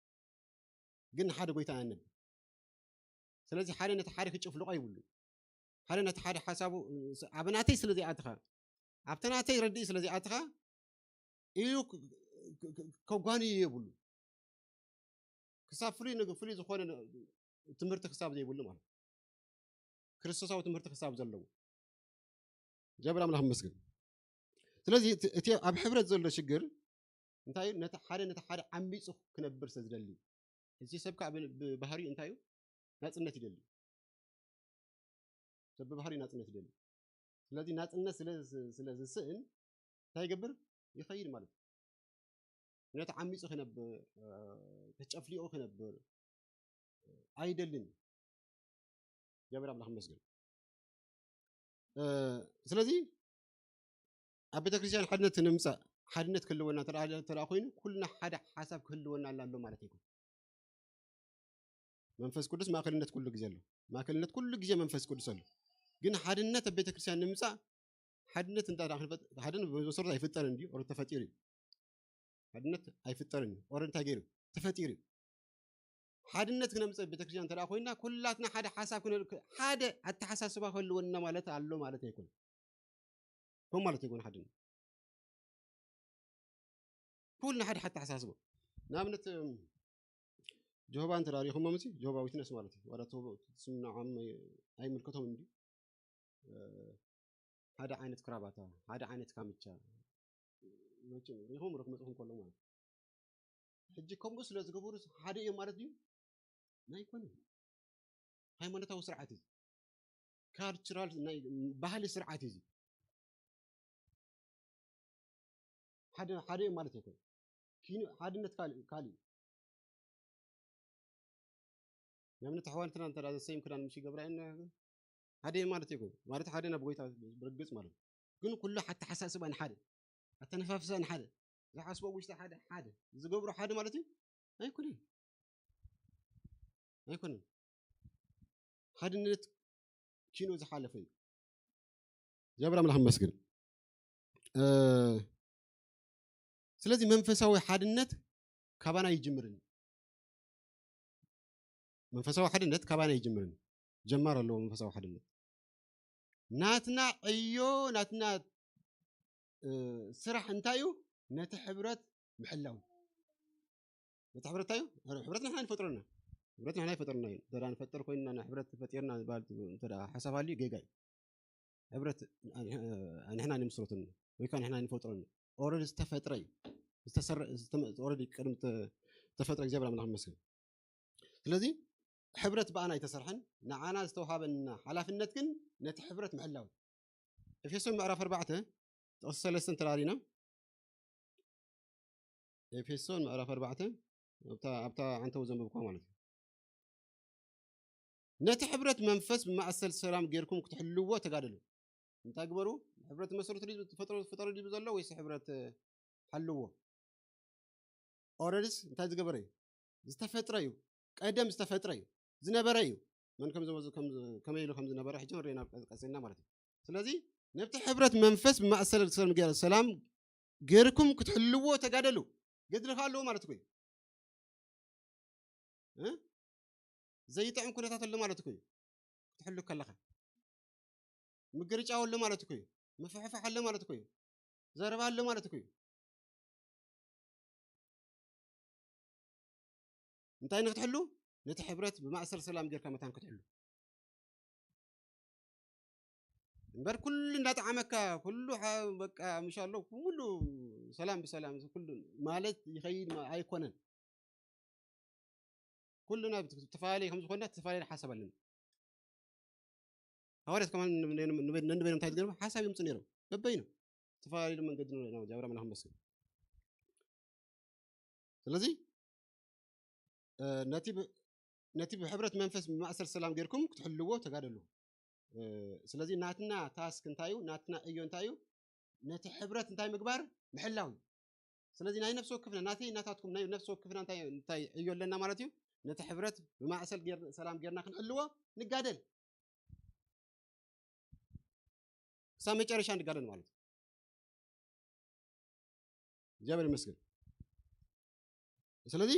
ግን ንሓደ ጎይታ ኢና ንነብር። ስለዚ ሓደ ነቲ ሓደ ክጭፍልቖ የብሉን። ሓደ ነቲ ሓደ ሓሳቡ፣ እ፣ ስ-፣ ኣብ ናተይ ስለ ዘይኣትኻ፣ ኣብቲ ናተይ ረድኢ ስለ ዘይኣትኻ ኢሉ ክ-፣ ክ-፣ ክ-፣ ከጓንዮ የብሉን። ክሳብ ፍሉይ ነገ-፣ ፍሉይ ዝኾነ ነ-፣ ትምህርቲ ክሳብ ዘይብሉ ማለት እዩ። ክርስቶሳዊ ትምህርቲ ክሳብ ዘለዎ። እግዚኣብሔር ኣምላኽ ይመስገን። ስለዚ እቲ፣ እቲ ኣብ ሕብረት ዘሎ ሽግር እንታይ እዩ? ነቲ ሓደ፣ ነቲ ሓደ ዓሚጹ ክነብር ስለ ዝደሊ። እዚ ሰብ ከኣ ብ-፣ ብባህሪኡ እንታይ እዩ? ናጽነት ይደሊ። ሰብ ብባህሪኡ ናጽነት ይደሊ። ስለዚ ናጽነት ስለ ዝ-፣ ስለ ዝስእን እንታይ ይገብር? ይኸይድ ማለት እዩ። ነቲ ዓሚጹ ክነብር፣ እ፣ ተጨፍሊቑ ክነብር ኣይደልን። እግዚኣብሔር ኣምላኽ ይመስገን። እ፣ ስለዚ ኣብ ቤተክርስትያን ሓድነት ንምምጻእ፣ ሓድነት ክህልወና እንተ ደኣ፣ እንተ ደኣ ኮይኑ፣ ኩልና ሓደ ሓሳብ ክህልወና ኣሎ ማለት ኣይኮነን። መንፈስ ቅዱስ ማእከልነት ኩሉ ግዜ ኣሎ። ማእከልነት ኩሉ ግዜ መንፈስ ቅዱስ ኣሎ። ግን ሓድነት ኣብ ቤተክርስትያን ንምምጻእ፣ ሓድነት እንተ ደኣ ክንፈጥ-፣ ሓድነት ብመሰረቱ ኣይፍጠርን ድዩ? ኦረዲ ተፈጢሩ እዩ። ሓድነት ኣይፍጠርን እዩ። ኦረዲ እንታይ ገይሩ? ተፈጢሩ እዩ። ሓድነት ክነምጽእ ቤተክርስትያን እንተ ደኣ ኮይና፣ ኩላትና ሓደ ሓሳብ ክነ-፣ ሓደ ኣተሓሳስባ ክህልወና ማለት ኣሎ ማለት ኣይኮነን። ከምኡ ማለት ኣይኮነን ሓድነት። ኩልና ሓደ ኣተሓሳስባ። ንኣብነት፣ እም፣ ጀሆባ እንተ ደኣ ርኢኹሞም፣ እዚ ጀሆባ ዊትነስ ማለት እዩ። ዋላ እቶም ስም ንዖም ኣይ-፣ ኣይምልከቶምን ድዩ? እ፣ ሓደ ዓይነት ክራባታ፣ ሓደ ዓይነት ካምቻ፣ መቸም ርኢኹም ርክ መጽኹም ከሎ ማለት እዩ። ሕጂ ከምኡ ስለ ዝገበሩ ሓደ እዮም ማለት ድዩ? ኣይኮነን። ሃይማኖታዊ ስርዓት እዩ። ካልቸራል ናይ ባህሊ ስርዓት እዩ። ሓደ፣ ሓደ እዮም ማለት ኣይኮነን። ኪኑ ሓድነት ካልእ፣ ካልእ እዩ። ንኣብነት ኣሕዋትና እንተ ደኣ ዘሰይም ክዳን ምስ ይገብራ እየን፣ ሓደ ማለት ኣይኮነን። ማለት ሓደ ናብ ጎይታ ብርግጽ ማለት እዩ። ግን ኩሉ ኣተሓሳስባ ንሓደ፣ ኣተነፋፍሳ ንሓደ፣ ዝሓስቦ ውሽጢ ሓደ፣ ሓደ፣ ዝገብሮ ሓደ ማለት እዩ። ኣይኮነን። ኣይኮነን። ሓድነት ኪኖ ዝሓለፈ እዩ። እግዚኣብሔር ኣምላኽ ይመስገን። እ፣ ስለዚ መንፈሳዊ ሓድነት ካባና ይጅምርን። መንፈሳዊ ሓድነት ካባና ይጅምርን። ጀማር ኣለዎ መንፈሳዊ ሓድነት። ናትና ዕዮ፣ ናትና፣ እ፣ ስራሕ እንታይ እዩ? ነቲ ሕብረት ምሕላው። ነቲ ሕብረት እንታይ እዩ? ሕብረት ንሕና ንፈጥረና። ሕብረት ንሕና ይፈጠርና እዩ። እንተ ደኣ ንፈጥር ኮይንና፣ ንሕብረት ፈጢርና ዝበሃል እንተ ደኣ ሓሳብ ሃልዩ ጌጋ እዩ። ሕብረት ን-፣ ንሕና ንምስረተሉ ወይ ከዓ ንሕና ንፈጥረሉ። ኦረዲ ዝተፈጥረ እዩ። ዝተሰረ-፣ ዝተመ-፣ ኦረዲ ቅድሚ ተ-፣ ተፈጥረ እግዚኣብሔር ኣምላኽ ይመስገን። ስለዚ ሕብረት ብኣና ኣይተሰርሐን። ንዓና ዝተውሃበና ሓላፍነት ግን ነቲ ሕብረት ምሕላው እዩ። ኤፌሶን ምዕራፍ ኣርባዕተ ጥቕሲ ሰለስተ እንተራሪና፣ ኤፌሶን ምዕራፍ ኣርባዕተ ኣብታ፣ ኣብታ ዓንተው ዘንበብኳ ማለት እዩ። ነቲ ሕብረት መንፈስ ብማእሰል ሰላም ጌርኩም ክትሕልዎ ተጋደሉ። እንታይ ግበሩ? ሕብረት መሰረቱ ድዩ፣ ፈጠሩ፣ ፈጠሩ ድዩ ዘሎ ወይስ ሕብረት፣ እ፣ ሓልዎ? ኦረድስ እንታይ ዝገበረ እዩ? ዝተፈጥረ እዩ። ቀደም ዝተፈጥረ እዩ። ዝነበረ እዩ። መን ከም ዝወ-፣ ከም ዝ-፣ ከመይ ኢሉ ከም ዝነበረ ሕጂ ንሪኦ ናብ ቀ-፣ ቀፂልና ማለት እዩ። ስለዚ ነብቲ ሕብረት መንፈስ ብማእሰር ሰላም ገ-፣ ሰላም ገይርኩም ክትሕልዎ ተጋደሉ። ገድሊ ከ ኣለዎ ማለት እኮ እዩ። እ? ዘይጥዕም ኩነታት ኣሎ ማለት እኮ እዩ። ክትሕሉ ከለኻ ምግርጫው ኣሎ ማለት እኮ እዩ። ምፍሕፋሕ ኣሎ ማለት እኮ እዩ። ዘረባ ኣሎ ማለት እኮ እዩ። እንታይ ንክትሕሉ? ነቲ ሕብረት ብማእሰር ሰላም ጌርካ መታን ክትሕሉ እምበር ኩሉ እንዳጠዓመካ ኩሉ ሓ-፣ በቃ ምሻሎ ኩሉ ሰላም ብሰላም ኩሉ ማለት ይኸይድ ማ-፣ ኣይኮነን። ኩልና ብት-፣ ተፈላለየ ከም ዝኾንና ተፈላለየ ሓሳብ ኣለና። ሃዋርያት ከማን ን-፣ ን-፣ ን-፣ ነንበይኖም እንታይ ዝገርም ሓሳብ ይምፁ ነይሮም። በበይኖም ተፈላለየ መንገዲ ነው። እግዚኣብሔር ኣምላኽ ይመስገን። ስለዚ፣ እ፣ ነቲ ብ-፣ ነቲ ብሕብረት መንፈስ ብማእሰር ሰላም ጌርኩም ክትሕልዎ ተጋደሉ። እ፣ ስለዚ ናትና ታስክ እንታይ እዩ? ናትና ዕዮ እንታይ እዩ? ነቲ ሕብረት እንታይ ምግባር? ምሕላው እዩ። ስለዚ ናይ ነፍሲ ወከፍና፣ ናተይ ናታትኩም ናይ ነፍሲ ወከፍና እንታይ፣ እንታይ ዕዮ ኣለና ማለት እዩ? ነቲ ሕብረት ብማእሰር ጌር-፣ ሰላም ጌርና ክንሕልዎ ንጋደል። ክሳብ መጨረሻ ንጋደል ማለት እዩ። እግዚኣብሔር ይመስገን። ስለዚ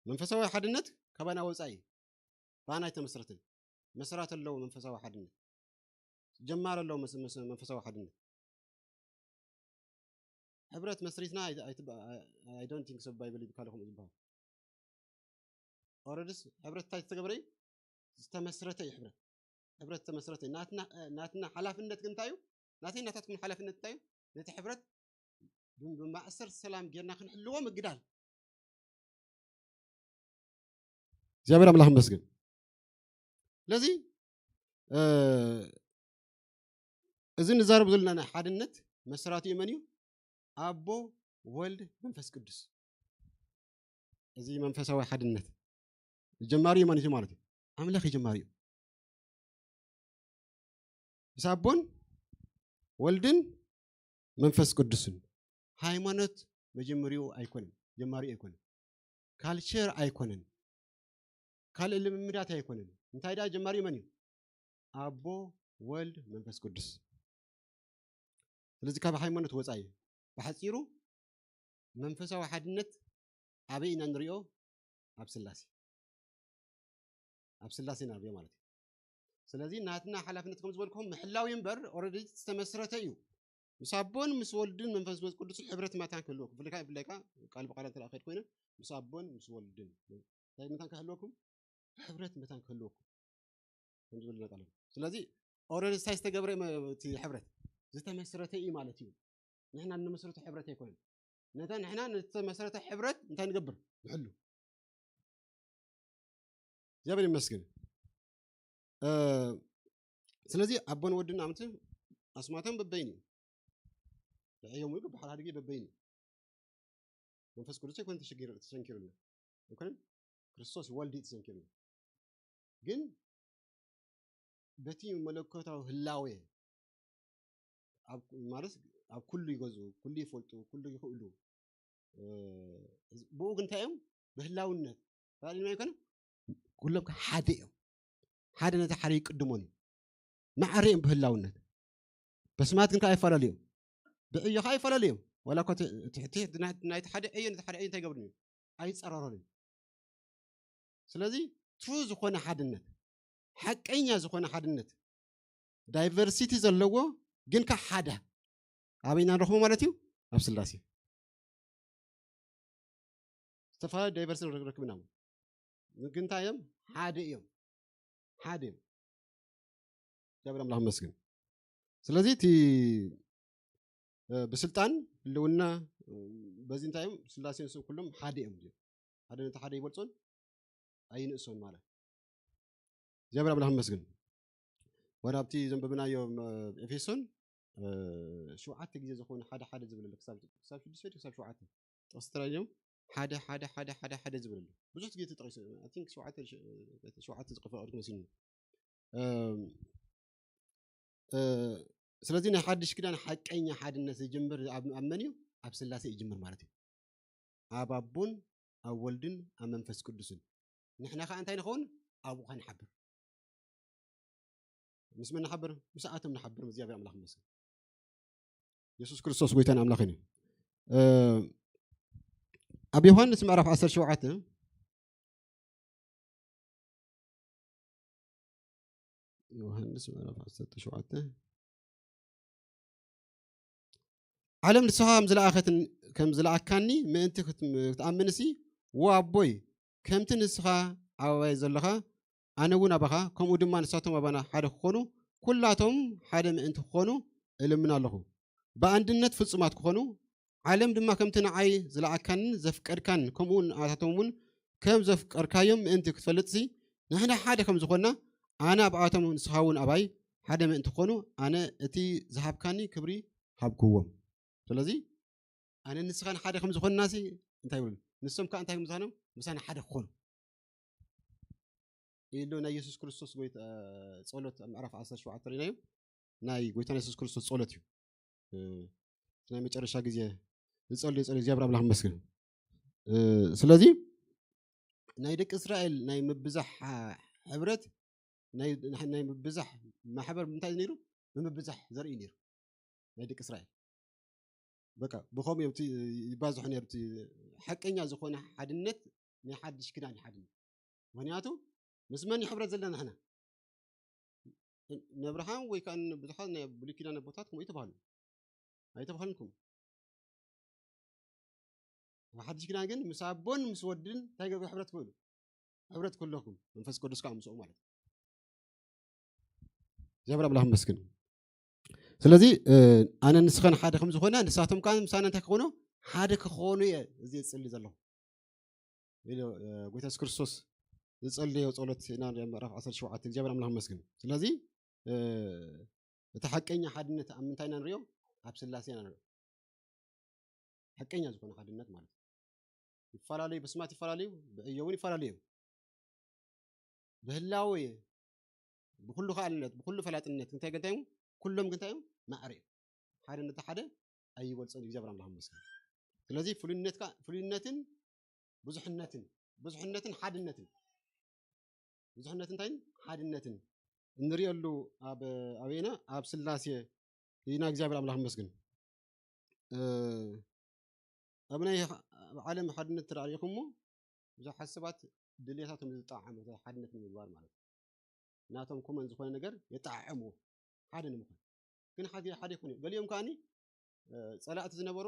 መንፈሳዊ ሓድነት ካባና ወፃኢ፣ ባና ኣይተመስረትን። መስራት ኣለዎ መንፈሳዊ ሓድነት። ጀማር ኣለዎ መስ-፣ መስ-፣ መንፈሳዊ ሓድነት። ሕብረት መስሪትና ኣይ-፣ ኣይትበ-፣ I don't think so ባይብል ይብካለ ከምኡ ዝበሃል። ኦረድስ ሕብረት እንታይ ዝተገበረ እዩ? ዝተመስረተ እዩ ሕብረት። ሕብረት ዝተመስረተ እዩ። ናትና፣ ናትና ሓላፍነት ግን እንታይ እዩ? ናተይ ናታትኩም ሓላፍነት እንታይ እዩ? ነቲ ሕብረት ብ-፣ ብማእሰር ሰላም ጌርና ክንሕልዎ ምግዳል። እግዚኣብሔር ኣምላኽ ይመስገን። ስለዚ፣ እ፣ እዚ ንዛረብ ዘለና ናይ ሓድነት መስራቲኡ መን እዩ? ኣቦ፣ ወልድ፣ መንፈስ ቅዱስ። እዚ መንፈሳዊ ሓድነት ጀማሪኡ መን እዩ ማለት እዩ? ኣምላኽ እዩ ጀማሪኡ። ምስ ኣቦን ወልድን መንፈስ ቅዱስን። ሃይማኖት መጀመሪኡ ኣይኮነን፣ ጀማሪኡ ኣይኮነን። ካልቸር ኣይኮነን፣ ካልእ ልምምዳት ኣይኮነን። እንታይ ደኣ ጀማሪኡ መን እዩ? ኣቦ፣ ወልድ፣ መንፈስ ቅዱስ። ስለዚ ካብ ሃይማኖት ወፃኢ እዩ። ብሓፂሩ መንፈሳዊ ሓድነት ኣበይ ኢና ንሪኦ? ኣብ ስላሴ። ኣብ ስላሴ ንሪኦ ማለት እዩ። ስለዚ ናትና ሓላፍነት ከም ዝበልኩኹም ምሕላው እዩ እምበር ኦረዲ ዝተመስረተ እዩ። ምስ ኣቦን ምስ ወልድን መንፈስ ቅዱስን ሕብረት መታን ክህልወኩም። ብፍላይ ብፍላይ ከዓ ቃል ብቃል እንተ ደኣ ከይድ ኮይነ ምስ ኣቦን ምስ ወልድን እንታይ መታን ክህልወኩም? ሕብረት መታን ክህልወኩም። ከም ዝበለና ቃል። ስለዚ ኦረዲ እንታይ ዝተገብረ መ-፣ እቲ ሕብረት? ዝተመስረተ እዩ ማለት እዩ። ንሕና እንመስረቶ ሕብረት ኣይኮነን። ነታ ንሕና ንተመስረተ ሕብረት እንታይ ንገብር? ንሕሉ። እግዚኣብሔር ይመስገን። እ፣ ስለዚ ኣቦን ወድን ኣምቲ ኣስማቶም በበይን እዩ። ብዕዮም ወይ ብሓድሓደ ግዜ በበይን እዩ። መንፈስ ቅዱስ ኣይኮነን ተሸጊሩ-፣ ተሰንኪሩልና። ኣይኮነን? ክርስቶስ ወልድ እዩ ተሰንኪሩልና። ግን በቲ መለኮታዊ ህላዌ ኣብ፣ ማለት ኣብ ኩሉ ይገዝኡ፣ ኩሉ ይፈልጡ፣ ኩሉ ይኽእሉ። እ፣ ብኡ ግን እንታይ እዮም? ብህላውነት። ራእይና ኣይኮነ? ኩሎም ከ ሓደ እዮም። ሓደ ነቲ ሓደ ይቅድሞን እዩ። ማዕረ እዮም ብህላውነት። በስማት ግን ከ ኣይፈላለዩም። ብዕዮ ከ ኣይፈላለዩም። ዋላ እኳ እቲ፣ እቲ፣ እቲ ናይ፣ ናይቲ ሓደ ዕዮ ነቲ ሓደ ዕዮ እንታይ ይገብሩን እዩ? ኣይጸራረሩን እዩ። ስለዚ ትሩ ዝኾነ ሓድነት፣ ሓቀኛ ዝኾነ ሓድነት፣ ዳይቨርሲቲ ዘለዎ ግን ከ ሓደ ኣበይ ኢና ንረኽቦ ማለት እዩ? ኣብ ስላሴ። ዝተፈላለዩ ዳይቨርሲቲ ንረክብ ኢና። ግን እንታይ እዮም? ሓደ እዮም። ሓደ እዮም። እግዚኣብሔር ኣምላኽ ይመስገን። ስለዚ እቲ፣ እ፣ ብስልጣን ህልውና፣ እ፣ በዚ እንታይ እዮም? ስላሴ ንስም ኩሎም ሓደ እዮም። ሓደ ነቲ ሓደ ይበልጾን ኣይንእሶን ማለት። እግዚኣብሔር ኣምላኽ ይመስገን። ወደ ኣብቲ ዘንበብናዮ፣ እ፣ ኤፌሶን፣ እ፣ ሸውዓተ ግዜ ዝኾነ ሓደ ሓደ ዝብለሉ ክሳብ፣ ክሳብ ሽዱሽተ ክሳብ ሸውዓተ ጥቕሲ ተራእዮም ሓደ ሓደ ሓደ ሓደ ሓደ ዝብለሉ ብዙሕ ግዜ ተጠቒሱ። I think ሸውዓተ፣ ሸውዓተ ዝፈቐድኩ መሲሉኒ። እ፣ እ፣ ስለዚ ናይ ሓድሽ ኪዳን ሓቀኛ ሓድነት ዝጅምር ኣብ፣ ኣብ መን እዩ? ኣብ ስላሴ ይጅምር ማለት እዩ። ኣብ ኣቦን ኣብ ወልድን ኣብ መንፈስ ቅዱስን። ንሕና ከዓ እንታይ ንኸውን? ኣብኡ ከዓ ንሓብር። ምስ መን ንሓብር? ምስኣቶም ንሓብር። እግዚኣብሔር ኣምላኽ ይመስገን። የሱስ ክርስቶስ ጎይታን ኣምላኽን እዩ። ኣብ ዮሃንስ ምዕራፍ ዓሰርተ ሸውዓተ፣ ዮሃንስ ምዕራፍ ዓሰርተ ሸውዓተ፣ ዓለም ንስኻ ከም ዝለኣኸትን ከም ዝለኣካኒ ምእንቲ ክትኣምንሲ፣ ወ ኣቦይ፣ ከምቲ ንስኻ ኣባይ ዘለኻ ኣነ እውን ኣባኻ፣ ከምኡ ድማ ንሳቶም ኣባና ሓደ ክኾኑ፣ ኩላቶም ሓደ ምእንቲ ክኾኑ እልምን ኣለኹ። ብኣንድነት ፍጹማት ክኾኑ፣ ዓለም ድማ ከምቲ ንዓይ ዝለኣካንን ዘፍቀድካን ከምኡ ንኣታቶም እውን ከም ዘፍቀርካዮም ምእንቲ ክትፈልጥሲ፣ ንሕና ሓደ ከም ዝኾንና፣ ኣነ ኣብኣቶም ንስኻ እውን ኣባይ ሓደ ምእንቲ ክኾኑ፣ ኣነ እቲ ዝሃብካኒ ክብሪ ሃብክዎም። ስለዚ ኣነ ንስኻን ሓደ ከም ዝኾንናሲ እንታይ ይብሉ? ንሶም ከዓ እንታይ ምሳኖም? ምሳና ሓደ ክኾኑ ኢሉ ናይ የሱስ ክርስቶስ ጎይታ ጸሎት ኣብ ምዕራፍ ዓሰርተ ሸውዓተ ርኢናዮ። ናይ ጎይታና የሱስ ክርስቶስ ጸሎት እዩ። እቲ ናይ መጨረሻ ግዜ ዝጸልዮ ጸሎት እግዚኣብሔር ኣምላኽ ይመስገን። ስለዚ ናይ ደቂ እስራኤል ናይ ምብዛሕ ሕብረት፣ ናይ ምብዛሕ ማሕበር ምንታይ ነይሩ? ብምብዛሕ ዘርኢ ነይሩ ናይ ደቂ እስራኤል። በቃ ብኸምኡ እዮም ይባዝሑ ነይሩ። ሓቀኛ ዝኾነ ሓድነት ናይ ሓድሽ ኪዳን ሓድነት። ምክንያቱ ምስ መን ሕብረት ዘለና ንሕና? ነብርሃም ወይ ከዓ ብዙሓት ናይ ብሉይ ኪዳን ኣቦታት ከምኡ ይተባሃሉ ኣይተባሃልንኩም። ኣብ ሓድሽ ኪዳን ግን ምስ ኣቦን ምስ ወድን እንታይ ገብሩ? ሕብረት ክብሉ፣ ሕብረት ክህለኩም መንፈስ ቅዱስ ከዓ ምስኡ ማለት እዩ። እግዚኣብሔር ኣምላኽ ይመስገን። ስለዚ ኣነ ንስኸን ሓደ ከም ዝኾነ ንሳቶም ከዓ ምሳና እንታይ ክኾኑ? ሓደ ክኾኑ እየ እዚ እጽሊ ዘለኹ ኢሉ ጎይታ የሱስ ክርስቶስ ዝጸለዮ ጸሎት ኢና ንሪኦ ምዕራፍ ዓሰርተ ሸውዓተ። እግዚኣብሔር ኣምላኽ ይመስገን። ስለዚ እቲ ሓቀኛ ሓድነት ኣብ ምንታይ ኢና ንሪኦ? ኣብ ስላሴ ኢና ንሪኦ። ሓቀኛ ዝኾነ ሓድነት ማለት እዩ። ይፈላለዩ፣ ብስማት ይፈላለዩ፣ ብዕዮ እውን ይፈላለዩ እዮም። ብህላወ ብኩሉ ከኣልነት ብኩሉ ፈላጥነት እንታይ ግንታይ እዮም? ኩሎም ግንታይ እዮም? ማዕረ እዮም። ሓደ ነቲ ሓደ ኣይበልጾን። እግዚኣብሔር ኣምላኽ ይመስገን። ስለዚ ፍሉይነትካ ፍሉይነትን ብዙሕነትን ብዙሕነትን ሓድነትን ብዙሕነት እንታይን ሓድነትን እንሪኦሉ ኣብ ኣበየና ኣብ ስላሴ ኢና። እግዚኣብሔር ኣምላኽ ይመስገን። ኣብ ናይ ኣብ ዓለም ሓድነት ተራእሪኹሞ ብዙሓት ሰባት ድሌታቶም ዝጠዓመ ሓድነት ንምግባር ማለት እዩ። ናቶም ኮመን ዝኾነ ነገር የጠዓዕምዎ ሓደ ንምዃን። ግን ሓደ ሓደ ይኮነ ገሊኦም ከዓኒ ጸላእቲ ዝነበሩ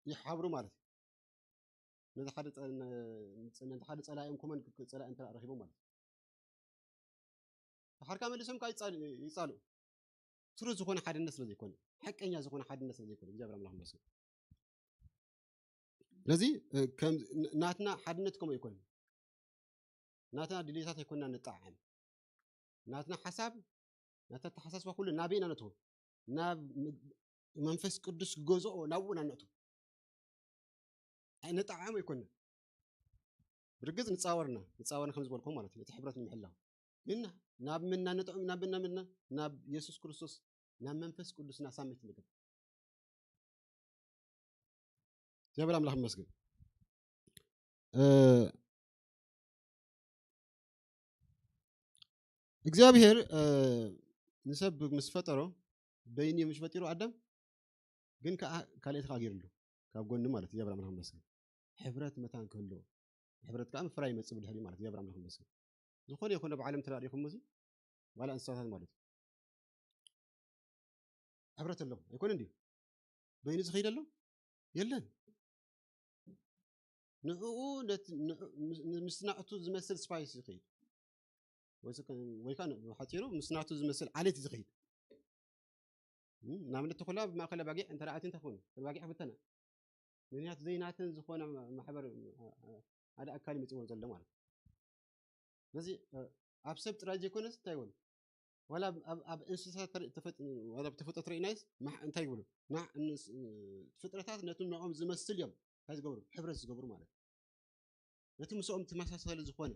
ይሓብሩ ማለት እዩ። ነዚ ሓደ ነቲ ሓደ ጸላእዮም ኮመን ጸላእ እንተ ረኺቦም ማለት እዩ። ሓርካ መሊሶም ከዓ ይጻልኡ። ትሩ ዝኾነ ሓድነት ስለ ዘይኮነ ሓቀኛ ዝኾነ ሓድነት ስለ ዘይኮነ እግዚኣብሔር ኣምላኽ መስገን። ስለዚ ናትና ሓድነት ከምኡ ኣይኮነ። ናትና ድልየታት ኣይኮንና ንጠዓም። ናትና ሓሳብ ናታ ተሓሳስባ ኩሉ ናበይ ኢና ነእትዎ? ናብ መንፈስ ቅዱስ ክገዝኦ ናብኡ ኢና ነእትዎ። ንጠዓም ኣይኮንና። ብርግጽ ንጻወርና ንጻወርና ከም ዝበልኩም ማለት እዩ። እቲ ሕብረት ንምሕላው ግን ናብ ምና ንጥዑም ናብ ምና ምና ናብ የሱስ ክርስቶስ ናብ መንፈስ ቅዱስና ሳሚት ንግበር። እግዚኣብሔር ኣምላኽ ይመስገን። እግዚኣብሔር ንሰብ ምስ ፈጠሮ በይኑ ምሽ ፈጢሩ ኣዳም ግን ከዓ ካልኦት ከዓ ገይርሉ ካብ ጎኒ ማለት እግዚኣብሔር ኣምላኽ ይመስገን። ሕብረት መታን ክህልዎ፣ ሕብረት ከዓ ምፍራይ ይመፅእ ብድሕሪ ማለት እግዚኣብሔር ኣምላኽ ይመስገን። ዝኾነ ይኹን ኣብ ዓለም ተራዲኹም እዚ ዋላ እንስሳታት ማለት እዩ። ሕብረት ኣለዎ ኣይኮነ እንድዩ? በይኑ ዝኸይድ ኣሎ የለን። ንዕኡ ምስናዕቱ ዝመስል ስፓይስ ይኸይድ ወይ ከዓ ሓፂሩ ምስናቱ ዝመስል ዓሌት ዝኸይድ። ንኣብነት ተኮላ ብማእከል ኣባጊዕ እንተ ኣትዩ እንታይ ክኾኑ? ባጊዕ ክብተና። ምክንያቱ ዘይናተን ዝኾነ ማሕበር ሓደ ኣካል ይመፅዎ ዘሎ ማለት እዩ። ስለዚ ኣብ ሰብ ጥራይ ዘይኮነስ እንታይ ይበሉ ዋላ ኣብ እንስሳ ተፈጥሮ ተረኢናይስ እንታይ ይብሉ ፍጥረታት ነቲ ንኦም ዝመስል እዮም እንታይ ዝገብሩ ሕብረት ዝገብሩ ማለት እዩ። ነቲ ምስኦም ተመሳሳሊ ዝኾነ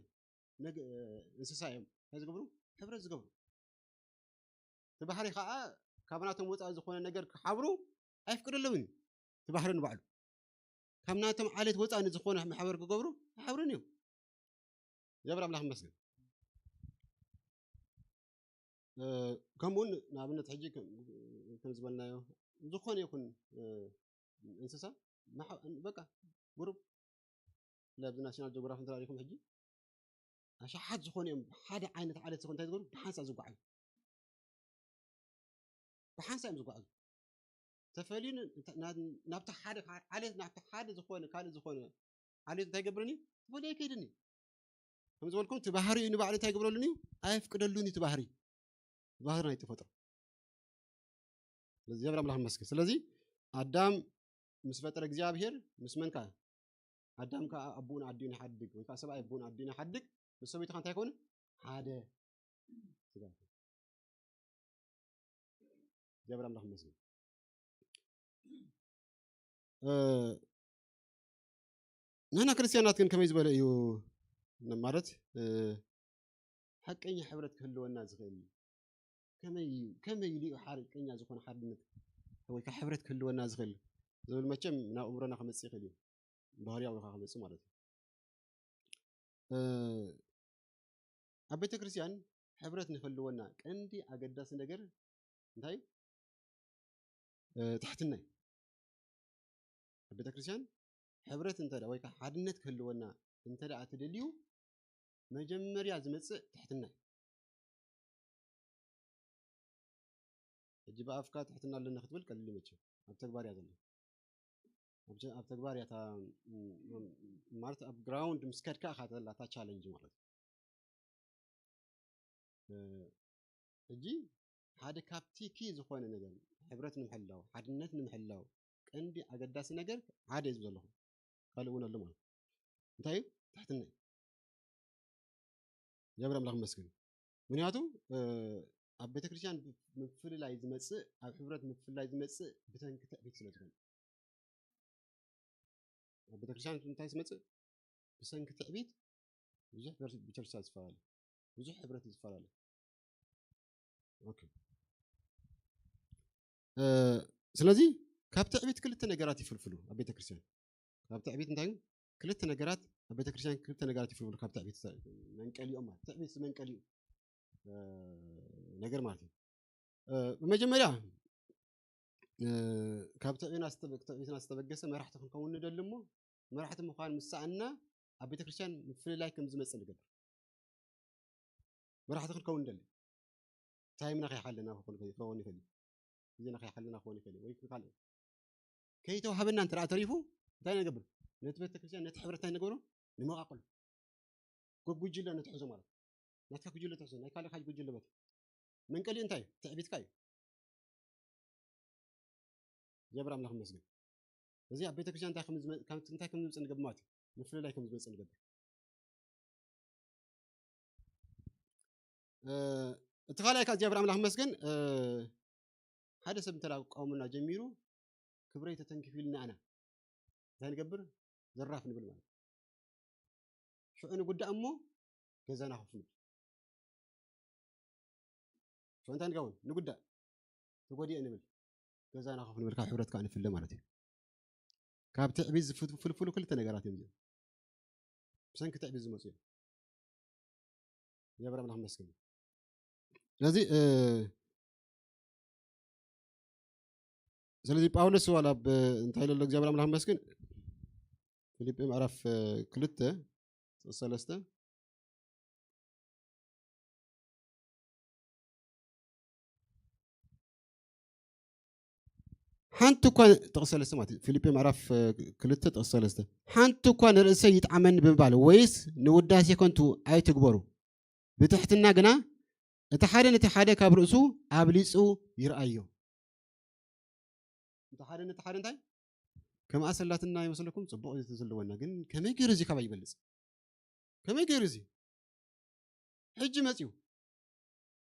እንስሳ እዮም እንታይ ዝገብሩ ሕብረት ዝገብሩ። እቲ ባህሪ ከዓ ካብ ናቶም ወፃኢ ዝኾነ ነገር ክሓብሩ ኣይፍቅደሎም እዩ። እቲ ባህሪ ንባዕሉ ካብ ናቶም ዓሌት ወፃኢ ንዝኾነ ማሕበር ክገብሩ ኣይሓብሩን እዮም። እግዚኣብሔር ኣምላኽ ይመስገን። ከምኡውን ንኣብነት ሕጂ ከም ዝበልናዮ ዝኾነ ይኹን እንስሳ በቃ ግሩብ ኣብዚ ናሽናል ጂኦግራፊ እንተሪኢኹም ሕጂ ኣሽሓት ዝኾኑ እዮም። ሓደ ዓይነት ዓሌት ዝኾነ እንታይ ዝገብሩ ብሓንሳ ዝጓዓዙ ብሓንሳ እዮም ዝጓዓዙ። ተፈልዩ ናብቲ ሓደ ዓሌት ናብቲ ሓደ ዝኾነ ካልእ ዝኾነ ዓሌት እንታይ ይገብርን እዩ? ተፈልዩ ኣይከይድን እዩ። ከም ዝበልኩም እቲ ባህሪ እዩ ንባዕሉ እንታይ ይገብረሉን እዩ? ኣየፍቅደሉን እዩ እቲ ባህሪ። ባህሪ ናይ ተፈጥሮ። ስለዚ እግዚኣብሔር ኣምላኽ ይመስገን። ስለዚ ኣዳም ምስ ፈጠረ እግዚኣብሔር ምስ መን ከኣ ኣዳም ከኣ ኣቦኡን ኣዲኡን ይሓድግ ወይ ከኣ ሰብኣይ ኣቦኡን ኣዲኡን ይሓድግ ምስ ሰበይቱ ከኣ እንታይ ይኮኑ? ሓደ ስጋ ይኮኑ። እግዚኣብሔር ኣምላኽ ይመስገን። ንሕና ክርስትያናት ግን ከመይ ዝበለ እዩ ማለት ሓቀኛ ሕብረት ክህልወና ዝኽእል ከመይ እዩ ከመይ ኢሉ እዩ ሓቀኛ ዝኾነ ሓድነት ወይ ከዓ ሕብረት ክህልወና ዝኽእል ዝብል መቸም ናብ እምሮና ክመፅእ ይኽእል እዩ። ባህርያዊ ከዓ ክመፅእ ማለት እዩ። ኣብ ቤተ ክርስቲያን ሕብረት ንክህልወና ቀንዲ ኣገዳሲ ነገር እንታይ እዩ? ትሕትና እዩ። ኣብ ቤተ ክርስቲያን ሕብረት እንተ ወይ ከዓ ሓድነት ክህልወና እንተ ደኣ ትደልዩ መጀመርያ ዝመፅእ ትሕትና እዩ። ሕጂ ብኣፍካ ትሕትና ኣለና ክትብል ቀሊል መቸም ኣብ ተግባር እያ ዘላ። ኣብ ተግባር እያ ማለት ኣብ ግራውንድ ምስ ከድካ እኻ ዘላ እታ ቻለንጅ ማለት እዩ። ሕጂ ሓደ ካብቲ ኪ ዝኾነ ነገር ሕብረት ንምሕላው ሓድነት ንምሕላው ቀንዲ ኣገዳሲ ነገር ሓደ እዩ ዘለኹ ካልእ እውን ኣሎ ማለት እንታይ እዩ? ትሕትና እዩ። እግዚኣብሔር ኣምላኽ ይመስገን። ምክንያቱ ኣብ ቤተክርስትያን ምፍልላይ ዝመፅእ ኣብ ሕብረት ምፍልላይ ዝመፅእ ብሰንኪ ትዕቢት ስለ ዝኾነ ኣብ ቤተክርስትያን እንታይ ዝመፅእ ብሰንኪ ትዕቢት ብዙሕ ቤተክርስትያን ዝፈላለ ብዙሕ ሕብረት ዝፈላለ ስለዚ ካብ ትዕቢት ክልተ ነገራት ይፍልፍሉ ኣብ ቤተክርስትያን ካብ ትዕቢት እንታይ ክልተ ነገራት ኣብ ቤተክርስትያን ክልተ ነገራት ይፍልፍሉ ካብ ትዕቢት መንቀሊኦም ማለት ትዕቢት መንቀሊኡ ነገር ማለት እዩ። ብመጀመርያ ካብ ትዕቢትና ዝተበገሰ መራሕቲ ክንከውን ንደሊ እሞ መራሕቲ ምዃን ምስ ሰኣንና ኣብ ቤተክርስትያን ምፍልላይ ከም ዝመፅእ ንገብር። መራሕቲ ክንከውን ንደሊ ታይምና ከይሓለና ክኸውን ይኽእል እዩ። ግዜና ከይሓለና ክኸውን ይኽእል እዩ ወይ ካልእ ከይተዋሃበና እንተ ተሪፉ እንታይ ንገብር? ነቲ ቤተክርስትያን ነቲ ሕብረት እንታይ ንገብሮ? ንመቓቕሎ። ጉጅለ ንትሕዞ ማለት ናትካ ጉጅለ ትሕዞ ናይ ካልእ ካጅ ጉጅለ በት መንቀሊ እንታይ ትዕቢትካ እዩ። ጀብር ኣምላኽ መስገን እዚ ኣብ ቤተክርስትያን እንታይ ከም ዝመፅእ ንገብር ማለት እዩ። ምፍልላይ ከም ዝመፅእ ንገብር። እቲ ካልኣይ ካብ እግዚኣብሔር ኣምላኽ መስገን ሓደ ሰብ እንተ ቃወሙና ጀሚሩ ክብረይ ተተንኪፉ ኢልና ኣና እንታይ ንገብር? ዘራፍ ንብል ማለት ሽዑ ንጉዳእ እሞ ገዛና ኮፍ ንብል። ሽዑ እንታይ ንገብር? ንጉዳእ ተጎዲኤ ንብል። ገዛና ኮፍ ንብል ካብ ሕብረት ከዓ ንፍለ ማለት እዩ። ካብ ትዕቢት ዝፍልፍሉ ክልተ ነገራት እዮም እዚኦም። ብሰንኪ ትዕቢት ዝመፁ እዮም። እግዚኣብሔር ኣምላኽ መስገን። ስለዚ ስለዚ ጳውሎስ ዋላ እንታይ ኢለ እግዚኣብሔር ኣምላኽ መስገን ፊልጲ ምዕራፍ ክልተ ጥቕሲ ሰለስተ ሓንቲ እኳ ጥቕሲ ሰለስተ ማለት ፊልጲ ምዕራፍ ክልተ ጥቕሲ ሰለስተ ሓንቲ እኳ ንርእሰይ ይጥዓመኒ ብምባል ወይስ ንውዳሴ ከንቱ ኣይትግበሩ ብትሕትና ግና እቲ ሓደ ነቲ ሓደ ካብ ርእሱ ኣብሊፁ ይርኣዮ። እቲ ሓደ ነቲ ሓደ እንታይ ከም ኣሰላትና ይመስለኩም? ፅቡቕ እዩ ዘለወና ግን ከመይ ገይሩ እዚ ካባይ ይበልፅ? ከመይ ገይሩ እዚ ሕጂ መፅዩ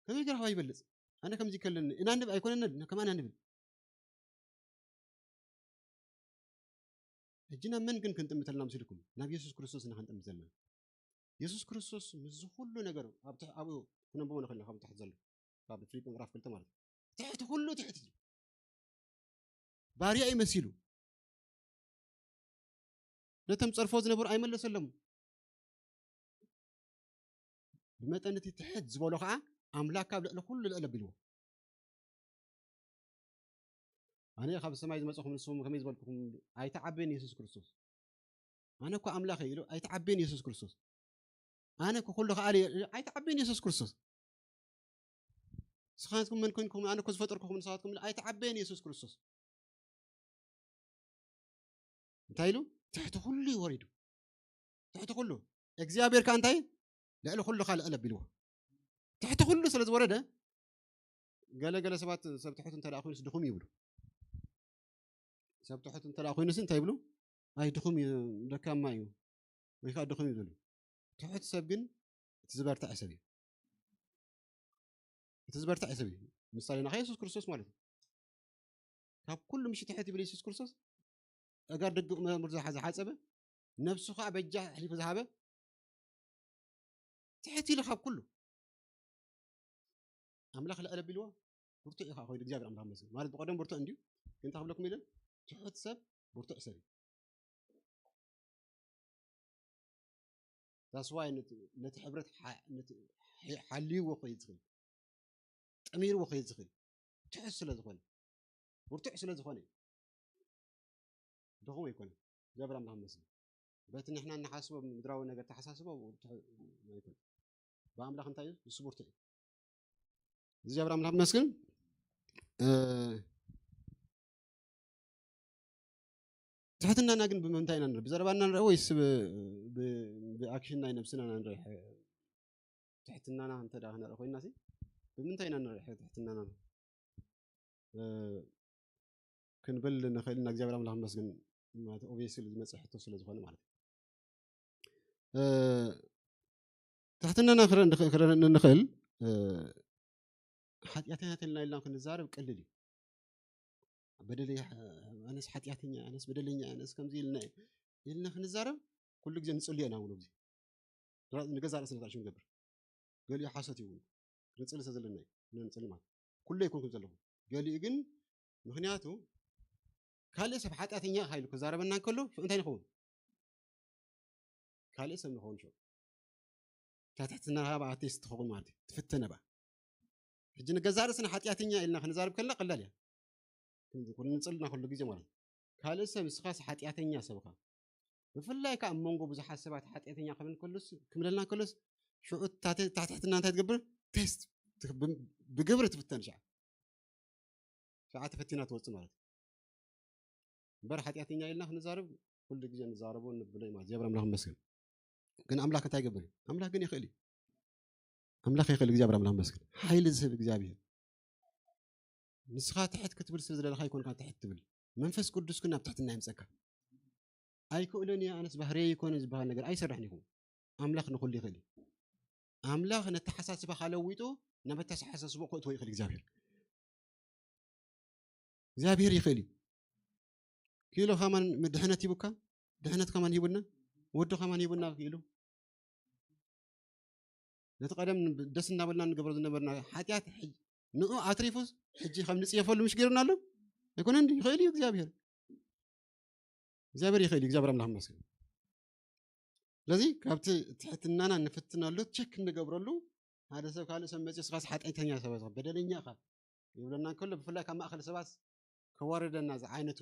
ከመይ ገይሩ ካባይ ይበልፅ? ኣነ ከምዚ ከለኒ እና ንብ ኣይኮነና ከማና ንብል ሕጂ ናብ መን ግን ክንጥምተልና ምስልኩም? ናብ የሱስ ክርስቶስ ኢና ክንጥምት ዘለና። የሱስ ክርስቶስ ምስዚ ኩሉ ነገር ኣብኡ ክነንብቦ ንኽእል ካብ ታሕቲ ዘሎ ካብ ፊልጶ ምዕራፍ ክልተ ማለት እዩ። ትሕቲ ኩሉ ትሕቲ እዩ። ባርያ እዩ መሲሉ ነቶም ጸርፎ ዝነበሩ ኣይመለሰሎም። ብመጠን እቲ ትሕት ዝበሎ ከዓ ኣምላክ ካብ ልዕሊ ኩሉ ልዕል ኣቢልዎ። ኣነ ካብ ሰማይ ዝመፅኹም ንስኹም ከመይ ዝበልኩኹም ኣይተዓበየን የሱስ ክርስቶስ። ኣነ እኮ ኣምላኽ እየ ኢሉ ኣይተዓበየን የሱስ ክርስቶስ። ኣነ እኮ ኩሉ ከኣል እየ ኣይተዓበየን የሱስ ክርስቶስ። ንስኻትኩም መን ኮንኩም ኣነ እኮ ዝፈጠርኩኹም ንስኻትኩም ኢሉ ኣይተዓበየን የሱስ ክርስቶስ። እንታይ ኢሉ? ትሕቲ ኩሉ እዩ ወሪዱ። ትሕቲ ኩሉ እግዚኣብሔር ከዓ እንታይ ልዕሊ ኩሉ ካልእ ለቢልዎ። ትሕቲ ኩሉ ስለ ዝወረደ ገለ ገለ ሰባት ሰብ ትሑት እንተ ደኣ ኮይኑስ ድኹም ይብሉ። ሰብ ትሑት እንተ ደኣ ኮይኑስ እንታይ ይብሉ? ኣይ ድኹም እዩ፣ ደካማ እዩ ወይ ከዓ ድኹም እዩ ዝብሉ። ትሑት ሰብ ግን እቲ ዝበርትዐ ሰብ እዩ። እቲ ዝበርትዐ ሰብ እዩ። ምሳሌ ናኸ የሱስ ክርስቶስ ማለት እዩ። ካብ ኩሉ ምሽ ትሕት ይብል የሱስ ክርስቶስ። እጋር ደቂ መዝሙር ዝሓ- ዝሓጸበ፣ ነብሱ ከዓ በጃ ኣሕሊፉ ዝሃበ፣ ትሕት ኢሉ ካብ ኩሉ ኣምላኽ ልዕል ኣቢልዎ። ብርቱዕ እዩ ከዓ ኮይኑ እግዚኣብሔር ኣምላኽ መስገን ማለት ብቀደም ብርቱዕ እንድዩ። ግን እንታይ ክብለኩም ኢለ? ትሑት ሰብ ብርቱዕ ሰብ እዩ። That's why ነቲ ነቲ ሕብረት ሓ- ነቲ ሓ- ሓልይዎ ክኸይድ ዝኽእል፣ ጠሚርዎ ክኸይድ ዝኽእል ትሑት ስለ ዝኾነ፣ ብርቱዕ ስለ ዝኾነ እዩ። ድኹም ኣይኮነን። እግዚኣብሔር ኣምላኽ ይመስገን። በቲ ንሕና እንሓስቦ ምድራዊ ነገር ተሓሳስቦ ብርቱዕ ኣይኮነን። ብኣምላኽ እንታይ እዩ? ንሱ ብርቱዕ እዩ። እግዚኣብሔር ኣምላኽ ይመስገን። እ፣ ትሕትናና ግን ብምንታይ ኢና ንርኢ? ብዘረባና ንርኢ ወይስ ብ- ብ- ብኣክሽን ናይ ነብስና ኢና ንርኢ? ትሕትናና እንተ ደኣ ክንርኢ ኮይንና ሲ ብምንታይ ኢና ንርኢ ትሕትናና? እ፣ ክንብል ንኽእል ኢና። እግዚኣብሔር ኣምላኽ ይመስገን ማለት ኦብቪየስሊ ዝመጽእ ሕቶ ስለ ዝኾነ ማለት እዩ። እ፣ ትሕትናና ክረ- ንኽ- ክረ- ንኽእል እ፣ ሓጢኣተኛታት ኢልና ኢልና ክንዛረብ ቀሊል እዩ። በደለይ ኣነስ ሓጢኣተኛ ኣነስ በደለኛ ኣነስ ከምዚ ኢልና ኢልና ክንዛረብ ኩሉ ግዜ ንጽልዮ ኢና እውን ግዜ ንገዛ ርእስና ታሽም ንገብር። ገሊኡ ሓሶት ይውን ንጽሊ ስለ ዘለና እዩ ንጽሊ ማለት ኩሉ ኣይኮንኩም ዘለኹም። ገሊኡ ግን ምክንያቱ ካልእ ሰብ ሓጢኣተኛ ኢኻ ኢሉ ክዛረበና እንከሎ ሽዑ እንታይ ንኸውን? ካልእ ሰብ ንኸውን ሽዑ። እታ ትሕትና ሃባ ኣርቲስት ትኸውን ማለት እዩ። ትፍተነ ባ ሕጂ ንገዛእ ርእስና ሓጢኣተኛ ኢልና ክንዛረብ ከለና ቀላል እያ። ክንጽልና ኩሉ ግዜ ማለት እዩ። ካልእ ሰብ ንስኻስ ሓጢኣተኛ ሰብኻ ብፍላይ ከዓ ኣብ መንጎ ብዙሓት ሰባት ሓጢኣተኛ ክብል ከሎስ ክምለልና ከሎስ ሽዑ እታ ትሕትና እንታይ ትገብር? ቴስት ብግብሪ ትፍተን ሻዕ ሸዓ ተፈቲና ትወፅእ ማለት እዩ። እምበር ሓጢኣተኛ ኢልና ክንዛረብ ኩሉ ግዜ ንዛረቦ ንብሎ ማለት እግዚኣብሔር ኣምላኽ መስገን። ግን ኣምላኽ እንታይ ይገብር? ኣምላኽ ግን ይኽእል እዩ። ኣምላኽ ይኽእል እግዚኣብሔር ኣምላኽ መስገን። ሓይሊ ዝህብ እግዚኣብሔር። ንስኻ ትሕት ክትብል ስለ ዝደለኻ ይኮንካ ትሕት ትብል። መንፈስ ቅዱስ ግን ናብ ትሕትና ይምፀካ። ኣይክእሎን እየ ኣነስ ባህርየ ይኮነ ዝበሃል ነገር ኣይሰርሕን ይኹን። ኣምላኽ ንኹሉ ይኽእል እዩ። ኣምላኽ ነተሓሳስባኻ ለዊጡ ናብ ኣተሓሳስቦ ክእትዎ ይኽእል እግዚኣብሔር። እግዚኣብሔር ይኽእል እዩ። ክኢሉ ከማን ድሕነት ሂቡካ፣ ድሕነት ከማን ሂቡና፣ ወዱ ከማን ሂቡና ክኢሉ ነቲ ቀደም ደስ እናበልና ንገብሮ ዝነበርና ሓጢኣት ንኡ ኣትሪፉስ ሕጂ ከም ንፅየፈሉ ምሽ ገይሩና ኣሎ። ኣይኮነ እንዲ ይኽእል እዩ እግዚኣብሔር። እግዚኣብሔር ይኽእል እዩ። እግዚኣብሔር ኣምላኽ መስገን። ስለዚ ካብቲ ትሕትናና ንፍትነሉ ቸክ እንገብረሉ ሓደ ሰብ ካልእ ሰብ መፅዮ ስኻስ ሓጢኣተኛ ሰብ በደለኛ ኢኻ ይብለና እንከሎ ብፍላይ ካብ ማእኸል ሰባት ከዋርደና ዝዓይነቱ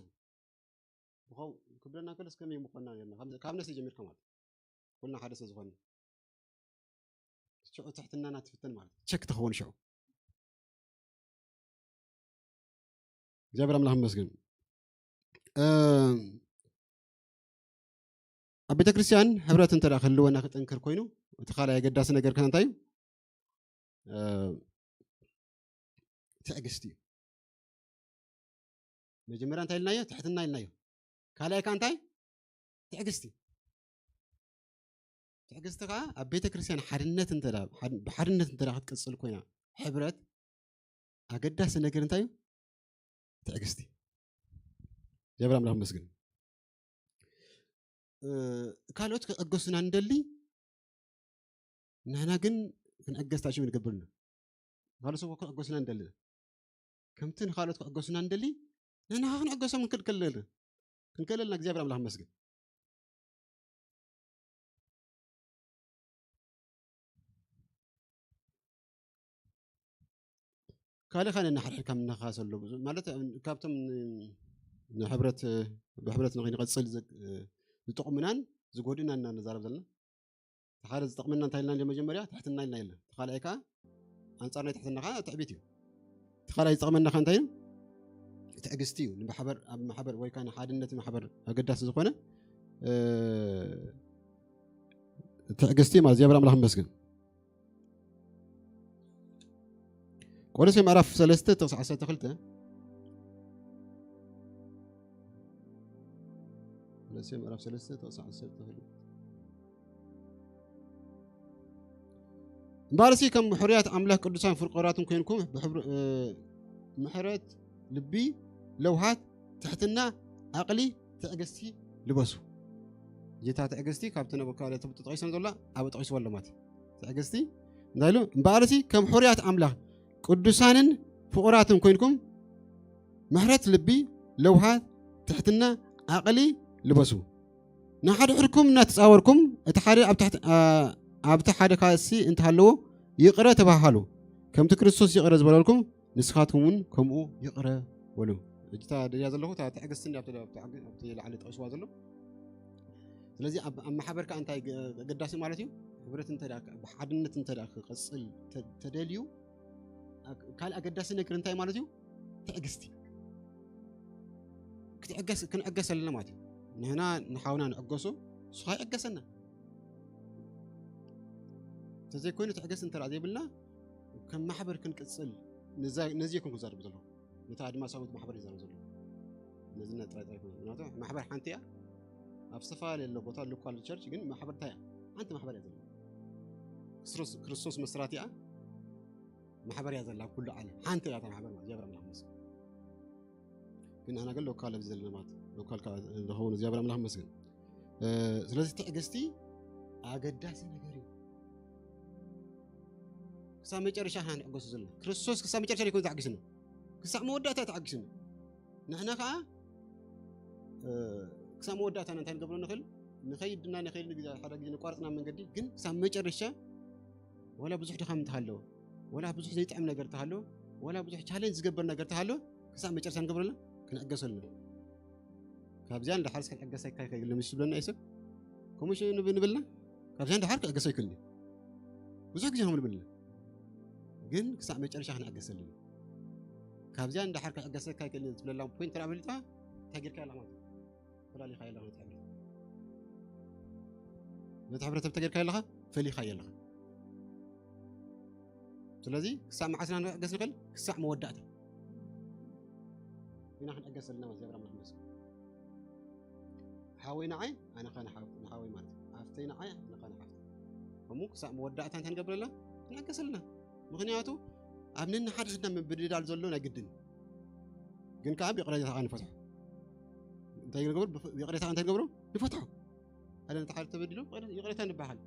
ክብለና እንከሎ እስከመይ ምኾንና ነርና ካብ ነፍሲ ጀሚርካ ማለት ኩልና ሓደ ሰብ ዝኾነ ሽዑ ትሕትናና ትፍትን ማለት ቸክ ትኸውን ሽዑ እግዚኣብሔር ኣምላኽ መስግን ኣብ ቤተ ክርስቲያን ሕብረት እንተ ክህልወና ክጥንክር ኮይኑ እቲ ካልኣይ ኣገዳሲ ነገር ከ እንታይ እዩ ትዕግስቲ እዩ መጀመርያ እንታይ ኢልናዮ ትሕትና ኢልናዮ ካልኣይ ከ እንታይ ትዕግስቲ ትዕግስቲ ከዓ ኣብ ቤተ ክርስቲያን ሓድነት እንተ ብሓድነት እንተ ክትቅፅል ኮይና ሕብረት ኣገዳሲ ነገር እንታይ እዩ ትዕግስቲ እግዚኣብሔር ኣምላኽ መስግን ካልኦት ክዕገሱና እንደሊ ንሕና ግን ክንዕገስ ታሽም ንገብርና ካልኦት ክዕገሱና እንደሊ ከምቲ ንካልኦት ክዕገሱና እንደሊ ንሕና ክንዕገሶም ክንክልክል ክንክእለልና እግዚኣብሔር ኣምላኽ መስግን ካልእ ካልእ እናሓድሕድካ ምንኻስ ኣሎ። ብዙ ማለት፣ ካብቶም ን-፣ ንሕብረት፣ ብሕብረት ንኸይንቐጽል ዝ-፣ ዝጠቕሙናን ዝጎድኡናን ኢና ንዛረብ ዘለና። እቲ ሓደ ዝጠቕመና እንታይ ኢልና? መጀመርያ ትሕትና ኢልና ኢልና። እቲ ካልኣይ ከኣ ኣንጻር ናይ ትሕትና ከኣ ትዕቢት እዩ። እቲ ካልኣይ ዝጠቕመና ከኣ እንታይ እዩ? ትዕግስቲ እዩ። ንማሕበር፣ ኣብ ማሕበር ወይ ከኣ ንሓድነት ማሕበር ኣገዳሲ ዝኾነ፣ እ፣ ትዕግስቲ ማለት እግዚኣብሔር ኣምላኽ ይመስገን። ቆሎሴ ምዕራፍ ሰለስተ ጥቕሲ ዓሰርተ ክልተ። ቆሎሴ ምዕራፍ ሰለስተ ጥቕሲ ዓሰርተ ክልተ። እምበኣርሲ ከም ሕሩያት ኣምላኽ ቅዱሳን ፍቁራትን ኮይንኩም ብሕብር-፣ እ፣ ምሕረት ልቢ፣ ለውሃት፣ ትሕትና፣ ዓቕሊ፣ ትዕግስቲ ልበሱ። ጌታ ትዕግስቲ ካብቲ ነብ-፣ ካብ ተጠቒሱ ዘሎ ኣብ ጠቒስዎ ኣሎ ማለት እዩ። ትዕግስቲ እንታይ ኢሉ? እምበኣርሲ ከም ሕሩያት ኣምላኽ ቅዱሳንን ፍቑራትን ኮይንኩም ምሕረት ልቢ፣ ለውሃት፣ ትሕትና፣ ዓቕሊ ልበሱ። ንሓድሕድኩም እናተጻወርኩም እቲ ሓደ ኣብ ትሕቲ-፣ ኣ-፣ ኣብቲ ሓደ ካሲ እንተሃለዎ ይቕረ ተባሃሉ። ከምቲ ክርስቶስ ይቕረ ዝበለልኩም ንስኻትኩም እውን ከምኡ ይቕረ በሉ። እጅታ ደልያ ዘለኹ እታ ትዕግስቲ እንዲ ኣብቲ፣ ኣብቲ፣ ኣብቲ ላዕሊ ጠቒስዋ ዘሎ። ስለዚ ኣብ፣ ኣብ ማሕበር ከኣ እንታይ ገ-፣ ኣገዳሲ ማለት እዩ? ሕብረት እንተ ደኣ፣ ብሓድነት እንተ ደኣ ክቕጽል ተ-፣ ተደልዩ፣ ኣ-፣ ካልእ ኣገዳሲ ነገር እንታይ ማለት እዩ? ትዕግስቲ። ክትዕገስ፣ ክንዕገስ ኣለና ማለት እዩ። ንሕና ንሓውና ንዕገሶ፣ ንሱ ኸኣ ይዕገሰና። እንተዘይኮይኑ ትዕግስቲ እንተ ደኣ ዘይብልና፣ ከም ማሕበር ክንቅጽል፣ ነዛ-፣ ነዚ ይኩን ክዛረብ ዘለኹ። ነቲ ኣድማሳዊት ማሕበር ይዛረብ ዘሎ። ነዚ ጥራይ ጥራይ ይኩን። ምክንያቱ ማሕበር ሓንቲ እያ። ኣብ ዝተፈላለየ ኣሎ ቦታ ሎካል ቸርች፣ ግን ማሕበር እንታይ እያ? ሓንቲ ማሕበር እያ ዘላ። ክርስቶስ፣ ክርስቶስ መስራቲኣ ማሕበር እያ ዘላ ኣብ ኩሉ ዓለም። ሓንቲ እያ እታ ማሕበር ማለት እግዚኣብሔር ኣምላኽ ይመስገን። ግን ንሕና ግን ሎካል ኣብዚ ዘለና ማለት ሎካል ካብ ንኸውን እግዚኣብሔር ኣምላኽ ይመስገን። እ፣ ስለዚ ትዕግስቲ ኣገዳሲ ነገር እዩ። ክሳብ መጨረሻ ኢና ንዕገሱ ዘለና። ክርስቶስ ክሳብ መጨረሻ ዘይኮነ ተዓጊስና። ክሳብ መወዳእታ ተዓጊስና። ንሕና ከኣ፣ እ፣ ክሳብ መወዳእታና እንታይ ንገብሮ ንኽእል? ንኸይድና ንኸይድ ንግዜ ሓደ ግዜ ንቋርጽና መንገዲ፣ ግን ክሳብ መጨረሻ ወላ ብዙሕ ድኻም እንተሃለወ፣ ወላ ብዙሕ ዘይጥዕም ነገር እንተሃለወ፣ ወላ ብዙሕ ቻሌንጅ ዝገብር ነገር እንተሃለወ፣ ክሳብ መጨረሻ ንገብረሉ፣ ክንዕገሰሉ። ካብዚኣ ንደሓርስ ክትዕገስ ኣይካይከ ኢሉ ምስ ዝብለና እዩ ሰብ። ከምኡ ሽ-፣ ንብ-፣ ንብልና፣ ካብዚኣ ንደሓር ክዕገስ ኣይክእልን እዩ። ብዙሕ ግዜ ከም ንብልና። ግን ክሳብ መጨረሻ ክንዕገሰሉ እዩ። ካብዚኣ ንደሓር ክዕገሰካ ኣይክእልን እዩ ትብለላ ፖይንት ተራ ብልታ፣ እንታይ ጌርካ ያላ ማለት እዩ? ፈላሊኻ ያለኻ ነቲ ሕብረት። ነቲ ሕብረት እንተ ጌርካ ያለኻ፣ ፈሊኻ ያለኻ። ስለዚ ክሳብ መዓስ ኢና ክንዕገስ ንኽእል? ክሳብ መወዳእታ። ኢና ክንዕገስ ዘለና ማለት እግዚኣብሔር ኣምላኽ ይመስገን። ሓወይ ንዓይ፣ ኣነ ኸኣ ንሓው-፣ ንሓወይ ማለት እዩ። ሓፍተይ ንዓይ፣ ኣነ ኸኣ ንሓፍተይ። ከምኡ ክሳብ መወዳእታ እንታይ ንገብር ኣለና? ክንዕገስ ኣለና። ምኽንያቱ ኣብ ነንሓድሕድና ምብድዳል ዘሎ ናይ ግድን እዩ። ግን ከኣ ብይቕሬታ ከኣ ንፈትሖ። እንታይ ንገብር? ብፍ-፣ ብይቕሬታ እንታይ ንገብሮ? ንፈትሖ። ሓደ ነቲ ሓደ ተበዲሉ ይቕሬታ፣ ይቕሬታ ንበሃል።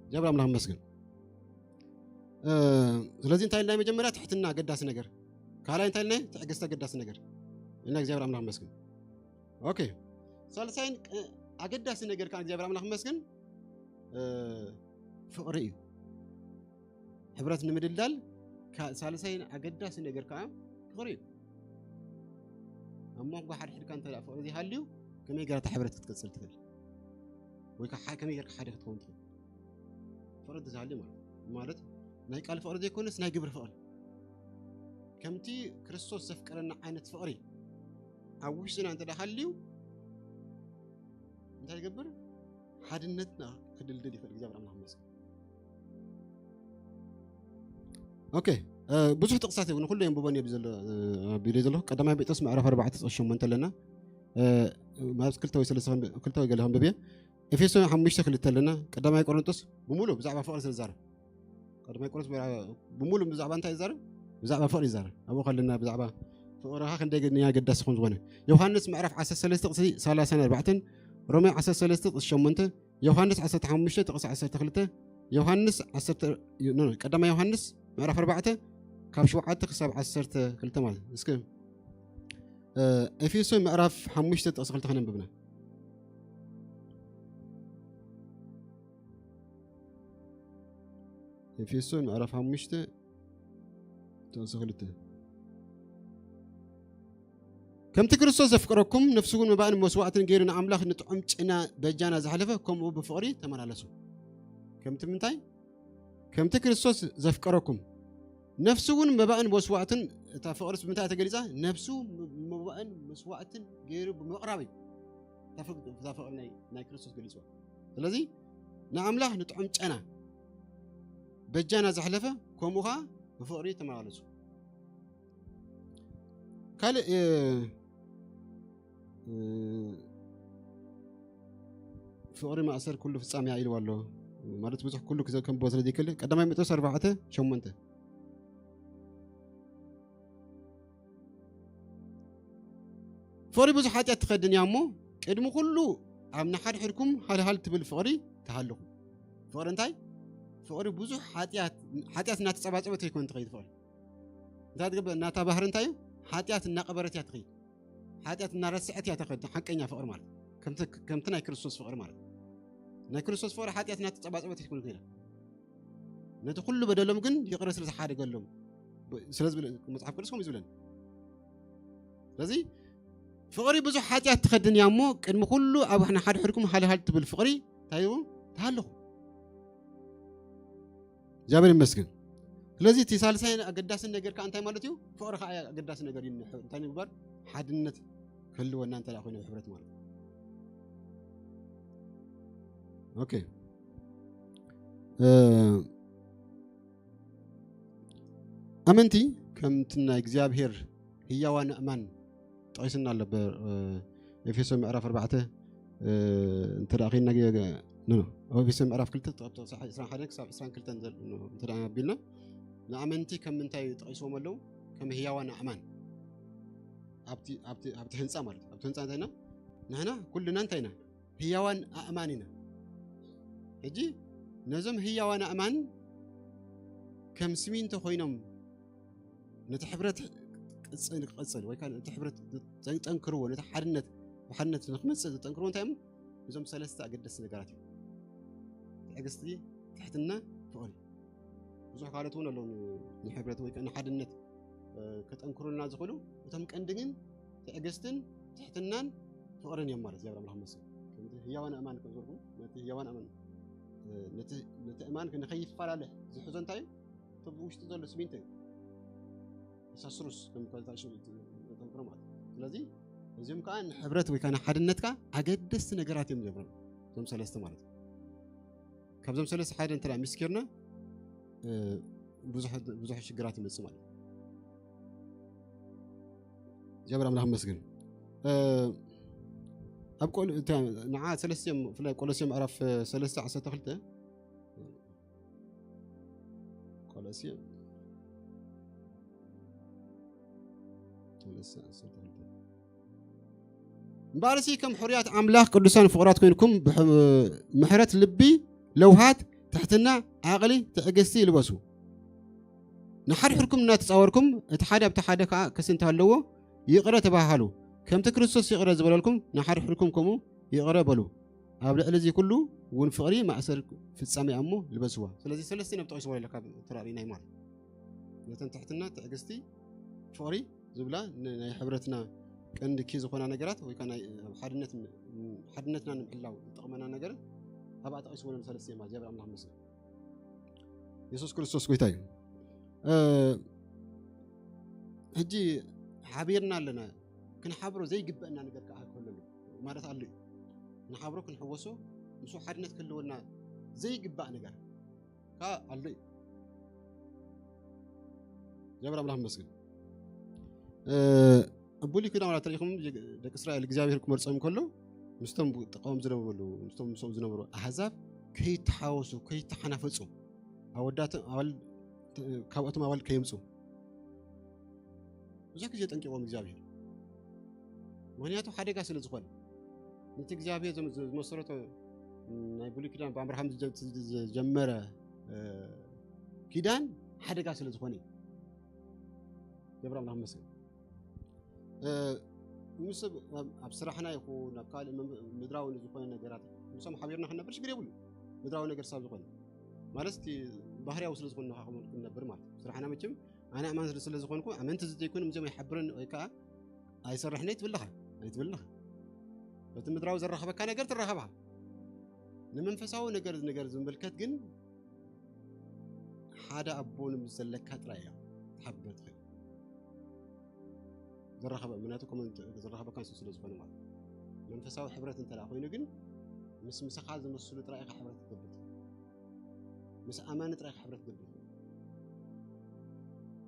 እግዚኣብሔር ኣምላኽ ይመስገን። እ፣ ስለዚ እንታይ ኢልና መጀመርያ ትሕትና ኣገዳሲ ነገር። ካልኣይ እንታይ ኢልና? ትዕግስቲ ኣገዳሲ ነገር። ኢልና እግዚኣብሔር ኣምላኽ ይመስገን። ኦኬ። ሳልሳይን፣ እ፣ ኣገዳሲ ነገር ከኣ እግዚኣብሔር ኣምላኽ ይመስገን፣ እ፣ ፍቕሪ እዩ። ሕብረት ንምድልዳል ካ-፣ ሳልሳይን ኣገዳሲ ነገር ከኣ ፍቕሪ እዩ። ኣብ መንጎ ሓድሕድካ እንተ ደኣ ፍቕሪ ዘይሃልዩ፣ ከመይ ጌራ እታ ሕብረት ክትቅጽል ትኽእል? ወይ ከኣ ሓ-፣ ከመይ ጌርካ ሓደ ክትከውን ትኽእል? ፍቕሪ እንተዘይሃልዩ ማለት፣ ማለት ናይ ቃል ፍቕሪ ዘይኮነስ ናይ ግብሪ ፍቕሪ። ከምቲ ክርስቶስ ዘፍቀረና ዓይነት ፍቕሪ ኣብ ውሽጥና እንተ ደኣ ሃልዩ፣ እንታይ ይገብር? ሓድነትና ክድልድል ይኽእል። እግዚኣብሔር ኣምላኽ ይመስገን። ኦኬ፣ እ፣ ብዙሕ ጥቕሳት እውን ኩሉ የንብቦን እየ ብዘሎ፣ እ፣ ኣቢለ ዘለኹ። ቀዳማይ ጴጥሮስ ምዕራፍ ኣርባዕተ ጥቕሲ ሸሞንተ ኣለና። እ፣ ማለት ክልተ ወይ ሰለስተ ከንብ-፣ ክልተ ወይ ገለ ከንብብ እየ። ኤፌሶን ሓሙሽተ ክልተ ኣለና። ቀዳማይ ቆሮንቶስ ብምሉእ ብዛዕባ ፍቕሪ ስለ ዝዛረብ። ቀዳማይ ቆሮንቶስ ምዕራፍ፣ ብምሉእ ብዛዕባ እንታይ ይዛረብ? ብዛዕባ ፍቕሪ ይዛረብ። ኣብኡ ከለና ብዛዕባ ፍቕርኻ ክንደይ ግን ኣገዳሲ ከም ዝኾነ። ዮሃንስ ምዕራፍ ዓሰርተ ሰለስተ ጥቕሲ ሰላሳን ኣርባዕተን፣ ሮሜ ዓሰርተ ሰለስተ ጥቕሲ ሸሞንተ፣ ዮሃንስ ዓሰርተ ሓሙሽተ ጥቕሲ ዓሰርተ ክልተ፣ ዮሃንስ ዓሰርተ፣ ኖ፣ ኖ፣ ቀዳማይ ዮሃንስ ምዕራፍ ኣርባዕተ ካብ ሸውዓተ ክሳብ ዓሰርተ ክልተ ማለት እዩ። እስከ፣ እ፣ ኤፌሶን ምዕራፍ ሓሙሽተ ጥቕሲ ክልተ ከነንብብና። ኤፌሶን ምዕራፍ ሓሙሽተ ጥቕሲ ክልተ። ከምቲ ክርስቶስ ዘፍቀረኩም፣ ነፍሱ እውን መባእን መስዋዕትን ገይሩ ንኣምላኽ ንጥዑም ጨና በጃና ዝሓለፈ፣ ከምኡ ብፍቕሪ ተመላለሱ። ከምቲ ምንታይ? ከምቲ ክርስቶስ ዘፍቀረኩም፣ ነፍሱ እውን መባእን መስዋዕትን፣ እታ ፍቕርስ ብምንታይ ተገሊጻ? ነፍሱ መባእን መስዋዕትን ገይሩ ብምቕራብ እዩ። እታ ፍቅ-፣ እታ ፍቕሪ ናይ፣ ናይ ክርስቶስ ገሊጽዋ። ስለዚ ንኣምላኽ ንጥዑም ጨና በጃና ዘሕለፈ፣ ከምኡ ኸዓ ብፍቕሪ ተመላለሱ። ካልእ፣ እ፣ እ፣ ፍቕሪ ማእሰር ኩሉ ፍጻሜ ኢልዋ ኣሎ። ማለት ብዙሕ ኩሉ ክዘ-፣ ከንብቦ ስለ ዘይክእል፣ ቀዳማይ ጴጥሮስ ኣርባዕተ ሸሞንተ። ፍቕሪ ብዙሕ ሓጢኣት ትኸድን እያ እሞ፣ ቅድሚ ኩሉ ኣብ ንሓድሕድኩም ሃልሃል ትብል ፍቕሪ ትሃልኹ። ፍቕሪ እንታይ? ፍቕሪ ብዙሕ ሓጢኣት፣ ሓጢኣት እናተጸባጸበት ኣይኮን ትኸይድ ፍቕሪ። እንታይ ትገብር? እናታ ባህሪ እንታይ እዩ? ሓጢኣት እናቐበረት እያ ትኸይድ። ሓጢኣት እናረስዐት እያ ትኸይድ። ሓቀኛ ፍቕሪ ማለት ከምቲ፣ ከምቲ ናይ ክርስቶስ ፍቕሪ ማለት። ናይ ክርስቶስ ፍቕሪ ሓጢኣት እናተጸባጸበት ኣይኮን ትኸይድ። ነቲ ኩሉ በደሎም ግን ይቕረ ስለ ዝሓደገሎም። ብ-፣ ስለ ዝብል መጽሓፍ ቅዱስ ከምኡ እዩ ዝብለና። ስለዚ ፍቕሪ ብዙሕ ሓጢኣት ትኸድን እያ እሞ፣ ቅድሚ ኩሉ ኣብ ንሓድሕድኩም ሃልሃል ትብል ፍቕሪ እንታይ እዩ? ተሃልኹ። እግዚኣብሔር ይመስገን። ስለዚ እቲ ሳልሳይን ኣገዳስን ነገር ከኣ እንታይ ማለት እዩ? ፍቕሪ ከኣ ኣገዳሲ ነገር እዩ። እንታይ ንምግባር? ሓድነት ክህልወና እንተ ደኣ ኮይኑ፣ ኣብ ሕብረት ማለት እዩ። ኦኬ። እ፣ ኣመንቲ ከምቲ ናይ እግዚኣብሔር ህያዋን ኣእማን ጠቒስና ኣሎ። ብ-፣ እ፣ ኤፌሶ ምዕራፍ ኣርባዕተ፣ እ፣ እንተ ደኣ ኸይድና ገ-፣ ገ-፣ ኖ፣ ኖ። ኣብ ኤፌሶ ምዕራፍ ክልተ፣ ካብ ዕስራን ሓደን ክሳብ ዕስራን ክልተን ዘል-፣ ኖ፣ እንተ ደኣ ኣቢልና፣ ንኣመንቲ ከም ምንታይ ጠቒስዎም ኣለዉ? ከም ህያዋን ኣእማን። ኣብቲ፣ ኣብቲ፣ ኣብቲ ህንጻ ማለት፣ ኣብቲ ህንጻ እንታይ ኢና? ንሕና ኩልና እንታይ ኢና? ህያዋን ኣእማን ኢና። ሕጂ ነዞም ህያዋን ኣእማን ከም ስሚንቶ ኮይኖም ነቲ ሕብረት ቅጽል፣ ክቕጽል ወይ ከኣ ነቲ ሕብረት ዘጠንክርዎ፣ ነቲ ሓድነት፣ ብሓድነት ንኽመጽእ ዘጠንክርዎ እንታይ እዮም? እዞም ሰለስተ ኣገደስቲ ነገራት እዮም። ትዕግስቲ፣ ትሕትና፣ ፍቕሪ። ብዙሕ ካልኦት እውን ኣለዉ ን-፣ ንሕብረት ወይ ከኣ ንሓድነት፣ እ፣ ከጠንክሩልና ዝኽእሉ እቶም ቀንዲ ግን ትዕግስትን ትሕትናን ፍቕርን እዮም ማለት እግዚኣብሔር ኣምላኽ ይመስገን። ከምቲ ህያዋን ኣእማን ከም ዝበልኩም፣ ነቲ ህያዋን ኣእማን፣ እ፣ ነቲ፣ ነቲ ኣእማን ንኸይፈላለ ዝሕዞ እንታይ እዩ? እቲ ብውሽጢ ዘሎ ስሚንቶ እዩ። ተሳስሩስ ከም ካልእ ታሽሙ ዘጠንክሮ ማለት እዩ። ስለዚ እዚኦም ከኣ ንሕብረት ወይ ከኣ ንሓድነት ከኣ ኣገደስቲ ነገራት እዮም ዝገብሩ። እዞም ሰለስተ ማለት እዩ። ካብዞም ሰለስተ ሓደ እንተ ደኣ ሚስኪርና፣ እ፣ ብዙሕ፣ ብዙሕ ሽግራት ይመጽእ ማለት እዩ። እግዚኣብሔር ኣምላኽ ይመስገን። እ፣ ኣብ ቆል-፣ እታ ንዓ ሰለስተ እዮም፣ ብፍላይ ቆሎስየ ምዕራፍ ሰለስተ ዓሰርተ ክልተ፣ ቆሎስየ ሰለስተ ዓሰርተ ክልተ። እምበኣርሲ ከም ሕሩያት ኣምላኽ ቅዱሳን ፍቑራት ኮይንኩም ብሕ-፣ ምሕረት ልቢ፣ ለውሃት፣ ትሕትና፣ ዓቕሊ፣ ትዕግስቲ ይልበሱ። ንሓድሕድኩም እናተጻወርኩም፣ እቲ ሓደ ኣብቲ ሓደ ከኣ ክሲ እንተሃለዎ፣ ይቕረ ተባሃሃሉ። ከምቲ ክርስቶስ ይቕረ ዝበለልኩም፣ ንሓድሕድኩም ከምኡ ይቕረ በሉ። ኣብ ልዕሊ እዚ ኩሉ እውን ፍቕሪ ማእሰር ፍጻሜ እያ እሞ ልበስዋ። ስለዚ ሰለስተ ነጥቢ ጠቒስዎ ኣለካ፣ ተራእሪናይ ማለት። ነተን ትሕትና፣ ትዕግስቲ፣ ፍቕሪ ዝብላ ን-፣ ናይ ሕብረትና ቀንዲ ኪ ዝኾና ነገራት ወይ ከኣ ናይ፣ ኣብ ሓድነት ን-፣ ሓድነትና ንምሕላው ዝጠቕመና ነገር ኣብኣ ጠቒስዎ ኣሎ ሰለስተ እያ። እግዚኣብሔር ኣምላኽ ይመስገን። የሱስ ክርስቶስ ጎይታ እዩ። እ፣ ሕጂ ሓቢርና ኣለና። ክንሓብሮ ዘይግበአና ነገር ከኣ ክህሉ ኣሎ ማለት ኣሎ እዩ። ክንሓብሮ፣ ክንሕወሶ፣ ምስኡ ሓድነት ክህልወና ዘይግባእ ነገር ከኣ ኣሎ እዩ። እግዚኣብሔር ኣምላኽ ይመስገን። እ፣ ኣብ ብሉይ ኪዳን ዋላ ተሪኢኹም፣ ደቂ እስራኤል እግዚኣብሔር ክመርጾም ከሎ ምስቶም ተቃወም ዝነበሩ፣ ምስቶም ምስኦም ዝነበሩ ኣህዛብ ከይተሓወሱ፣ ከይተሓናፈጹ፣ ኣወዳት ኣዋልድ፣ ካብኣቶም ኣዋልድ ከየምጹ ብዙሕ ግዜ ጠንቂቖም እግዚኣብሔር። ምኽንያቱ ሓደጋ ስለ ዝኾነ። ነቲ እግዚኣብሔር ዘም-፣ ዘ-፣ ዝመሰረቶ ናይ ብሉይ ኪዳን ብኣብርሃም ዝጀ-፣ ዝጀመረ፣ እ፣ ኪዳን ሓደጋ ስለ ዝኾነ እዩ። ገብረ ኣምላኽ ይመስገን። እ፣ ምስ ኣብ፣ ኣብ ስራሕና ይኹን ኣብ ካልእ መም-፣ ምድራዊ ንዝኾነ ነገራት ምስኦም ሓቢርና ክንነብር ሽግር የብሉ። ምድራዊ ነገር ሳብ ዝኾነ ማለት እቲ ባህርያዊ ስለ ዝኾነ ንኻ ክንነብር ማለት እዩ። ስራሕና መቸም ኣነ ኣማን ስለ ዝኾንኩ ኣመንቲ ዘይኮኑ ምስኦም ኣይሓብርን ወይ ከዓ ኣይሰርሕን ኣይትብል ኢኻ ኣይትብል ኢኻ። በቲ ምድራዊ ዘራኸበካ ነገር ትራኸባ። ንመንፈሳዊ ነገር ነገር ዝምልከት ግን ሓደ ኣቦ ምስ ዘለካ ጥራይ እያ ትሓብር ትኽእል። ዘራኸበ ምክንያቱ ኮመንት ዘራኸበካ ንሱ ስለ ዝኾነ ማለት እዩ። መንፈሳዊ ሕብረት እንተ ደኣ ኮይኑ ግን ምስ ምሳኻ ዝመስሉ ጥራይ ኢኻ ሕብረት ትገብር። ምስ ኣማኒ ጥራይ ኢኻ ሕብረት ትገብር።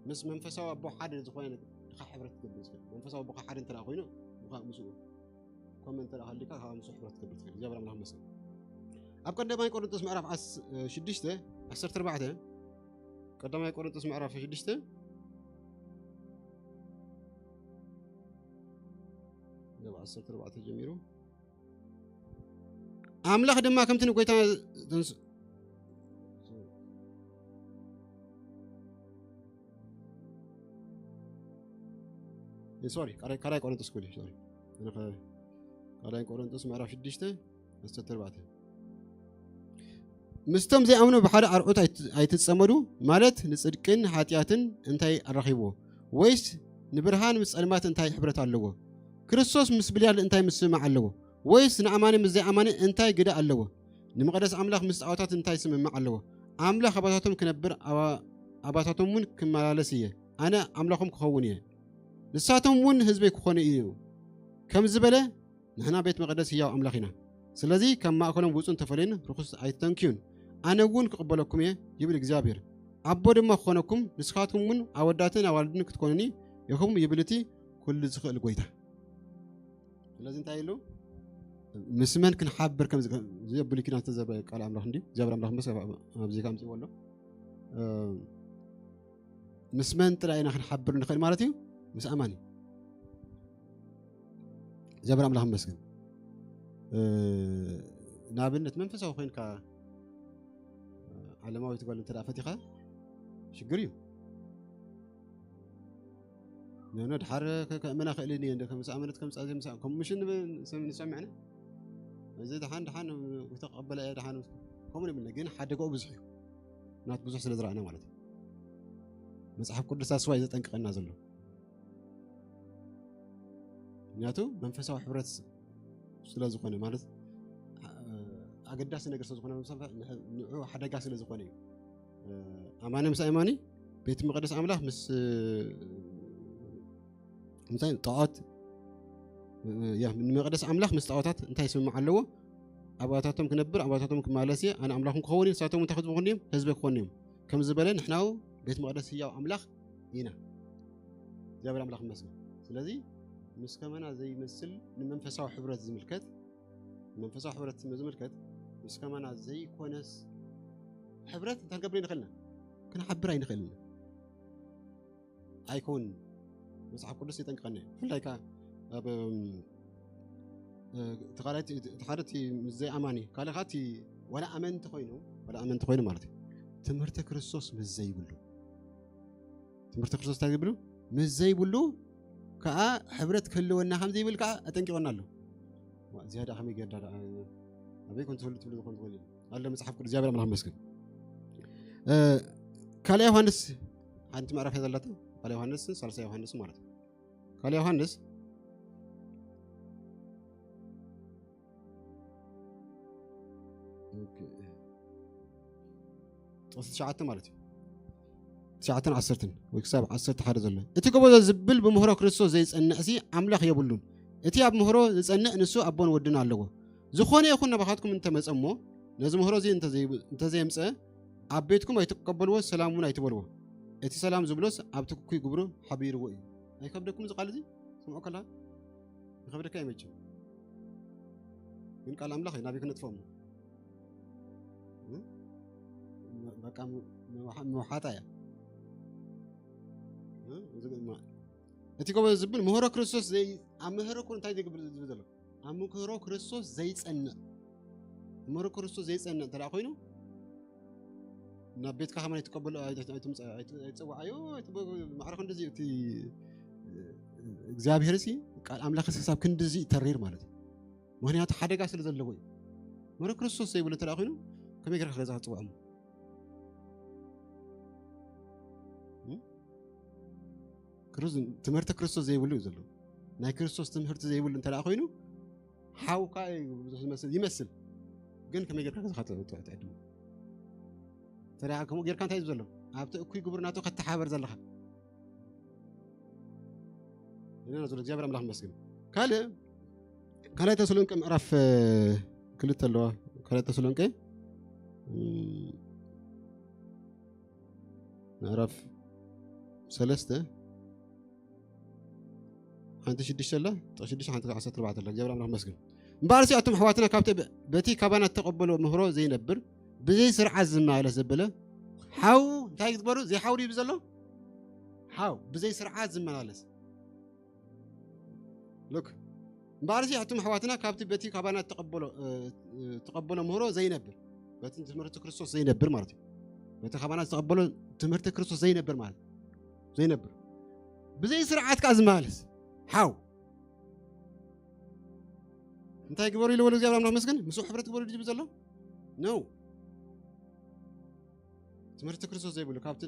ምስ መንፈሳዊ ኣቦ ሓደ ዝኾነ ኢኻ ሕብረት ትገብር ትኽእል። መንፈሳዊ ኣቦኻ ሓደ እንተ ደኣ ኮይኑ ብኻ ምስኡ ኮመንት እንተ ደኣ ሃሊካ ካብ ምስኡ ሕብረት ትገብር ትኽእል። እግዚኣብሔር ኣምላኽ ይመስገን። ኣብ ቀዳማይ ቆሮንቶስ ምዕራፍ ዓስ- ሽዱሽተ ዓሰርተ ኣርባዕተ፣ ቀዳማይ ቆሮንቶስ ምዕራፍ ሽዱሽተ ካብ ዓሰርተ ኣርባዕተ ጀሚሩ፣ ኣምላኽ ድማ ከምቲ ንጎይታ ተንስ- ሶሪ፣ ካልኣይ ካልኣይ ቆሮንቶስ ክብል እዩ፣ ሶሪ። ኣነ ከ- ካልኣይ ቆሮንቶስ ምዕራፍ ሽዱሽተ ዓሰርተ ኣርባዕተ፣ ምስቶም ዘይኣምኑ ብሓደ ኣርዑት ኣይት- ኣይትጸመዱ፣ ማለት ንጽድቅን ሓጢኣትን እንታይ ኣራኺብዎ? ወይስ ንብርሃን ምስ ጸልማት እንታይ ሕብረት ኣለዎ? ክርስቶስ ምስ ብልያል እንታይ ምስምማዕ ኣለዎ? ወይስ ንኣማኒ ምስ ዘይኣማኒ እንታይ ግደ ኣለዎ? ንመቕደስ ኣምላኽ ምስ ጣዖታት እንታይ ስምምዕ ኣለዎ? ኣምላኽ ኣባታቶም ክነብር፣ ኣባ- ኣባታቶም እውን ክመላለስ እየ። ኣነ ኣምላኾም ክኸውን እየ፣ ንሳቶም እውን ህዝበይ ክኾኑ እዩ። ከም ዝበለ፣ ንሕና ቤት መቕደስ ህያው ኣምላኽ ኢና። ስለዚ ካብ ማእከሎም ውጹን ተፈልዩን ርኹስ ኣይትተንክዩን። ኣነ እውን ክቕበለኩም እየ፣ ይብል እግዚኣብሔር። ኣቦ ድማ ክኾነኩም፣ ንስኻትኩም እውን ኣወዳትን ኣዋልድን ክትኮኑኒ ኢኹም፣ ይብል እቲ ኩሉ ዝኽእል ጎይታ። ስለዚ እንታይ ኢሉ? ምስ መን ክንሓብር ከም ዝገ- እዚ ኣብ ብሉይ ኪዳን ዝተዘርበ ቃል ኣምላኽ እንድዩ። እግዚኣብሔር ኣምላኽ መስ ኣብዚ ጋር ኣምፅዎ ኣሎ። እ፣ ምስ መን ጥራይ ኢና ክንሓብር ንኽእል ማለት እዩ? ምስ ኣማኒ። እግዚኣብሔር ኣምላኽ ይመስገን። እ፣ ንኣብነት መንፈሳዊ ኮይንካ ዓለማዊት ጓል እንተ ደኣ ፈቲኻ ሽግር እዩ። ኖ፣ ኖ፣ ድሓር ከ- ከእምና ክእልን እየ፣ እንደ ከም ዝኣመነት ከም ጻ- ዘይምሳ-፣ ከም ምሽን ንብ- ንሰም- ንሰምዕና። እዚ ድሓን ድሓን ክተቐበለ እየ፣ ድሓን ከምኡ ንብል፣ ግን ሓደጋኡ ብዙሕ እዩ። ናት ብዙሕ ስለ ዝረኣና ማለት እዩ። መጽሓፍ ቅዱስ ኣስዋይ ዘጠንቅቐና ዘሎ። ምክንያቱ መንፈሳዊ ሕብረት ስለ ዝኾነ፣ ማለት፣ አ- ኣገዳሲ ነገር ስለ ዝኾነ፣ ንዑ ሓደጋ ስለ ዝኾነ እዩ። ኣማኒ ምስ ኣማኒ፣ ቤት መቕደስ ኣምላኽ ምስ እንታይ ጣዖት፣ ያ፣ ንመቕደስ ኣምላኽ ምስ ጣዖታት እንታይ ስምምዕ ኣለዎ? ኣባታቶም ክነብር፣ ኣባታቶም ክማለስ እየ፣ ኣነ ኣምላኹም ክኸውን እየ፣ ንሳቶም እንታይ ክኾኑ እዮም? ህዝቢ ክኾኑ እዮም። ከም ዝበለ ንሕና ቤት መቕደስ ህያው ኣምላኽ ኢና። እግዚኣብሔር ኣምላኽ ይመስገን። ስለዚ ምስ ከማና ዘይመስል ንመንፈሳዊ ሕብረት ዝምልከት፣ መንፈሳዊ ሕብረት ዝምልከት ምስ ከማና ዘይኮነስ ሕብረት እንታይ ክንገብር ኣይንኽእልና? ክንሓብር ኣይንኽእልና። ኣይኮን መጽሓፍ ቅዱስ የጠንቅቐና እዩ። ብፍላይ ከኣ ኣብ፣ እም፣ እ፣ እቲ ካልኣይ እቲ፣ እቲ ሓደ እቲ ምስ ዘይኣማኒ፣ ካልእ ከኣ እቲ ዋላ ኣመንቲ ኮይኑ፣ ዋላ ኣመንቲ ኮይኑ ማለት እዩ። ትምህርቲ ክርስቶስ ምስ ዘይብሉ፣ ትምህርቲ ክርስቶስ እንታይ ዝብሉ? ምስ ዘይብሉ ከኣ ሕብረት ክህልወና ከም ዘይብል ከኣ ኣጠንቂቖና ኣሎ። ዋ፣ እዚኣ ደኣ ከመይ ጌርዳ ደኣ ኣበይ ኮን ትህሉ ትብሉ ዝኾን ትኾን እዩ። ኣሎ መጽሓፍ ቅዱስ፣ እግዚኣብሔር ኣምላኽ ይመስገን። እ፣ ካልኣይ ዮሃንስ ሓንቲ ምዕራፍ እያ ዘላታ። ካልኣይ ዮሃንስ፣ ሳልሳይ ዮሃንስ ማለት እዩ። ካልኣይ ዮሃንስ፣ ኦኬ፣ ጥቕሲ ትሽዓተ ማለት እዩ። ትሽዓተን ዓሰርተን ወይ ክሳብ ዓሰርተ ሓደ ዘሎ። እቲ ጎበዞ ዝብል ብምህሮ ክርስቶስ ዘይጸንዕሲ ኣምላኽ የብሉን። እቲ ኣብ ምህሮ ዝጸንዕ ንሱ ኣቦን ወድን ኣለዎ። ዝኾነ ይኹን ናባኻትኩም እንተመጸ እሞ፣ ነዚ ምህሮ እዚ እንተዘይ-፣ እንተዘየምጸ፣ ኣብ ቤትኩም ኣይትቀበልዎ፣ ሰላም እውን ኣይትበልዎ። እቲ ሰላም ዝብሎስ ኣብቲ ክኩይ ግብሩ ሓቢርዎ እዩ። ኣይከብደኩም እዚ ቃል እዚ? ስምዑ ከላ ይኸብደካ እዩ መቸም። ግን ቃል ኣምላኽ እዩ፣ ናበይ ክነጥፍኦ እሞ? እ? በቃ ም-፣ ምውሓ-፣ ምውሓጣ እያ። እ? እዚ ግን ማ-፣ እቲ ጎበዝ ዝብል ምህሮ ክርስቶስ ዘይ-፣ ኣብ ምህሮ ክሩ-፣ እንታይ ዝገብር ዝብል ዘሎ? ኣብ ምህሮ ክርስቶስ ዘይጸንዕ፣ ምህሮ ክርስቶስ ዘይጸንዕ እንተ ደኣ ኮይኑ፣ ናብ ቤትካ ከማን ኣይትቀበሎ፣ ኣይት-፣ ኣይትምጸ-፣ ኣይት-፣ ኣይትጸውዓዮ፣ ኣይትበ-፣ ማዕረ ክንድዚ እቲ እግዚኣብሔር ሲ ቃል ኣምላኽ ሲ ክሳብ ክንድዚ ተሪር ማለት እዩ። ምኽንያቱ ሓደጋ ስለ ዘለዎ እዩ። ምህሮ ክርስቶስ ዘይብሉ እንተ ደኣ ኮይኑ፣ ከመይ ጌርካ ገዛ ክትጽውዖ እሞ? እም? ትምህርቲ ክርስቶስ ዘይብሉ እዩ ዘሎ። ናይ ክርስቶስ ትምህርቲ ዘይብሉ እንተ ኮይኑ ሓውካ እዩ ብዙሕ ዝመስል ይመስል፣ ግን ከመይ ጌርካ ክትዕድሞ ተሪያ ከምኡ ጌርካ እንታይ እዩ ዘሎ? ኣብቲ እኩይ ግብር ናቱ ከተሓበር ዘለኻ ኢና ዘሎ። እግዚኣብሔር ኣምላኽ መስግን። ካልእ ካልኣይ ተሰሎንቄ ምዕራፍ ክልተ ኣለዋ። ካልኣይ ተሰሎንቄ ምዕራፍ ሰለስተ ሓንቲ ሽዱሽተ ኣላ፣ ጥቕሲ ሽዱሽተ ሓንቲ ዓሰርተ ኣርባዕተ ኣላ። እግዚኣብሔር ኣምላኽ መስግን። እምበኣርሲ ኣቱም ኣሕዋትና ካብቲ በቲ ካባና እተቐበሎ ምህሮ ዘይነብር ብዘይ ስርዓት ዝመላለስ ዘበለ ሓው እንታይ ክትግበሩ? ዘይሓው ድዩ ዘሎ? ሓው ብዘይ ስርዓት ዝመላለስ ሉክ እምበኣርሲ ኣቱም ኣሕዋትና ካብቲ በቲ ካባና እተቐበሎ ምህሮ ዘይነብር፣ በቲ ትምህርቲ ክርስቶስ ዘይነብር ማለት እዩ። በቲ ካባና ዝተቐበሎ ትምህርቲ ክርስቶስ ዘይነብር ማለት ዘይነብር ብዘይ ስርዓት ከዓ ዝመላለስ ሓው እንታይ ግበሩ ኢሉ ወሉ እግዚኣብሔር ኣምላኽ መስገን ምስኡ ሕብረት ግበሩ ድዩ ዘሎ? ነው። ትምህርቲ ክርስቶስ ዘይብሉ ካብቲ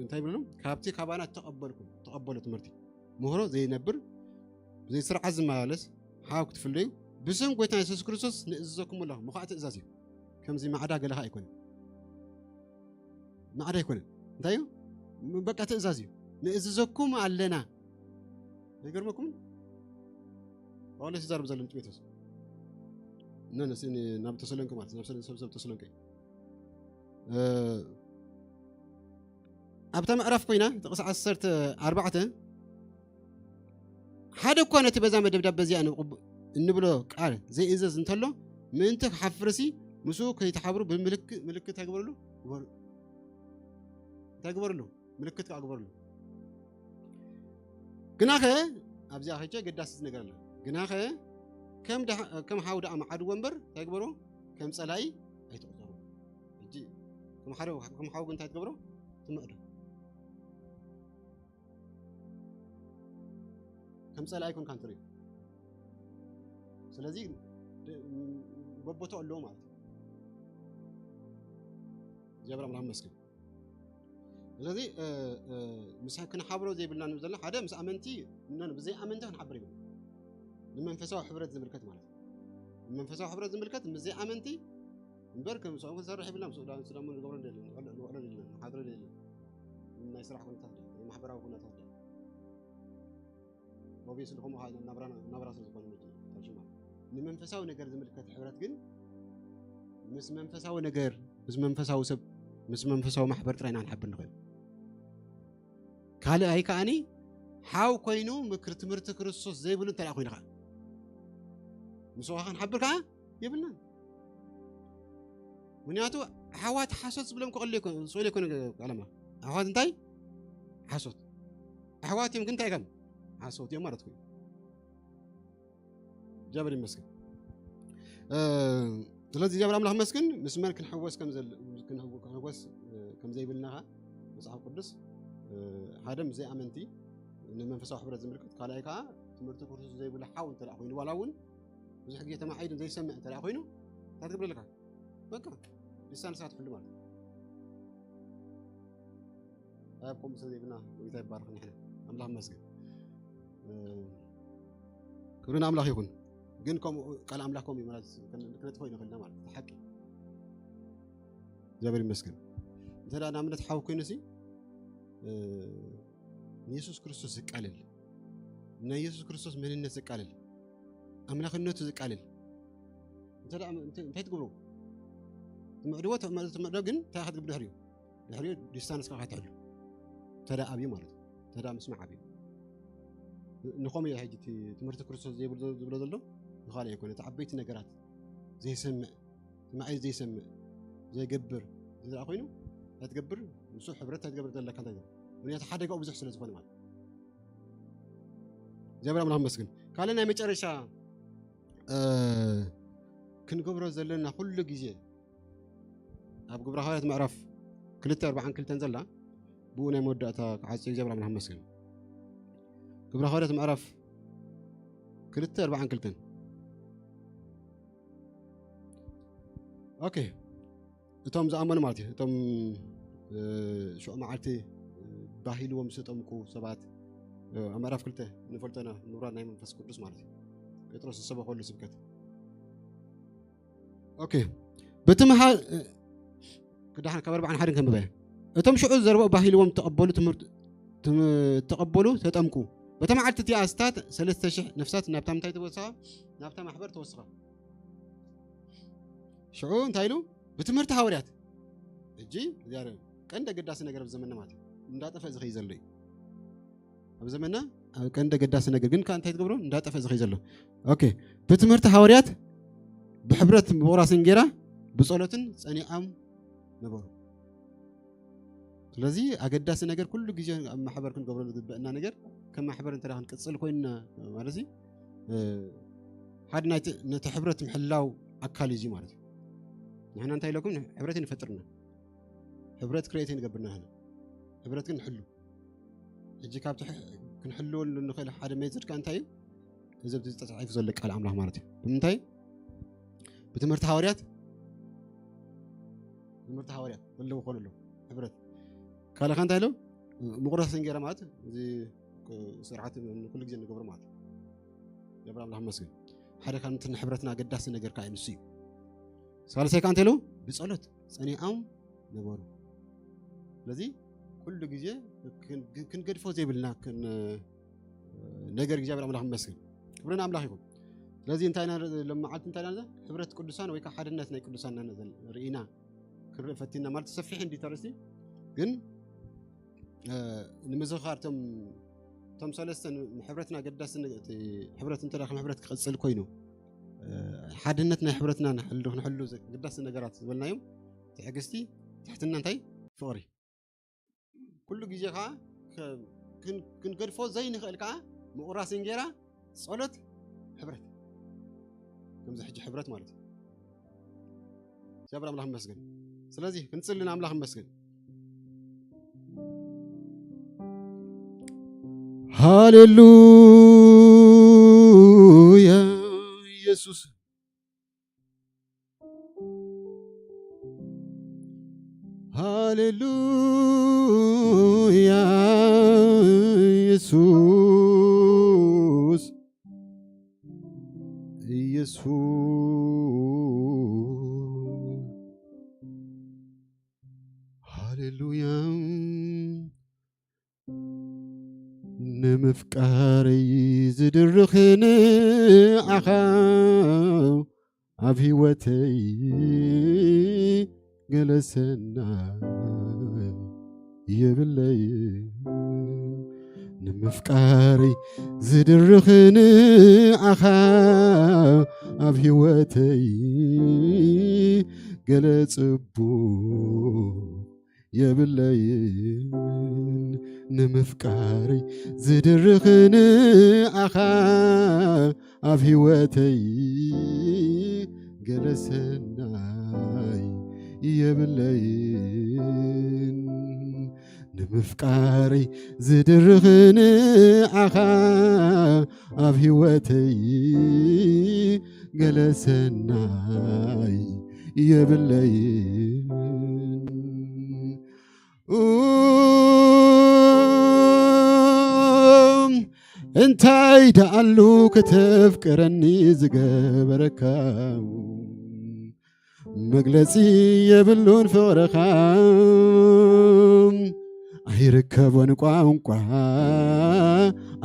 እንታይ ብሉ ካብቲ ካባና ተቐበልኩም ተቐበሉ ትምህርቲ ምህሮ ዘይነብር ብዘይ ስርዓት ዝመላለስ ሓው ክትፍለዩ ብስም ጎይታ የሱስ ክርስቶስ ንእዝዘኩም ኣለኹ። ምዃዕ ትእዛዝ እዩ። ከምዚ ማዕዳ ገለኻ ኣይኮነ ማዕዳ ኣይኮነን። እንታይ እዩ? በቃ ትእዛዝ እዩ። ንእዝዘኩም ኣለና። ኣይገርመኩምን? ጳውሎስ ይዛረብ ዘሎ ንጢሞቴዎስ። ነ- ነ- ሲ- ናብ ተሰሎንቄ ማለት ናብ ሰብ ሰብ ተሰሎንቄ እ፣ ኣብታ ምዕራፍ ኮይና ጥቕሲ ዓሰርተ ኣርባዕተ ሓደ እኳ ነቲ በዛ መደብዳብ በዚኣ ንቕቡ- እንብሎ ቃል ዘይእዘዝ እንተሎ ምእንቲ ክሓፍርሲ ምስኡ ከይተሓብሩ ብምልክ- ምልክት ተግበርሉ ግበሩ እንታይ ግበርሉ ምልክት ከዓ ግበርሉ። ግናኸ ኣብዚኣ ኸቸ ገዳሲት ነገር ኣላ። ግናኸ ከም ደሓ- ከም ሓው ደኣ መዓድዎ እምበር እንታይ ግበሩ ከም ጸላኢ ኣይትቑጸሩ። ሕጂ ከም ሓደ ከም ሓው ግን እንታይ ትገብሮ ትምዕዶ ከም ጸላኢ ኣይኮንካ እንትርኢ። ስለዚ ድ- በቦቶ ኣለዎ ማለት እዩ። እግዚኣብሔር ኣምላኽ መስገን። ስለዚ እ፣ እ፣ ምስ ክንሓብሮ ዘይብልና ንብል ዘለና ሓደ ምስ ኣመንቲ ኖ ብዘይ ኣመንቲ ክንሓብር ይብል ንመንፈሳዊ ሕብረት ዝምልከት ማለት እዩ። ንመንፈሳዊ ሕብረት ዝምልከት ምስ ዘይኣመንቲ እምበር ከም ምስኦም ክንሰርሕ ይብልና ምስ ዳሞ ንገብሮ ንውዕሎ ንሓድሮ የለን ናይ ስራሕ ኩነታት ናይ ማሕበራዊ ኩነታት ኦብቪየስሊ ከምኡ ናብራ ስለ ዝኾነ ታሽማ ንመንፈሳዊ ነገር ዝምልከት ሕብረት ግን ምስ መንፈሳዊ ነገር ምስ መንፈሳዊ ሰብ ምስ መንፈሳዊ ማሕበር ጥራይ ኢና ንሓብር ንኽእል። ካልእ ኣይ ከዓኒ ሓው ኮይኑ ምክር ትምህርቲ ክርስቶስ ዘይብሉ እንተ ኮይኑ ከዓ ምስ ዋ ክንሓብር ከዓ የብልናን። ምክንያቱ ኣሕዋት ሓሶት ዝብሎም ክቐሉ ዝኽእል ይኮነ ዓለማ ኣሕዋት እንታይ ሓሶት ኣሕዋት እዮም ግን እንታይ ከም ሓሶት እዮም ማለት ኮይኑ እግዚኣብሔር ይመስገን። ስለዚ እግዚኣብሔር ኣምላኽ መስግን ምስ መን ክንሕወስ ክንሕወስ ከም ዘይብልና መፅሓፍ ቅዱስ ሓደ ምስ ዘይኣመንቲ ንመንፈሳዊ ሕብረት ዝምልክት ካልኣይ ከዓ ትምህርቲ ክርስቶስ ዘይብሉ ሓው እንተ ኮይኑ ዋላ እውን ብዙሕ ግዜ ተማሒዱ ዘይሰምዕ እንተ ኮይኑ እንታይ ትገብረልካ በቃ ዲስታንስ ክትሕሉ ማለት ኣብ ከምኡ ሰብ ዘይብልና ጎይታ ይባረክ ንሕና ኣምላኽ መስግን ክብሪ ንኣምላኽ ይኹን። ግን ከምኡ ቃል ኣምላኽ ከምኡ ማለት ክነጥፎ ይንኽእልና ማለት ሓቂ እግዚኣብሔር ይመስገን። እንተ ንኣብነት ሓው ኮይኑ ሲ ንየሱስ ክርስቶስ ዝቃልል ናይ የሱስ ክርስቶስ መንነት ዝቃልል ኣምላኽነቱ ዝቃልል እንታይ ትገብሩ ትምዕድዎ ትምዕዶ ግን እንታይ ክትግብ ድሕሪዩ ድሕሪኡ ዲስታንስ ከዓ ትሕሉ ተዳ ኣብዩ ማለት እዩ። ተዳ ምስማዕ ኣብዩ ንኸምኡ እየ ሕጂ እቲ ትምህርቲ ክርስቶስ ዘይብሉ ዝብሎ ዘሎ ንኻልእ ኣይኮነ እቲ ዓበይቲ ነገራት ዘይሰምዕ ማዒት ዘይሰምዕ ዘይገብር እዚ ደኣ ኮይኑ እንታይ ትገብር ንሱ ሕብረት እንታይ ትገብር ዘለካ እንታይ ትገብር ምክንያቱ ሓደጋኡ ብዙሕ ስለ ዝኾነ ማለት እግዚኣብሔር ኣምላኽ መስግን ካልእ ናይ መጨረሻ ክንገብሮ ዘለና ኩሉ ግዜ ኣብ ግብረ ሃዋርያት ምዕራፍ ክልተ ኣርባዓን ክልተን ዘላ ብኡ ናይ መወዳእታ ክዓጽ እግዚኣብሔር ኣምላኽ መስግን ግብረ ሃዋርያት ምዕራፍ ክልተ ኣርባዓን ክልተን ኦኬ እቶም ዝኣመኑ ማለት እዩ እቶም ሽዑ መዓልቲ ባሂልዎም ዝተጠምቁ ሰባት ኣብ ምዕራፍ ክልተ ንፈልጦ ኢና፣ ምውራድ ናይ መንፈስ ቅዱስ ማለት እዩ። ጴጥሮስ ዝሰበኸሉ ስብከት። ኦኬ። በቲ መሓ-፣ ክዳን ካብ ኣርባዓን ሓደን ከንብበያ። እቶም ሽዑ ዘርባኡ ባሂልዎም ተቐበሉ፣ ትምህርት-፣ ትም-፣ ተቐበሉ፣ ተጠምቁ። በታ መዓልቲ እቲኣ ኣስታት ሰለስተ ሽሕ ነፍሳት ናብታ ምንታይ ተወሰኻ? ናብታ ማሕበር ተወስኻ። ሽዑ እንታይ ኢሉ? ብትምህርቲ ሃዋርያት። ሕጂ እግዚኣብሔር ቀንዲ ኣገዳሲ ነገር ኣብ ዘመንና ማለት እዩ። እንዳጠፈ ዝኸይ ዘሎ እዩ። ኣብ ዘመንና ኣብ ቀንዲ ኣገዳሲ ነገር ግን ከኣ እንታይ ትገብሮ? እንዳጠፈ ዝኸይ ዘሎ። ኦኬ። ብትምህርቲ ሃዋርያት፣ ብሕብረት ምቑራስ እንጌራ፣ ብጸሎትን ጸኒዖም ነበሩ። ስለዚ ኣገዳሲ ነገር ኩሉ ግዜ ኣብ ማሕበር ክንገብረሉ ዝግበአና ነገር፣ ከም ማሕበር እንተ ደኣ ክንቅጽል ኮይንና ማለት እዩ፣ እ፣ ሓደ ናይቲ፣ ነቲ ሕብረት ምሕላው ኣካል እዩ ማለት እዩ። ንሕና እንታይ ኢለኩም? ሕብረት እዩ ንፈጥርና። ሕብረት ክሬት እዩ ንገብርና ንሕና። ሕብረት ግን ንሕሉ። ሕጂ ካብቲ ሕ-፣ ክንሕልወሉ ንኽእል ሓደ ሜትድ ከ እንታይ እዩ? እዚ ኣብዚ ተጻሒፉ ዘሎ ቃል ኣምላኽ ማለት እዩ። ብምንታይ? ብትምህርቲ ሃዋርያት፣ ትምህርቲ ሃዋርያት ዘለዎ ክኾኑ ኣለዉ። ሕብረት። ካልእ ከ እንታይ ኢሉ? ምቑራስ እንጌራ ማለት እዚ ስርዓት ንኩሉ ግዜ እንገብሮ ማለት እዩ። የብር ኣምላኽ ይመስገን። ሓደ ካብ እቲ ንሕብረትና ኣገዳሲ ነገር ከዓ ንሱ እዩ። ሳልሳይ ከዓ እንታይ ኢሉ? ብጸሎት ጸኒዖም ነበሩ። ስለዚ ኩሉ ግዜ ክን-፣ ክንገድፎ ዘይብልና ክን-፣ ነገር እግዚኣብሔር ኣምላኽ ይመስገን። ክብሪ ንኣምላኽ ይኹን። ስለዚ እንታይ ኢና ንርኢ ሎሚ መዓልቲ? እንታይ ኢና ንርኢ? ሕብረት ቅዱሳን ወይ ከዓ ሓድነት ናይ ቅዱሳን ኢና ንርኢ ዘለና። ርኢና ክንርኢ ፈቲና ማለት ሰፊሕ እንዲ ተርእስቲ ግን፣ እ፣ ንምዝኻር እቶም፣ እቶም ሰለስተ ን-፣ ንሕብረትና ኣገዳሲ ነ-፣ እቲ ሕብረት እንተ ደኣ ከም ሕብረት ክቕጽል ኮይኑ፣ እ፣ ሓድነት ናይ ሕብረትና ንሕሉ፣ ክንሕሉ ዘ-፣ ኣገዳሲ ነገራት ዝበልናዮም ትዕግስቲ፣ ትሕትና፣ እንታይ? ፍቕሪ። ኩሉ ግዜ ኸዓ ከ-፣ ክን-፣ ክንገድፎ ዘይንኽእል ከኣ ምቑራስ እንጌራ፣ ጸሎት፣ ሕብረት። ከምዚ ሕጂ ሕብረት ማለት እዩ። እግዚኣብሔር ኣምላኽ ይመስገን። ስለዚ ክንጽሊ ንኣምላኽ ይመስገን። ሃሌሉያ ኢየሱስ። ሃሌሉያ ኢየሱስ፣ ኢየሱስ። ሃሌሉያ። ንምፍቃረይ ዝድርኽ ንዓኻ ኣብ ህይወተይ ገለ ሰናይ የብለይ። ንምፍቃረይ ዝድርኽ ንዓኻ ኣብ ህይወተይ ገለ ጽቡቕ የብለይን። ንምፍቃረይ ዝድርኽ ንዓኻ ኣብ ህይወተይ ገለ ሰናይ የብለይን። ንምፍቃረይ ዝድርኽ ንዓኻ ኣብ ህይወተይ ገለ ሰናይ የብለይን። ኡም፣ እንታይ ደኣሉ ከተፍቅረኒ ዝገበረካ? መግለጺ የብሉን ፍቕርኻ። ኣይርከቦን ቋንቋ፣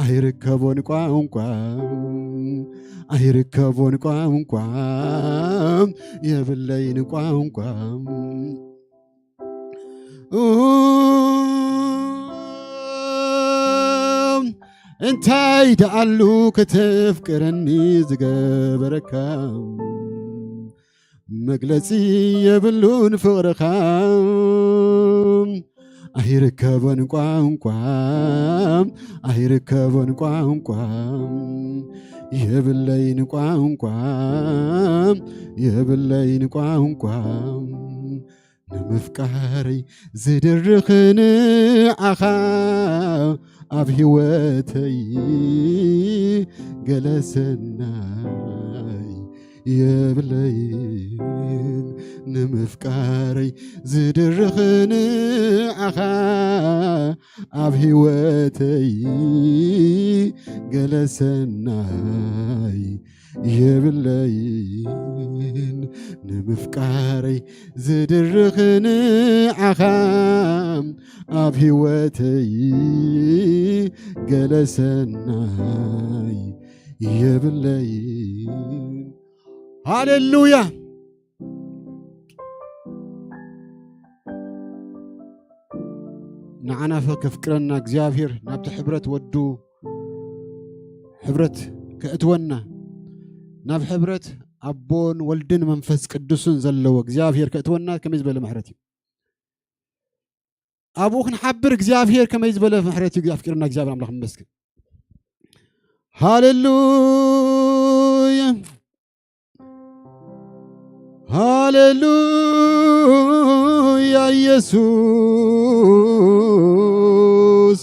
ኣይርከቦን ቋንቋ፣ ኣይርከቦን ቋንቋ፣ የብለይን ቋንቋ። ኡም፣ እንታይ ደኣሉ ከተፍቅረኒ ዝገበረካ? መግለጺ የብሉን ፍቕርኻ። ኣይርከቦን ቋንቋ፣ ኣይርከቦን ቋንቋ፣ የብለይን ቋንቋ፣ የብለይን ቋንቋ። ንምፍቃረይ ዝድርኽ ንዓኻ ኣብ ህይወተይ ገለ ሰናይ የብለይን። ንምፍቃረይ ዝድርኽ ንዓኻ ኣብ ህይወተይ ገለ ሰናይ የብለይን ንምፍቃረይ ዝድርኽ ንዓኻ ኣብ ህይወተይ ገለ ሰናይ የብለይን። ሃሌሉያ። ንዓና ከፍቅረና እግዚኣብሔር ናብቲ ሕብረት ወዱ ሕብረት ከእትወና ናብ ሕብረት ኣቦን ወልድን መንፈስ ቅዱስን ዘለዎ እግዚኣብሔር ከእትወና ከመይ ዝበለ ምሕረት እዩ። ኣብኡ ክንሓብር እግዚኣብሔር ከመይ ዝበለ ምሕረት እዩ ኣፍቂርና። እግዚኣብሔር ኣምላኽ ይመስገን። ሃሌሉያ። ሃሌሉያ ኢየሱስ፣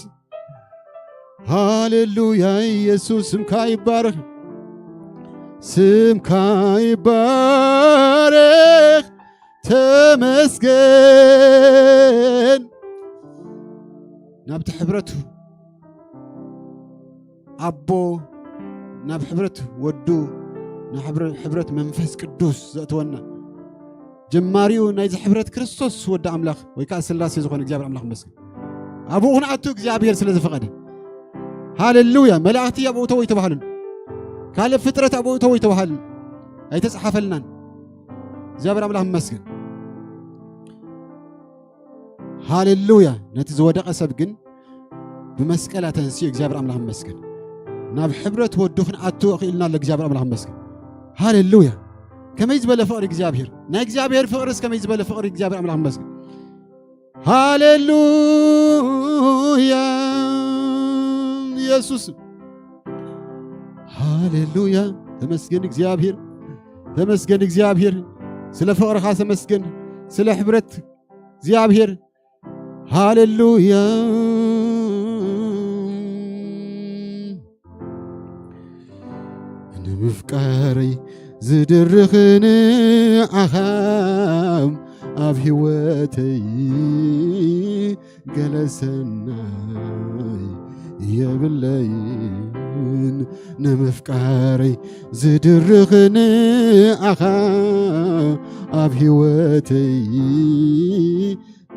ሃሌሉያ ኢየሱስ፣ ስምካ ይባረኽ፣ ስምካ ይባረኽ፣ ተመስገን። ናብቲ ሕብረቱ ኣቦ ናብ ሕብረት ወዱ ናብ ሕብረ- ሕብረት መንፈስ ቅዱስ ዘእትወና ጀማሪኡ ናይዚ ሕብረት ክርስቶስ ወዲ ኣምላኽ ወይ ከዓ ስላሴ ዝኾነ እግዚኣብሔር ኣምላኽ መስገን። ኣብኡ ክንኣቱ እግዚኣብሔር ስለ ዝፈቐደ። ሃሌሉያ። መላእኽቲ ኣብኡ ተወ ይተባሃሉን ካልእ ፍጥረት ኣብኡ ተወ ይተባሃሉን ኣይተጻሓፈልናን። እግዚኣብሔር ኣምላኽ መስገን። ሃሌሉያ። ነቲ ዝወደቐ ሰብ ግን ብመስቀል ኣተንስኡ። እግዚኣብሔር ኣምላኽ መስገን። ናብ ሕብረት ወዱ ክንኣቱ ኣኽኢልና ኣሎ። እግዚኣብሔር ኣምላኽ መስገን። ሃሌሉያ። ከመይ ዝበለ ፍቕሪ እግዚኣብሔር፣ ናይ እግዚኣብሔር ፍቕርስ ከመይ ዝበለ ፍቕሪ እግዚኣብሔር ኣምላኽ መስገን። ሃሌሉያ ኢየሱስ፣ ሃሌሉያ። ተመስገን እግዚኣብሔር፣ ተመስገን እግዚኣብሔር፣ ስለ ፍቕርኻ ተመስገን፣ ስለ ሕብረት እግዚኣብሔር። ሃሌሉያ። ንምፍቃረይ ዝድርኽ ንዓኻ ኣብ ህይወተይ ገለ ሰናይ የብለይን። ንምፍቃረይ ዝድርኽ ንዓኻ ኣብ ህይወተይ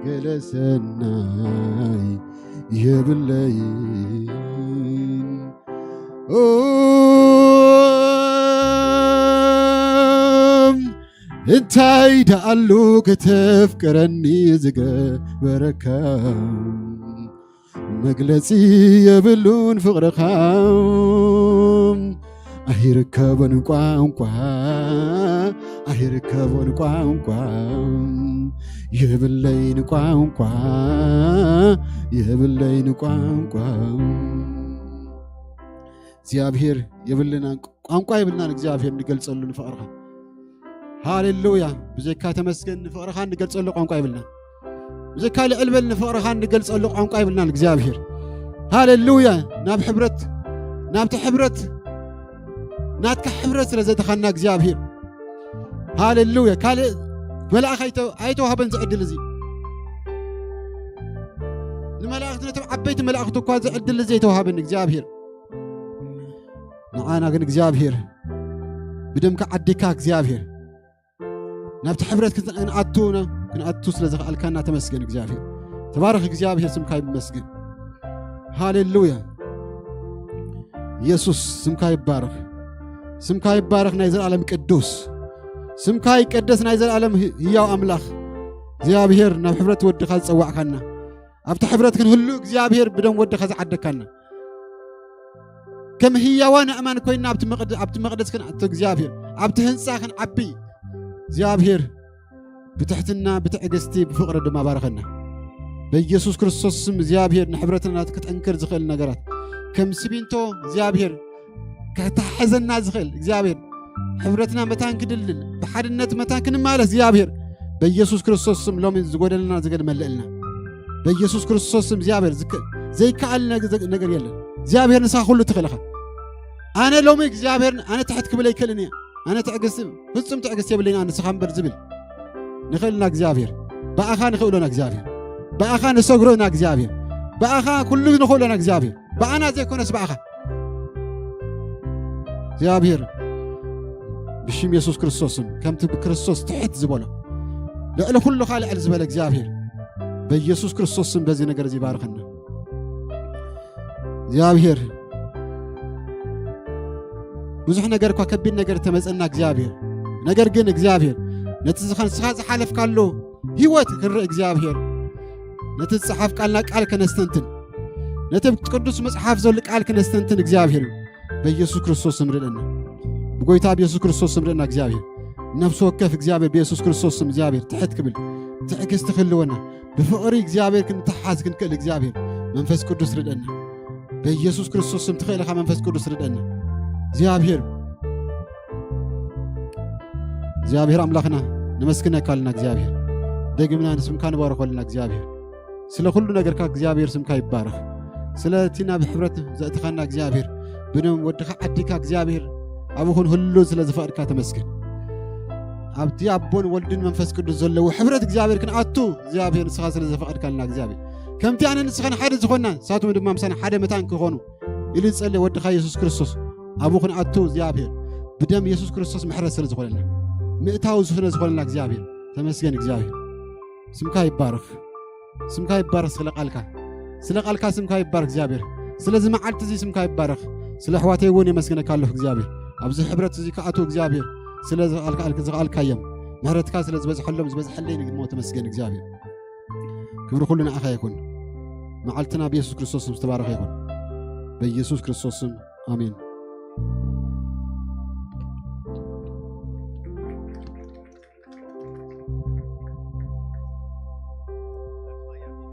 ገለ ሰናይ የብለይን። ኦ፣ እንታይ ደኣሉ ከተፍቅረኒ ዝገበረካ፣ መግለጺ የብሉን ፍቕርኻ። ኣይርከቦን ቋንቋ፣ ኣይርከቦን ቋንቋ፣ የብለይን ቋንቋ፣ የብለይን ቋንቋ። እግዚኣብሔር የብልና ቋንቋ የብልናን። እግዚኣብሔር ንገልጸሉ ንፍቕርኻ። ሃሌሉያ። ብዘይካ ተመስገን ንፍቕርኻ ንገልጸሉ ቋንቋ የብልናን። ብዘይካ ልዕል በል ንፍቕርኻ ንገልጸሉ ቋንቋ የብልናን እግዚኣብሔር። ሃሌሉያ። ናብ ሕብረት፣ ናብቲ ሕብረት፣ ናትካ ሕብረት ስለ ዘእተኻና እግዚኣብሔር። ሃሌሉያ። ካልእ መልኣኽ ኣይተ- ኣይተዋህበን ዝዕድል እዚ። ንመላእኽቲ፣ ነቶም ዓበይቲ መላእኽቲ እኳ ዝዕድል እዚ ኣይተዋህበን እግዚኣብሔር። ንዓና ግን እግዚኣብሔር ብደምካ ዓዲካ እግዚኣብሔር ናብቲ ሕብረት ክንኣቱ፣ ክንኣቱ ስለ ዝኸኣልካና ተመስገን እግዚኣብሔር። ተባረኽ እግዚኣብሔር፣ ስምካ ይመስገን። ሃሌሉያ። ኢየሱስ ስምካ ይባረኽ። ስምካ ይባረኽ ናይ ዘላለም ቅዱስ። ስምካ ይቀደስ ናይ ዘላለም ህያው ኣምላኽ። እግዚኣብሔር ናብ ሕብረት ወድኻ ዝጸዋዕካና። ኣብቲ ሕብረት ክንህሉ እግዚኣብሔር ብደም ወድኻ ዝዓደካና። ከም ህያዋን ኣእማን ኮይንና ኣብቲ መቕደ-፣ ኣብቲ መቕደስ ክንኣቱ እግዚኣብሔር፣ ኣብቲ ህንጻ ክንዓቢ እግዚኣብሔር ብትሕትና፣ ብትዕግስቲ፣ ብፍቕሪ ድማ ባርኸና። በኢየሱስ ክርስቶስ ስም እግዚኣብሔር ንሕብረትና ክጠንክር ዝኽእል ነገራት ከም ሲሚንቶ እግዚኣብሔር ከተሓሕዘና ዝኽእል እግዚኣብሔር ሕብረትና መታን ክድልድል ብሓድነት መታን ክንማለስ እግዚኣብሔር በኢየሱስ ክርስቶስ ስም ሎሚ ዝጎደለና ዝገድ መልእልና። በኢየሱስ ክርስቶስ ስም እግዚኣብሔር ዝክ-፣ ዘይከኣል ነግ-፣ ነገር የለን። እግዚኣብሔር ንስኻ ኩሉ ትኽእል ኢኻ። ኣነ ሎሚ እግዚኣብሔር ኣነ ትሕት ክብል ኣይክእልን እየ። ኣነ ትዕግስቲ፣ ፍጹም ትዕግስቲ የብለይን ኣነ ንስኻ እምበር ዝብል ንኽእልና እግዚኣብሔር። ብኣኻ ንኽእሎና እግዚኣብሔር። ብኣኻ ንሰግሮና እግዚኣብሔር። ብኣኻ ኩሉ ንኽእሎና እግዚኣብሔር። ብኣና ዘይኮነስ ብኣኻ። እግዚኣብሔር ብሽም የሱስ ክርስቶስ ስም ከምቲ ብክርስቶስ ትሕት ዝበሎ ልዕሊ ኩሉ ኻልዕል ዝበለ እግዚኣብሔር በኢየሱስ ክርስቶስ ስም በዚ ነገር እዚ ይባርኸና። እግዚኣብሔር ብዙሕ ነገር እኳ ከቢድ ነገር ተመጸና እግዚኣብሔር፣ ነገር ግን እግዚኣብሔር ነቲ ዝኸን ንስኻ ዝሓለፍካሉ ህይወት ክንርኢ እግዚኣብሔር፣ ነቲ ዝጸሓፍ ቃልና ቃል ከነስተንትን፣ ነቲ ቅዱስ መጽሓፍ ዘሎ ቃል ከነስተንትን እግዚኣብሔር እዩ። በኢየሱስ ክርስቶስ ስም ርደና፣ ብጎይታ ብኢየሱስ ክርስቶስ ስም ርደና እግዚኣብሔር። ነፍሲ ወከፍ እግዚኣብሔር ብኢየሱስ ክርስቶስ ስም እግዚኣብሔር ትሕት ክብል ትዕግስቲ ክህልወና፣ ብፍቕሪ እግዚኣብሔር ክንተሓዝ ክንክእል እግዚኣብሔር መንፈስ ቅዱስ ርደና። በኢየሱስ ክርስቶስ ስም ትኽእል ኢኻ መንፈስ ቅዱስ ርደና እግዚኣብሔር። እግዚኣብሔር ኣምላኽና ነመስግነካ ኣለና እግዚኣብሔር። ደግምና ንስምካ ንባርኾ ኣለና እግዚኣብሔር። ስለ ኩሉ ነገርካ እግዚኣብሔር ስምካ ይባረኽ። ስለ እቲ ናብ ሕብረት ዘእትኻና እግዚኣብሔር፣ ብደም ወድኻ ዓዲካ እግዚኣብሔር ኣብኹን ህሉ ስለ ዝፈቕድካ ተመስገን። ኣብቲ ኣቦን ወልድን መንፈስ ቅዱስ ዘለዎ ሕብረት እግዚኣብሔር ክንኣቱ እግዚኣብሔር ንስኻ ስለ ዘፈቐድካልና እግዚኣብሔር ከምቲ ኣነ ንስኻን ሓደ ዝኾንና ንሳቶም ድማ ምሳና ሓደ መታን ክኾኑ ኢሉ ዝጸለየ ወድኻ የሱስ ክርስቶስ ኣብኡ ክንኣቱ እግዚኣብሔር ብደም የሱስ ክርስቶስ ምሕረት ስለ ዝኾነልና ምእታው ስለ ዝኾነልና እግዚኣብሔር ተመስገን እግዚኣብሔር። ስምካ ይባረኽ። ስምካ ይባረኽ ስለ ቃልካ፣ ስለ ቃልካ ስምካ ይባረኽ እግዚኣብሔር። ስለዚ መዓልቲ እዚ ስምካ ይባረኽ። ስለ ኣሕዋተይ እውን የመስግነካ ኣለኹ እግዚኣብሔር። ኣብዚ ሕብረት እዚ ክኣትዉ እግዚኣብሔር ስለ ዝኣልካ-፣ ዝኣልካዮም ምሕረትካ ስለ ዝበዝሐሎም ዝበዝሐለይ ንግድሞ ተመስገን እግዚኣብሔር። ክብሪ ኩሉ ንዓኻ ይኹን። መዓልትና ብየሱስ ክርስቶስ ስም ዝተባረኸ ይኹን። በኢየሱስ ክርስቶስ ስም ኣሜን።